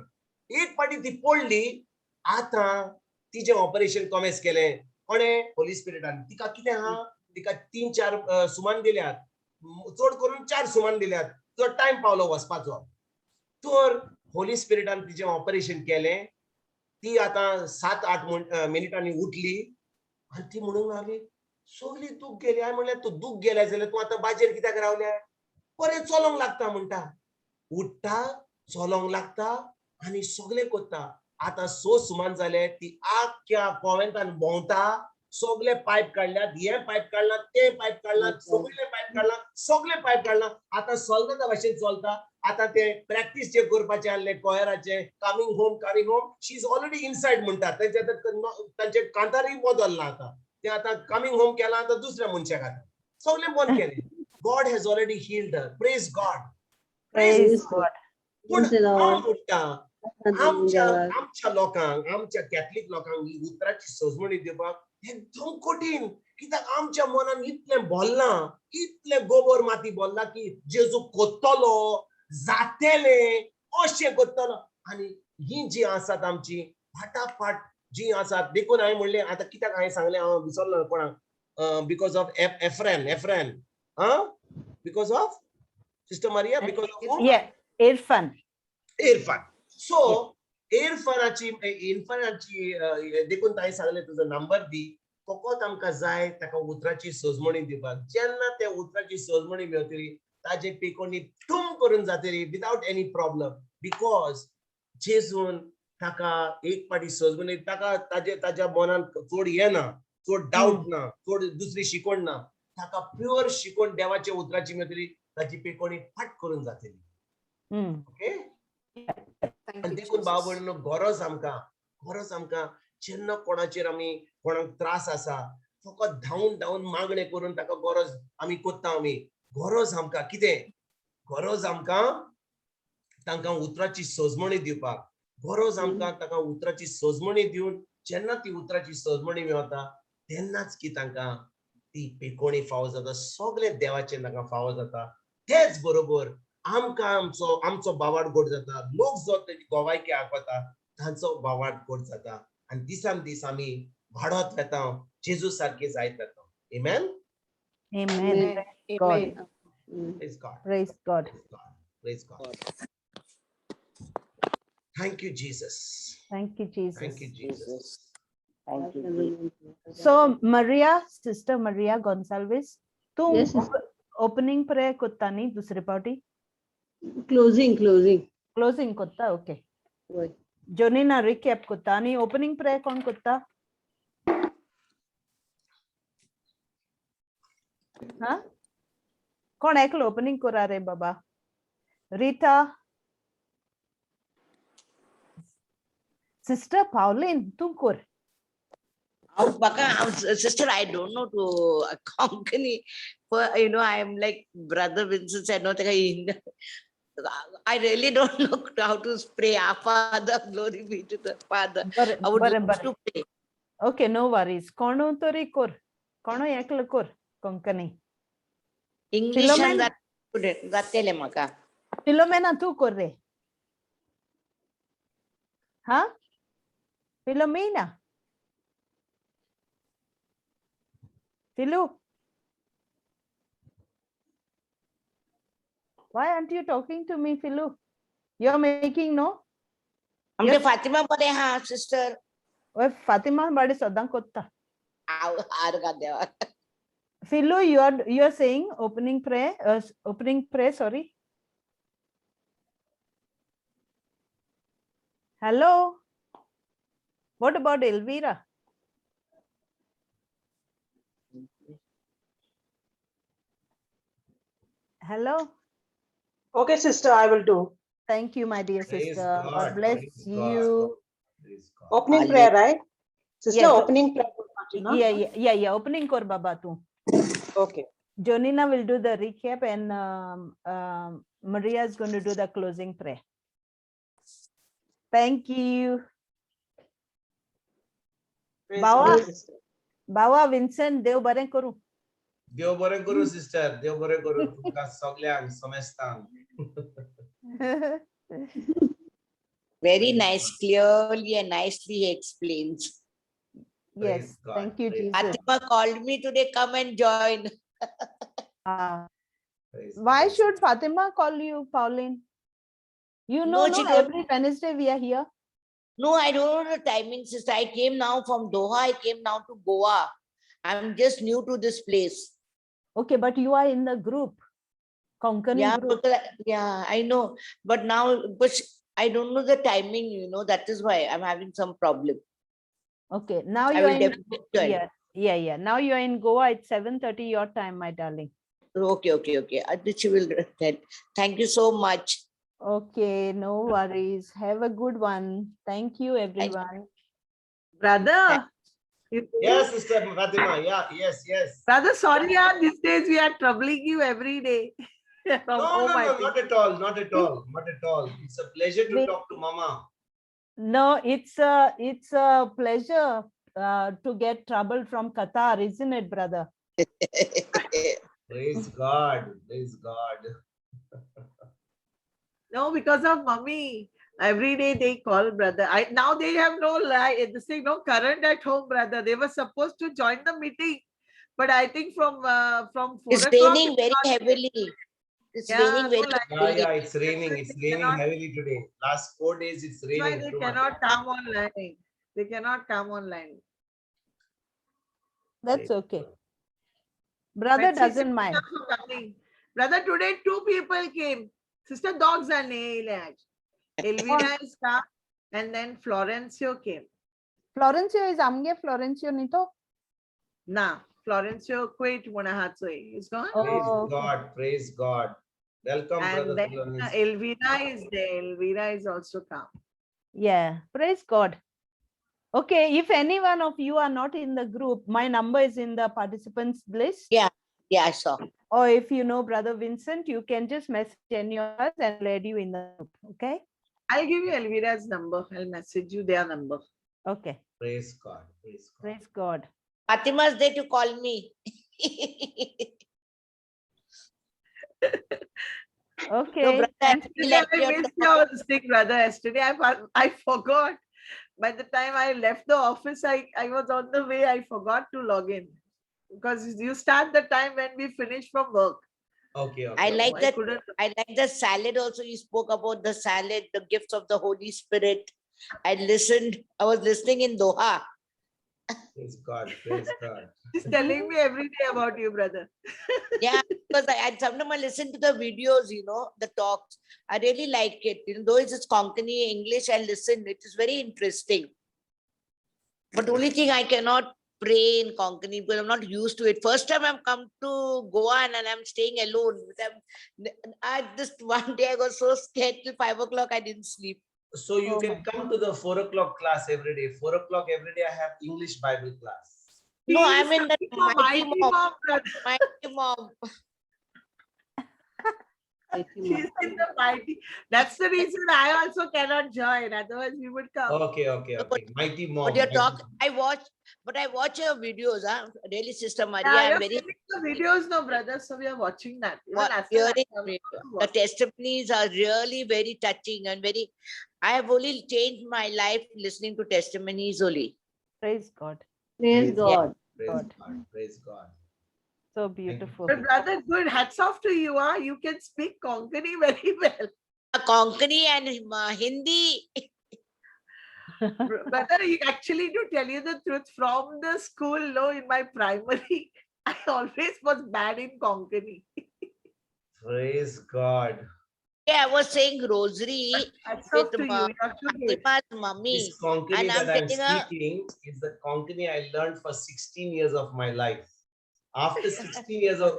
एक पाटी ती पडली. आतां तिजें ऑपरेशन कॉमेस केलें कोणें? होली स्पिरिटान. तिका कितें आहा, तिका 3-4 सुमान दिल्यात, चड करून 4 सुमान दिल्यात. तो टायम पावलो वचपाचो, तर होली स्पिरिटान तिजें ऑपरेशन केलें. ती आतां 7-8 मिनिटांनी उठली आनी ती म्हणूंक लागली, सगली दूख गेली. हांवें म्हणलें, तूं दूख गेल्या जाल्यार तूं आतां बाजेर कित्याक रावल्या? बरें चलोंक लागता म्हणटा. उठ्ठा, चलोंक लागता आनी सगलें करता. आतां 6 सुमान जाले, ती आख्ख्या कोवेंतान भोंवता, सगले पायप काडल्यात, हें पायप काडलां, तें पायप काडलां, सगळे पायप काडलां, सगळे पायप काडलां. आतां चलता भाशेन चलता. आतां ते प्रॅक्टीस जे करपाचें आहलें कोयराचें, coming home coming home, she is already inside म्हणटा. तेंचे तांचे कांतारय बदल्लां आतां. ते आतां कमींग होम केलां आतां दुसऱ्या मनशाक. आतां सगळें बंद केलें. God has already healed her. Praise God. Praise God. पूण हांव म्हणटा, आमच्या आमच्या लोकांक, आमच्या कॅथलीक लोकांक ही उतराची सजमणी दिवपाक एकदम कठीण. कित्याक आमच्या मनान इतलें भरलां, इतलें गोबर माती भरला की जेजू कोत्तलो, जातेलें, अशें कोत्तलो. आनी ही जी आसात आमची फाटाफाट जी आसात, देखून हांवें म्हणलें आतां कित्याक हांवें सांगलें, हांव विसरलो कोणाक, because of Efren, Efren, because of sister Maria, because of Yeah, Irfan. Irfan. So इरफानाची इरफानाची देखून ताणें सांगलें तुजो नंबर दी, फकत आमकां जाय ताका उतराची सजमणी दिवपाक. जेन्ना त्या उतराची सजमणी मेवतली, ताजे पेकोणी टूम करून जातली विदावट एनी प्रॉब्लम. Because जेजून ताका एक पाटी सजमणी, ताका ताजे ताज्या मनान चड येना, चड डावट ना, चड दुसरी शिकवण ना, ताका प्युअर शिकवण देवाच्या उतराची मेवतली, ताची पेकोणी फाट करून जातली. ओके. आनी देखून भाव भयणीनो, गरज आमकां, गरज आमकां जेन्ना कोणाचेर आमी कोणाक त्रास आसा, फकत धांवून धांवून मागणें करून ताका गरज आमी कोत्ता. आमी गरज आमकां कितें? गरज आमकां तांकां उतराची सजमणी दिवपाक. गरज आमकां ताका उतराची सजमणी दिवन जेन्ना ती उतराची सजमणी मेवता तेन्नाच की तांकां ती पेकोणी फावो जाता, सगळें देवाचें तांकां फावो जाता. तेच बरोबर आमकां आमचो आमचो बावाड गोड जाता, लोक जो तेजी गोवायकी आयकता तांचो बावाड गोड जाता आनी दिसान दीस आमी वाडत वेता, जेजू सारके जायत वेता. Amen? Amen. God. Praise God. Praise God. Praise God. Thank you, Jesus. Thank you, Jesus. Thank you, Jesus. Thank you. So Maria, Sister Maria Gonsalves, तूं Yes, sister. Opening prayer कोत्ता न्ही दुसरे पावटी? Closing, closing. Closing कोत्ता, ओके. वय. जोनीना रिकॅप कोत्ता आनी ओपनिंग प्रेयर कोण कोत्ता? हा, कोण एकलो ओपनिंग करा रे बाबा? रिटा, सिस्टर पावलीन तूं कर. हांव म्हाका हांव sister, I don't know to Konkani. I am like brother Vincent said, no, तेका I really don't know how to pray. Our Father, glory be to the Father. बरें I would बरें love बरें to pray. Okay, no worries. कोणू तरी कर, कोणू एकलो कर कोंकणी. इंग्लिशान Philomena. जातेलें म्हाका. फिलोमेना तूं कर रे. हा Philomena, Philu, why aren't you talking to me, Philu? You're making no? आमचे फातिमा बरें आहा सिस्टर. ओय फातिमा बाडे सदां कोत्ता. हांव हार गा देवा. Philu, you are saying opening prayer, opening prayer, sorry. Hello. What about Elvira? Hello. Okay, sister, I will do. Thank you, my dear Praise sister. God God. Bless Praise God. you. Praise God. Opening prayer, right? Sister, Yes. opening prayer. no? Yeah. Opening kor baba tu. Okay. Jonina will do the recap and Maria is going to do the closing prayer. Thank you. Praise Bawa. God, sister. Bawa Vincent, देव बरें करूं. देव बरें करूं सिस्टर, देव बरें करूं तुमकां सगल्यांक समेस्तांक. Very nice, clearly and nicely he explains. Yes, Praise God, thank you, praise Jesus. Fatima called me today, come and join. Praise Why God. should Fatima call you, Pauline? You know, No, she no, told- every Wednesday we are here. No, I don't know the timing, sister. I came now from Doha. I came now to Goa. I'm just new to this place. Okay, but you are in the group, Konkani Yeah, group. because yeah, I know. But now, but I don't know the timing, you know, that is why I'm having some problem. Okay, now I you are will in, definitely join. yeah. Now you are in Goa. It's 7:30 your time, my darling. Okay. She will tell. Thank you so much. Okay, no worries. Have a good one. Thank you, everyone. Brother. Yes, Sister Fatima. Yeah, yes, yes. Brother, sorry, yaar, these days we are troubling you every day. From No, home, no, I no, think. not at all, not at all, not at all. It's a pleasure to talk to Mama. No, it's a pleasure to get trouble from Qatar, isn't it, brother? Praise God, praise God. No, because of mummy. Every day they call brother. Now they have no light, this thing, no current at home, brother. They were supposed to join the meeting, but I think from 4 It's o'clock. raining it's very not there. heavily. It's Yeah, raining no very light. Yeah, heavily. yeah, it's raining. It's They raining cannot- heavily today. Last 4 days, it's That's why raining. they too much. cannot come online. They cannot come online. That's okay. Brother But see, doesn't mind. sister for coming. Brother, today 2 people came. Sister dogs are nailed. Elvira is come and then Florencio came. Florencio is amge Florencio nito. Nah, Florencio quit Munahatsui. He's gone. Praise Oh, okay. God, praise God. Welcome, And brother then Florencio. Elvira is there. Elvira is also come. Yeah, praise God. Okay, if any one of you are not in the group, my number is in the participants list. Yeah, yeah, I saw. Or if you know Brother Vincent, you can just message any of us and let you in the group. Okay? I'll give you Elvira's number. I'll message you their number. Okay. Praise God. Praise God. Praise God. Fatima's there to call me. Okay. No, brother, I thank really Yesterday like I your missed talk. your thing, brother. Yesterday I forgot. By the time I left the office, I was on the way. I forgot to log in because you start the time when we finish from work. Okay, okay. I like I that. couldn't. I like the salad also. You spoke about the salad, the gifts of the Holy Spirit. I listened. I was listening in Doha. Praise God. Praise God. She's telling me every day about you, brother. Yeah, because I sometimes I listen to the videos, you know, the talks. I really like it. You know, though it's Konkani English, I listen. It is very interesting. But only thing I cannot pray in Konkani because I'm not used to it. First time I've come to Goa and I'm staying alone. I just one day I got so scared till 5 o'clock I didn't sleep. So you Oh can my. come to the 4 o'clock class every day. 4 o'clock every day I have English Bible class. No, She I'm is in the coming for mighty mighty mom. mom, brother. Mighty mom. She's in the mighty. That's the reason I also cannot join. Otherwise, we would come. Okay, okay, No, okay. Mighty mom. But your mighty talk, mom. I watch your videos, huh? Really, Sister Maria, Yeah, I'm you're very sending the videos, no, brother. So we are watching that. Even as well hearing as it. I The watch. testimonies are really very touching and very. I have only changed my life listening to testimonies only. Praise God. Praise Praise God. God. Praise God. God. Praise God. So Thank you. beautiful. But brother, good. Hats off to you. Huh? You can speak Konkani very well. Konkani and Hindi. Brother, you actually, to tell you the truth, from the school, no, in my primary, I always was bad in Konkani. Praise God. Yeah, I was saying rosary Hats with off to you. You are too good. Fatima's mummy. This Konkani And I'm that I'm getting a speaking is the Konkani I learned for 16 years of my life. After 16 years of,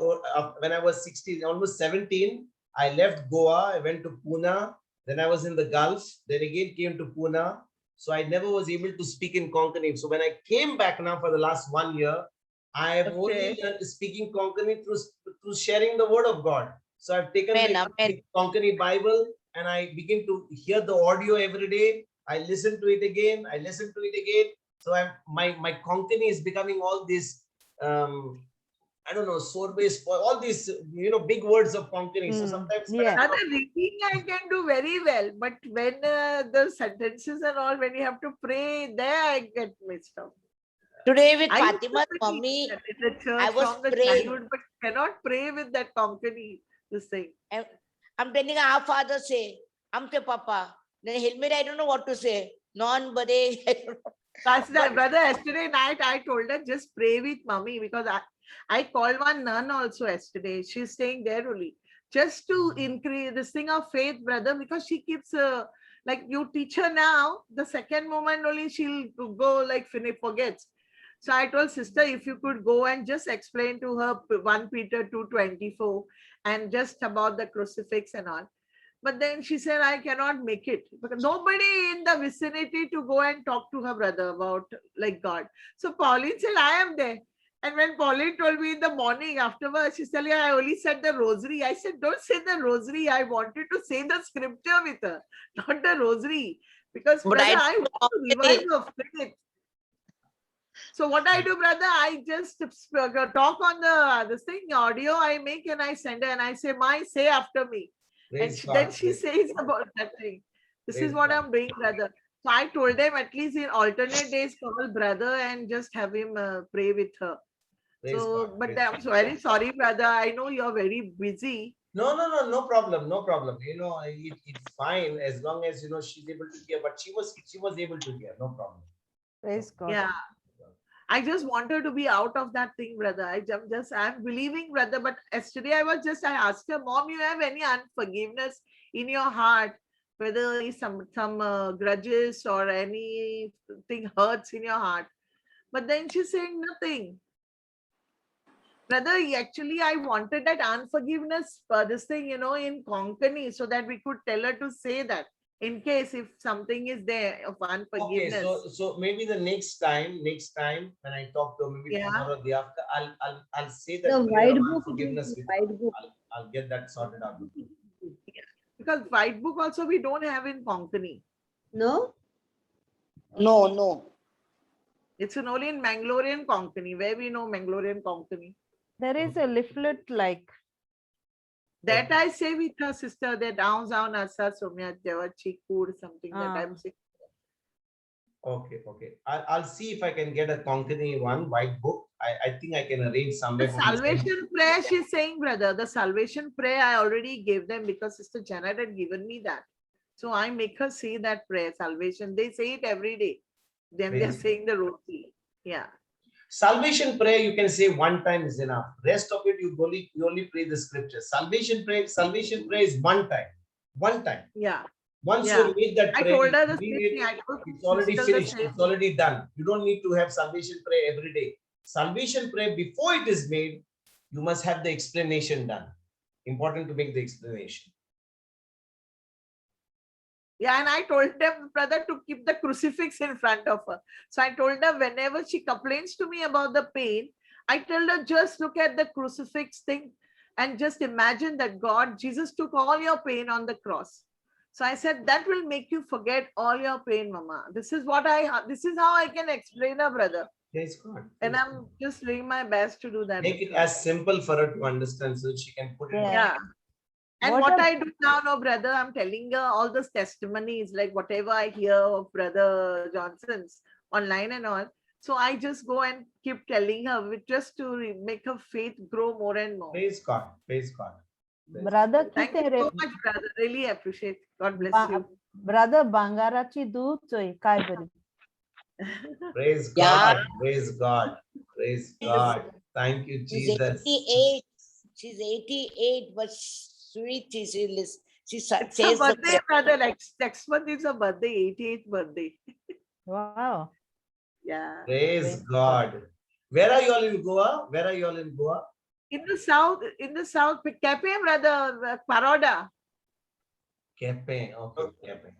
when I was 16, almost 17, I left Goa. I went to Pune. Then I was in the Gulf. Then again came to Pune. So I never was able to speak in Konkani. So when I came back now for the last 1 year, I have only learned speaking Konkani through sharing the word of God. So I've taken Amen, the amen. Konkani Bible and I begin to hear the audio every day. I listen to it again. I listen to it again. So I'm my Konkani is becoming all this I don't know, sorbet, all these big words of Konkani. So sometimes when I Brother, reading I can do very well, but when the sentences and all, when you have to pray, there I get mixed up. Today with I used to Fatima's pray mommy, in the church I was from the praying. childhood, but cannot pray with that Konkani, this thing. I'm telling her, our father say, Amte papa. Then helmet, I don't know what to say. Non bare. I don't know. That's that, brother. Yesterday night, I told her just pray with mommy because I called one nun also yesterday. She's staying there only just to increase this thing of faith, brother, because she keeps like you teach her now, the second moment only she'll go like finish forgets. So I told sister, if you could go and just explain to her 1 Peter 2:24 and just about the crucifix and all. But then she said, I cannot make it because nobody in the vicinity to go and talk to her brother about like God. So Pauline said, I am there. And when Pauline told me in the morning afterwards, she said, yeah, I only said the rosary. I said, don't say the rosary. I wanted to say the scripture with her, not the rosary. Because But brother, I I want to revive her faith. So what I do, brother, I just talk on the this thing, audio I make and I send her and I say, my, say after me. And Praise then God, she praise says about that thing. This is Praise what God. I'm doing, brother. So I told them at least in alternate days, call brother and just have him pray with her. Praise So, God, but praise I'm God. very sorry, brother. I know you're very busy. No, no, no, no problem, no problem. It's fine as long as she's able to hear. But she was able to hear, no problem. Praise God. Yeah. I just want her to be out of that thing, brother. I'm believing, brother. But yesterday I asked her, Mom, you have any unforgiveness in your heart? Whether it's some grudges or anything hurts in your heart. But then she's saying nothing. Brother, actually, I wanted that unforgiveness, this thing, in Konkani, so that we could tell her to say that in case if something is there of unforgiveness. Okay, so maybe the next time when I talk to her, maybe tomorrow, the after, I'll say that The prayer white of book, unforgiveness with her. white book. I'll get that sorted out. Yeah. Because white book also we don't have in Konkani. No? No, no. It's only in Mangalorean Konkani, where we know Mangalorean Konkani. There is a leaflet like that. I say with her sister that down down asa somya devachi kud something that I'm saying. Okay, okay. I'll see if I can get a Konkani one white book. I think I can arrange somewhere. The salvation prayer she's saying, brother. The salvation prayer I already gave them because Sister Janet had given me that. So I make her say that prayer, salvation. They say it every day. Then they're saying the rosary. Yeah. Salvation prayer, you can say one time is enough. Rest of it, you only pray the scripture. Salvation prayer is one time. One time. Yeah. Once you made that prayer, I told her the same thing. I told it's already sister the finished. same It's already done. You don't need to have salvation prayer every day. Salvation prayer, before it is made, you must have the explanation done. Important to make the explanation. Yeah, and I told them, brother, to keep the crucifix in front of her. So I told her whenever she complains to me about the pain, I tell her just look at the crucifix thing and just imagine that God, Jesus took all your pain on the cross. So I said, that will make you forget all your pain, Mama. This is what this is how I can explain her, brother. Praise God. And I'm just doing my best to do that. Make it as simple for her to understand so that she can put it. Yeah. And what I do now, no, brother, I'm telling her all those testimonies, like whatever I hear of Brother Johnson's online and all. So I just go and keep telling her just to make her faith grow more and more. Praise God. Praise God. Brother, thank you so much, brother. Really appreciate. God bless you. Brother, bangarachi doodh choi kai bari. Praise God. Praise God. Praise God. Thank you, Jesus. She's 88. She's 88, but sweet. She It's says her birthday, brother. Next month is her birthday, 88th birthday. Wow. Yeah. Praise God. Where are you all in Goa? Where are you all in Goa? In the south, Quepem, brother, Paroda. Quepem, okay, Quepem.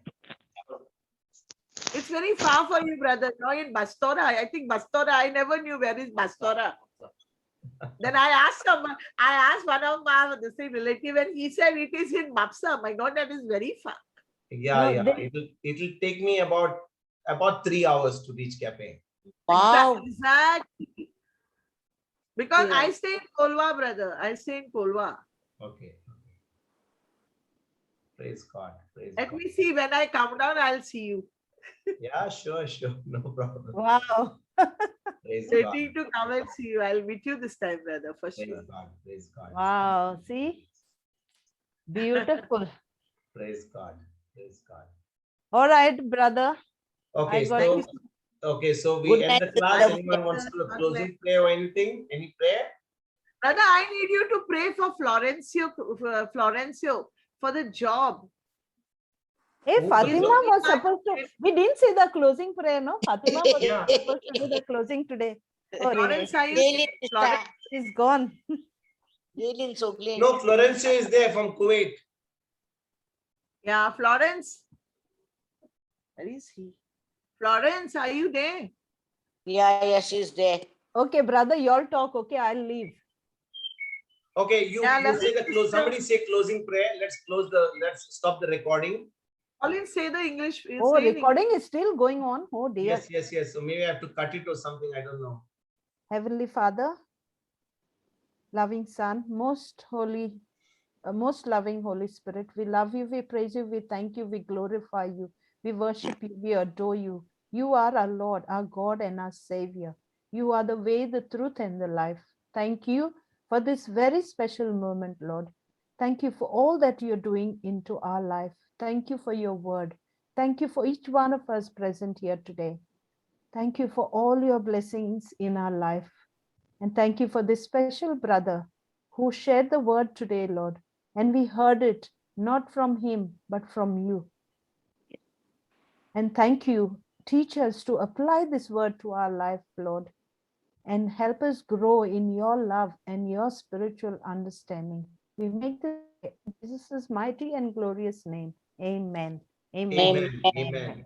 It's very far for you, brother. You're in Bastora. I think Bastora. I never knew where is Bastora. Then I asked someone, I asked one of my the same relative, and he said it is in Mapsa. My God, that is very far. Yeah, No, yeah. they- It'll take me about 3 hours to reach Cape. Wow. Exactly. Because Yeah. I stay in Kolwa, brother. I stay in Kolwa. Okay. Praise God. Praise Let God. me see when I come down, I'll see you. Yeah, sure, sure. No problem. Wow. Praise God. Waiting to come and see you. I'll meet you this time, brother, for Praise sure. God. Praise God. Wow. See? Beautiful. Praise God. Praise God. All right, brother. Okay, got so okay, so we Good end the night, class. sister. Anyone wants to do a God closing prayer or anything? Any prayer? Brother, I need you to pray for Florencio, for the job. Hey, Oh, Fatima the was supposed to, we didn't say the closing prayer, no? Fatima was Yeah. supposed to do the closing today. Oh, really? Florence, are you Gailin, sister. Florence? She's gone. Gailin Soglin. No, Florencio is there from Kuwait. Yeah, Florence. Where is he? Florence, are you there? Yeah, yeah, she's there. Okay, brother, y'all talk. Okay, I'll leave. Okay, you, Yeah, you let's- say the close. Somebody say closing prayer. Let's close the. Let's stop the recording. Colin, say the English. You Oh, say in recording is still going on. Oh dear. Yes, yes, yes. So maybe I have to cut it or something. I don't know. Heavenly Father, loving Son, most holy, most loving Holy Spirit, we love you, we praise you, we thank you, we glorify you, we worship you, we adore you. You are our Lord, our God, and our Savior. You are the way, the truth, and the life. Thank you for this very special moment, Lord. Thank you for all that you're doing into our life. Thank you for your word. Thank you for each one of us present here today. Thank you for all your blessings in our life. And thank you for this special brother who shared the word today, Lord. And we heard it not from him, but from you. And thank you. Teach us to apply this word to our life, Lord, and help us grow in your love and your spiritual understanding. We make this in Jesus' mighty and glorious name. Amen. Amen. Amen. Amen. Amen.